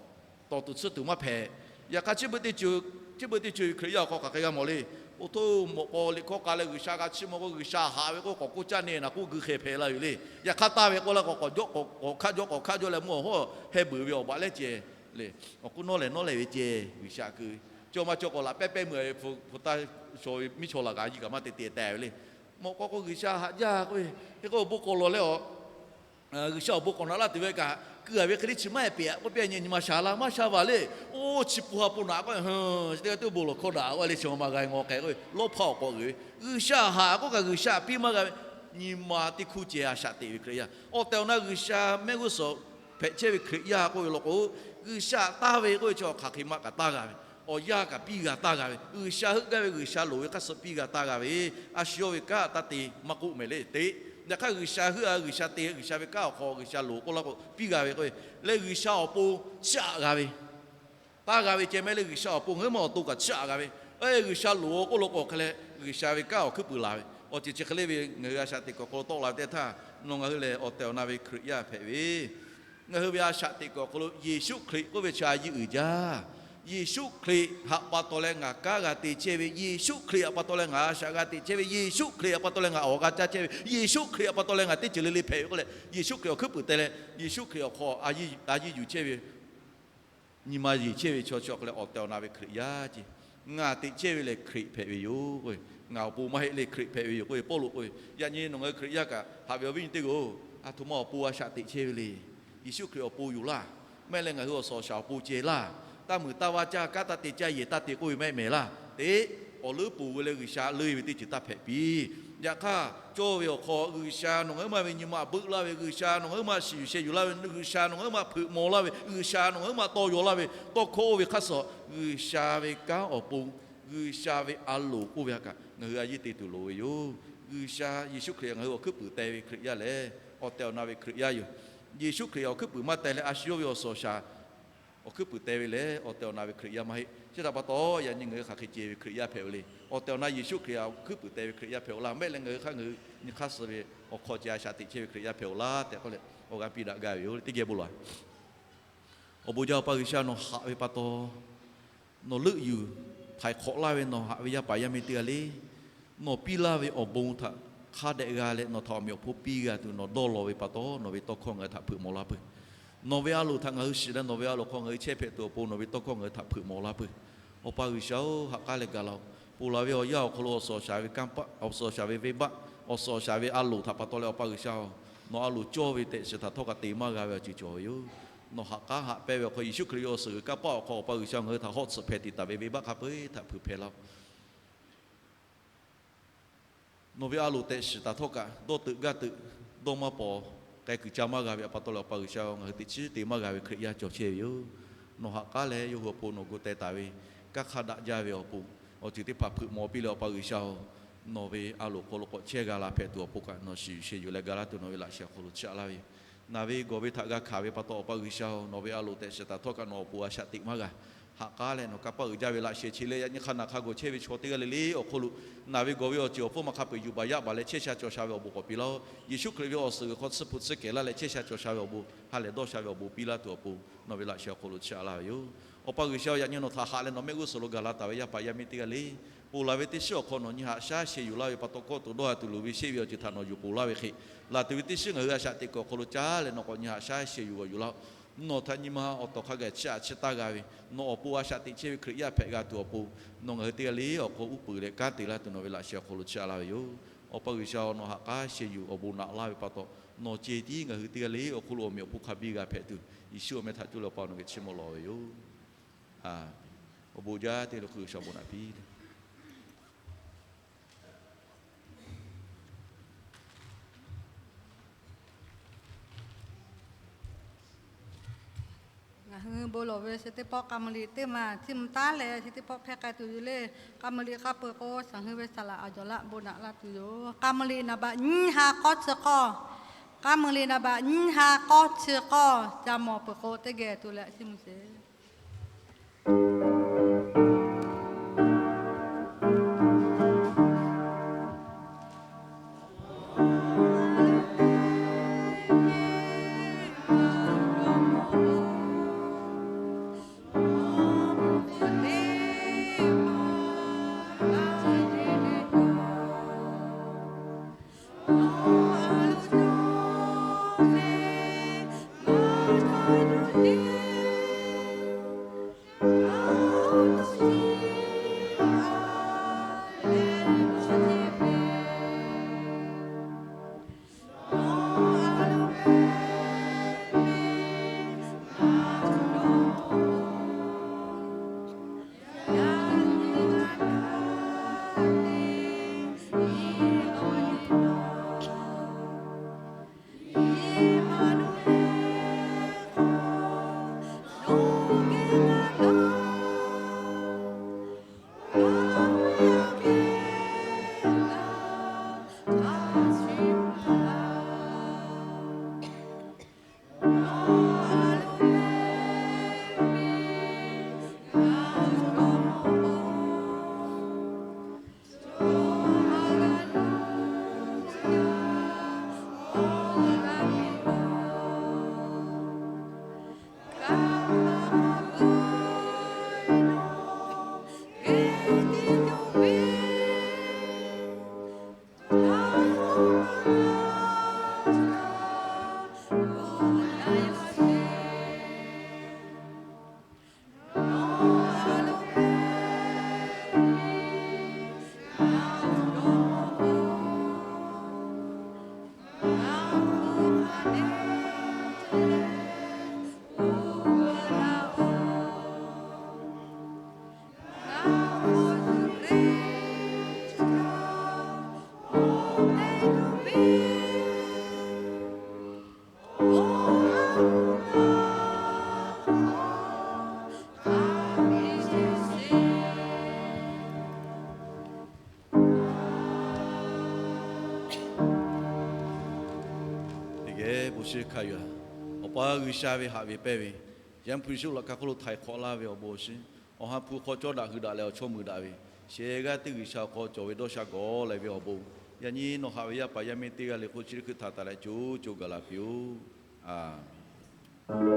Tawˍ tuˬ tsuhˇ tuˬ maˇ hpehꞈ. Yaꞈ hk'aˇ chi beuꞈ teˇ ceuˬ, chi beuꞈ teˇ ceuˬ Hkriꞈ yaˇ awˬ hk'aw hk'aˬ hk'e g'a mawˬ le. Oˇ htoˇ mawꞈ k'aw liꞈ hkawˇ k'a leh G'uiˬsha g'a chiˇ mvuh k'o G'uiˬsha haꞈ ve k'oˆ k'awꞈ k'oˆ caˇ ne naˬ k'oˆ gu hk'e hpehꞈ la ve le. Yaꞈ hk'aˇ taˇ ve k'oˆ laˇ k'o k'awꞈ jawˆ k'awꞈ hkaˆ jawˆ k'awꞈ hkaˆ jawˆ leh mvuhˇ awˬ hawˉ heh beuˬ ve awˬ baꞈ lehˉ ceh le. Awˬ k'oˆ nawˉ lehˬ nawˉ lehˬ ve ceh G'uiˬsha keu, cawˇ maˇ cawˇ k'awꞈ laꞈ pehˉ pehˉ meuˇ ve hpu hpu taˇ shaw ve miˇ chaw laˬ kaꞈ a yiˇ kaꞈ maˇ te te teh ve le. Mawꞈ k'aw k'o G'uiˬsha haꞈ jaˇ k'oˆ ve, hk'e k'o awˬ bon k'awꞈ lawˬ leh a G'uiˬsha awˬ bon k'awꞈ naꞈ laˇ tuˬ ve kaꞈ, keu a ve hk'e le chi maˇ heˆ peꞈ k'oˆ piˇ nyi nyi ma sha laˇ maˇ sha vaˬ le. Oˇ chi hpu ha hpu naꞈ k'o, teˇ g'aˇ teˇ bon lawˬ hkawˇ daꞈ k'oˆ le chi ma g'a ngaw k'ai k'oˆ ve lawˇ hpaˇ awˬ k'awꞈ g'uiˬ ve, G'uiˬsha haꞈ k'oˆ kaꞈ G'uiˬsha piˇ maˇ g'a ve, nyi ma teˇ hkuˇ ceh a shaꞈ teꞈ ve Hkriꞈ yaˇ. Awˬ tehˬ awˬ na G'uiˬsha mehˆ g'uˇ suhˍ hpehꞈ chehˇ ve Hkriꞈ yaˇ k'oˆ ve law k'o, G'uiˬsha taˇ ve k'oˆ ve chi hk'aˬ hk'e maˇ kaꞈ taˇ g'a ve, awˬ yanˇ kaꞈ piˇ g'a taˇ g'a ve, G'uiˬsha heuˆ gaˇ ve G'uiˬsha loˍ ve hk'aˇ suh piˇ g'a taˇ g'a ve, a shu yawˇ ve kanˉ taˇ te maˇ k'oˆ mehˍ le teꞈ. Yaꞈ hk'aˇ G'uiˬsha heuˆ a G'uiˬsha te G'uiˬsha ve kanˉ awˬ hk'aw G'uiˬsha loˍ k'oˆ laˇ k'o piˇ g'a ve k'o, leh G'uiˬsha awˬ pon chiˇ aꞈ g'a ve, taˇ g'a ve ceh mehˍ le. G'uiˬsha awˬ pon ngaˬ hui maˇ awˬ to kaꞈ chiˇ aꞈ g'a ve, G'uiˬsha loˍ k'oˆ law k'o hk'e leh G'uiˬsha ve kanˉ awˬ hkuiˉ puiˍ la ve, awˬ ceuˬ chi hk'e le ve ngaˬ hui a shaꞈ teꞈ kuiˬ awˬ hk'aw lo tawˆ la ve teˇ htaˇ, nawˬ ngaˬ hui lehˬ awˬ tehˬ awˬ na ve Hkriꞈ yaˇ hpehꞈ ve ngaˬ hui ve a shaꞈ teꞈ kuiˬ awˬ hk'aw lo Yeˍsuˆ Hkriꞈ k'oˆ ve chi a yiˇ uiˍ jaˇ. Yeˍsuˆ Hkriꞈ htaꞈ pa taw leh ngaˬ kanˉ g'a te chehˇ ve, Yeˍsuˆ Hkriꞈ htaꞈ pa taw leh ngaˬ a shaꞈ g'a te chehˇ ve, Yeˍsuˆ Hkriꞈ htaꞈ pa taw leh ngaˬ awˬ g'a caˇ chehˇ ve, Yeˍsuˆ Hkriꞈ htaꞈ pa taw leh ngaˬ teˇ ceuˬ le le hpehꞈ ve k'oˆ leh, Yeˍsuˆ Hkriꞈ awˬ hkuiˉ puiˍ te leh Yeˍsuˆ Hkriꞈ awˬ hk'aw a yiˇ yuˬ chehˇ ve, nyi ma yeˬ chehˇ ve chaw chi awˬ hk'e leh awˬ tehˬ awˬ na ve Hkriꞈ yaˇ ce. Ngaˬ teꞈ chehˇ ve lehˬ Hkriꞈ hpehꞈ ve yoˬ k'o, ngaˬ awˬ pon maˇ heˆ le Hkriꞈ hpehꞈ ve yoˬ k'oˆ ve Pawˇluꞈ k'oˆ ve. Yaꞈ nyi nawˬ ngaˬ hui Hkriꞈ yaˇ kaꞈ haꞈ ve awˬ viˉ nyi teˇ g'aˇ-oˬ, a htoꞈ ma awˬ pon a shaꞈ teꞈ chehˇ ve le. Yeˍsuˆ Hkriꞈ awˬ pon yoˬ laˇ. Maˇ heˆ leh ngaˬ hui awˬ suhˍ awˬ shaˍ awˬ pon ceh laˇ. Taˇ muiˬ taˇ vaˇ caˇ kanˉ taˇ te caˇ yehˬ taˇ te k'oˆ ve maˇ heˆ mehˍ laˇ. Teꞈ awˬ leuˉ poˬ ve leh G'uiˬsha leuˇ ve teˇ ceuˬ taˇ hpehꞈ piˇ. Yaꞈ hk'aˇ cawˇ ve awˬ hk'aw G'uiˬsha nawˬ ngaˬ hui maˇ ve nyi ma beuˆ laˇ ve, G'uiˬsha nawˬ ngaˬ hui maˇ shiˍ yuˬ sheh yuˬ laˇ ve, G'uiˬsha nawˬ ngaˬ hui maˇ hpeuꞈ maw laˇ ve, G'uiˬsha nawˬ ngaˬ hui maˇ tawˇ yaw laˇ ve, tawˇ hkawˇ oˇ ve hk'aˇ suh G'uiˬsha ve kanˉ awˬ pon, G'uiˬsha ve a loˍ k'oˆ ve htaꞈ kaꞈ ngaˬ hui a yiˇ te tuˬ loˍ ve yoˬ. G'uiˬsha Yeˍsuˆ Hkriꞈ ngaˬ hui awˬ hkuiˉ puiˍ te ve Hkriꞈ yaˇ lehˬ, awˬ tehˬ awˬ na ve Hkriꞈ yaˇ yoˬ. Yeˍsuˆ Hkriꞈ awˬ hkuiˉ puiˍ maˇ teh leh a shu yawˇ ve awˬ suhˍ awˬ shaˍ awˬ hkuiˉ puiˍ teh ve lehˬ, awˬ tehˬ awˬ na ve Hkriꞈ yaˇ maˇ heˆ. Chi htaꞈ pa taw, yaꞈ nyi ngaˬ hui hk'aˬ hk'e ce ve Hkriꞈ yaˇ hpehꞈ ve le. Awˬ tehˬ awˬ na Yeˍsuˆ Hkriꞈ awˬ hkuiˉ puiˍ teh ve Hkriꞈ yaˇ hpehꞈ-oˬ laˇ. Mehˆ leh ngaˬ hui hk'aˇ ngaˬ hui nyi hk'aˇ suh ve awˬ hk'aw ce a shaꞈ teꞈ chehˇ ve Hkriꞈ yaˇ hpehꞈ-oˬ laˇ tehꞈ k'oˆ leh, awˬ g'aˇ piˇ daꞈ gaˇ ve yoˬ. Teˇ geh bon lawˬ. Awˬ bon jaˇ Awˬ pa G'uiˬsha, nawˬ haꞈ ve pa taw, nawˬ leuˆ yuˬ htaiˍ hk'awꞈ laˇ ve nawˬ haꞈ ve yaˇ paˍ yaˇ miˇ teˇ g'aˇ le. Nawˬ piˇ laˇ ve awˬ bon htaꞈ hk'a dehꞈ g'a leh nawˬ htaꞈ awˬ meꞈ awˬ hponˇ piˇ g'a tuˬ nawˬ dawˇ law ve pa taw, nawˬ ve tawˇ hkawˇ ngaˬ hui htaꞈ hpeuꞈ mawˬ laˇ peuˬ. Nawˬ ve a loˍ htaꞈ ngaˬ hui shiˍ leh nawˬ ve a loˍ hk'aw ngaˬ hui chehˇ hpehꞈ tuˬ awˬ pon nawˬ ve tawˇ hkawˇ ngaˬ hui htaꞈ hpeuꞈ mawˬ laˇ peuˬ. Awˬ pa G'uiˬsha-oˬ, ha k'aˉ leh gaˬ laˇ-oˬ. Ponˬ laˬ ve awˬ yanˇ awˬ hk'aw lo awˬ suhˍ awˬ shaˍ ve kanˇ paˆ, awˬ suhˍ awˬ shaˍ ve venˇbaˆ, awˬ suhˍ awˬ shaˍ ve a loˍ htaꞈ pa taw leh Awˬ pa G'uiˬsha-oˬ, nawˬ a loˍ cawˇ ve tehꞈ shiˍ htaꞈ htawˇ kaꞈ te maˇ g'a ve awˬ ceuˬ cawˬ ve yoˬ. Nawˬ ha k'aˉ haꞈ pehnˇ ve awˬ hk'aw Yeˍsuˆ Hkriꞈ ve awˬ suhˍ g'uiˬ kanˇ paˆ awˬ hk'aw Awˬ pa G'uiˬsha ngaˬ hui htaꞈ hawˉ tsuhꞈ hpeh tiꞈ taˍ ve venˇbaˆ hk'a peu-eˬ htaꞈ hpeuꞈ hpehꞈ laˇ-oˬ. Nawˬ ve a loˍ tehꞈ shiˍ htaꞈ htawˇ kaꞈ dawˇ teuꞈ gaˇ teuꞈ dawˇ maˇ paw, k'ai kuiˬ ca maˇ g'a ve pa taw leh Awˬ pa G'uiˬsha-oˬ, ngaˬ hui teꞈ chiˉ te maˇ g'a ve Hkriꞈ yaˇ cawˬ chehˇ ve yoˬ. Nawˬ ha k'aˉ leh yawˇ hui awˬ pon nawˬ gu teh taˍ ve kanˇ hk'aˇ daꞈ jaˇ ve awˬ pon awˬ ceuˬ teˇ hpaˍ hpeuꞈ mawˬ piˇ leh Awˬ pa G'uiˬsha-oˬ, nawˬ ve a loˍ hk'aw lo k'awꞈ chehˇ g'a la hpehꞈ tuˬ awˬ pon kaꞈ nawˬ shiˍ yuˬ sheh yuˬ leh ga laˇ tuˬ nawˬ ve laꞈ sheh awˬ hk'aw lo chiˇ aꞈ laˇ ve yoˬ. Naˬ ve gawˬ ve htaꞈ g'a hkanˍ ve pa taw Awˬ pa G'uiˬsha-oˬ, nawˬ ve a loˍ tehꞈ shiˍ htaꞈ htawˇ kaꞈ nawˬ awˬ pon a shaꞈ teꞈ maˇ g'a. Ha k'aˉ leh nawˬ kanˇ paˆ uiˍ jaˇ ve laꞈ sheh chi leh yaꞈ nyi hk'a naˬ hk'a gawˬ chehˇ ve chaw teˇ g'aˇ le le awˬ hk'aw lo naˬ ve gawˬ ve awˬ ceuˬ awˬ hpfuhˇ ma hk'a peu-eˬ yuˬ baˬ yaˇ baˬ leh chehˇ sha cawˬ sha ve awˬ bon k'awꞈ piˇ laˇ-oˆ. Yeˍsuˆ Hkriꞈ ve awˬ suhˍ g'uiˬ hk'aw tsuhˇ hpu tsuhˇ kehˬ laˇ leh chehˇ sha cawˬ sha ve awˬ bon, ha lehˬ dawˇ sha ve awˬ bon piˇ laˇ tuˬ awˬ pon nawˬ ve laꞈ sheh awˬ hk'aw lo chiˇ aꞈ laˇ ve yoˬ. Awˬ pa G'uiˬsha-oˬ, yaꞈ nyi nawˬ htaꞈ haꞈ leh nawˬ mehˆ g'uˇ suhˍ lo gaˬ la taˍ ve yaˇ paˍ yaˇ miˇ teˇ g'aˇ le, ponˬ laˬ ve teˇ shiˉ awˬ hk'aw nawˬ nyi haꞈ shaˉ sheh yuˬ laˇ ve pa taw, kawˆ tuˬ dawˇ ha tuˬ luˬ ve sheˆ ve awˬ ceuˬ htaꞈ nawˬ yuˬ ponˬ laˇ ve hk'e, laˬ tuˬ ve teˇ shiˉ ngaˬ hui a shaꞈ teꞈ kuiˬ awˬ hk'aw lo caˉ leh nawˬ k'awꞈ nyi haꞈ shaˉ sheh yuˬ g'awˬ yuˬ laˇ-oˆ. Nawˬ htaꞈ nyi ma awˬ tawˍ hk'a gaˬ chiˇ aꞈ chiˇ taˇ g'a ve, nawˬ awˬ pon a shaꞈ teꞈ chehˇ ve Hkriꞈ yaˇ hpehꞈ g'a tuˬ awˬ pon, nawˬ ngaˬ hui teˇ g'aˇ le awˬ hk'aw uˉ peunˍ leh kanˉ te laˇ tuˬ nawˬ ve laꞈ sheh awˬ hk'aw lo chiˇ aꞈ laˇ ve yoˬ. Awˬ pa G'uiˬsha-oˬ, nawˬ haꞈ k'aˉ sheh yuˬ awˬ bon naꞈ laˇ ve pa taw, nawˬ ceh tiˉ ngaˬ hui teˇ g'aˇ le awˬ hk'oˆ lo awˬ meꞈ awˬ hponˇ hk'a biˇ g'a hpehꞈ tuˬ, Yeˍsuˆ awˬ meh htaꞈ cuˇ leh Awˬ pa nawˬ geh chiˇ mvuh lawˬ ve yoˬ. Awˬ bon jaˇ teˇ lo hkui G'uiˬsha awˬ bon naꞈ piˇ le. Ngaˬ hui bon lawˬ ve chi teˇ pawˆ k'a mvuh liꞈ teˇ maˬ chiˇ mvuh taˉ leh chi teˇ pawˆ hpehˇ k'ai tuˬ yoˬ le. K'a mvuh liꞈ hk'a peu-eˬ k'o, shaˍ hui ve saˍ laꞈ a jawˬ laˆ bon naꞈ laˇ tuˬ yoˬ. K'a mvuh liꞈ naˍ baꞈ nyiˇ ha k'awˇ chi k'awˇ, k'a mvuh liꞈ naˍ baꞈ nyiˇ ha k'awˇ chi k'awˇ ca mawˬ peuˬ k'o, teˇ geh tuˬ leh chiˇ mvuh sheˍ. Teˇ geh bon shiˍ hkanˍ yuˬ-a. Pa G'uiˬsha ve haꞈ ve pehnˇ ve, Yaˇ hpu Yeˍsuˆ laꞈ ka hk'oˆ lo htaiˍ hk'awꞈ laˇ ve awˬ bon awˬ shiˍ, awˬ ha hpu hk'aw cawˇ daꞈ hui daꞈ leh awˬ chawˇ mui daꞈ ve, shehˍ g'aˇ teˇ G'uiˬsha awˬ hk'aw cawˬ ve dawˇ sha gawˬ leh ve awˬ bon, yaꞈ nyi nawˬ haꞈ ve yaˇ paˍ yaˇ miˇ teˇ g'aˇ le k'o chi teˇ hkui htaꞈ taˍ leh co co gaˬ la piˇ-oˆ. A menˍ.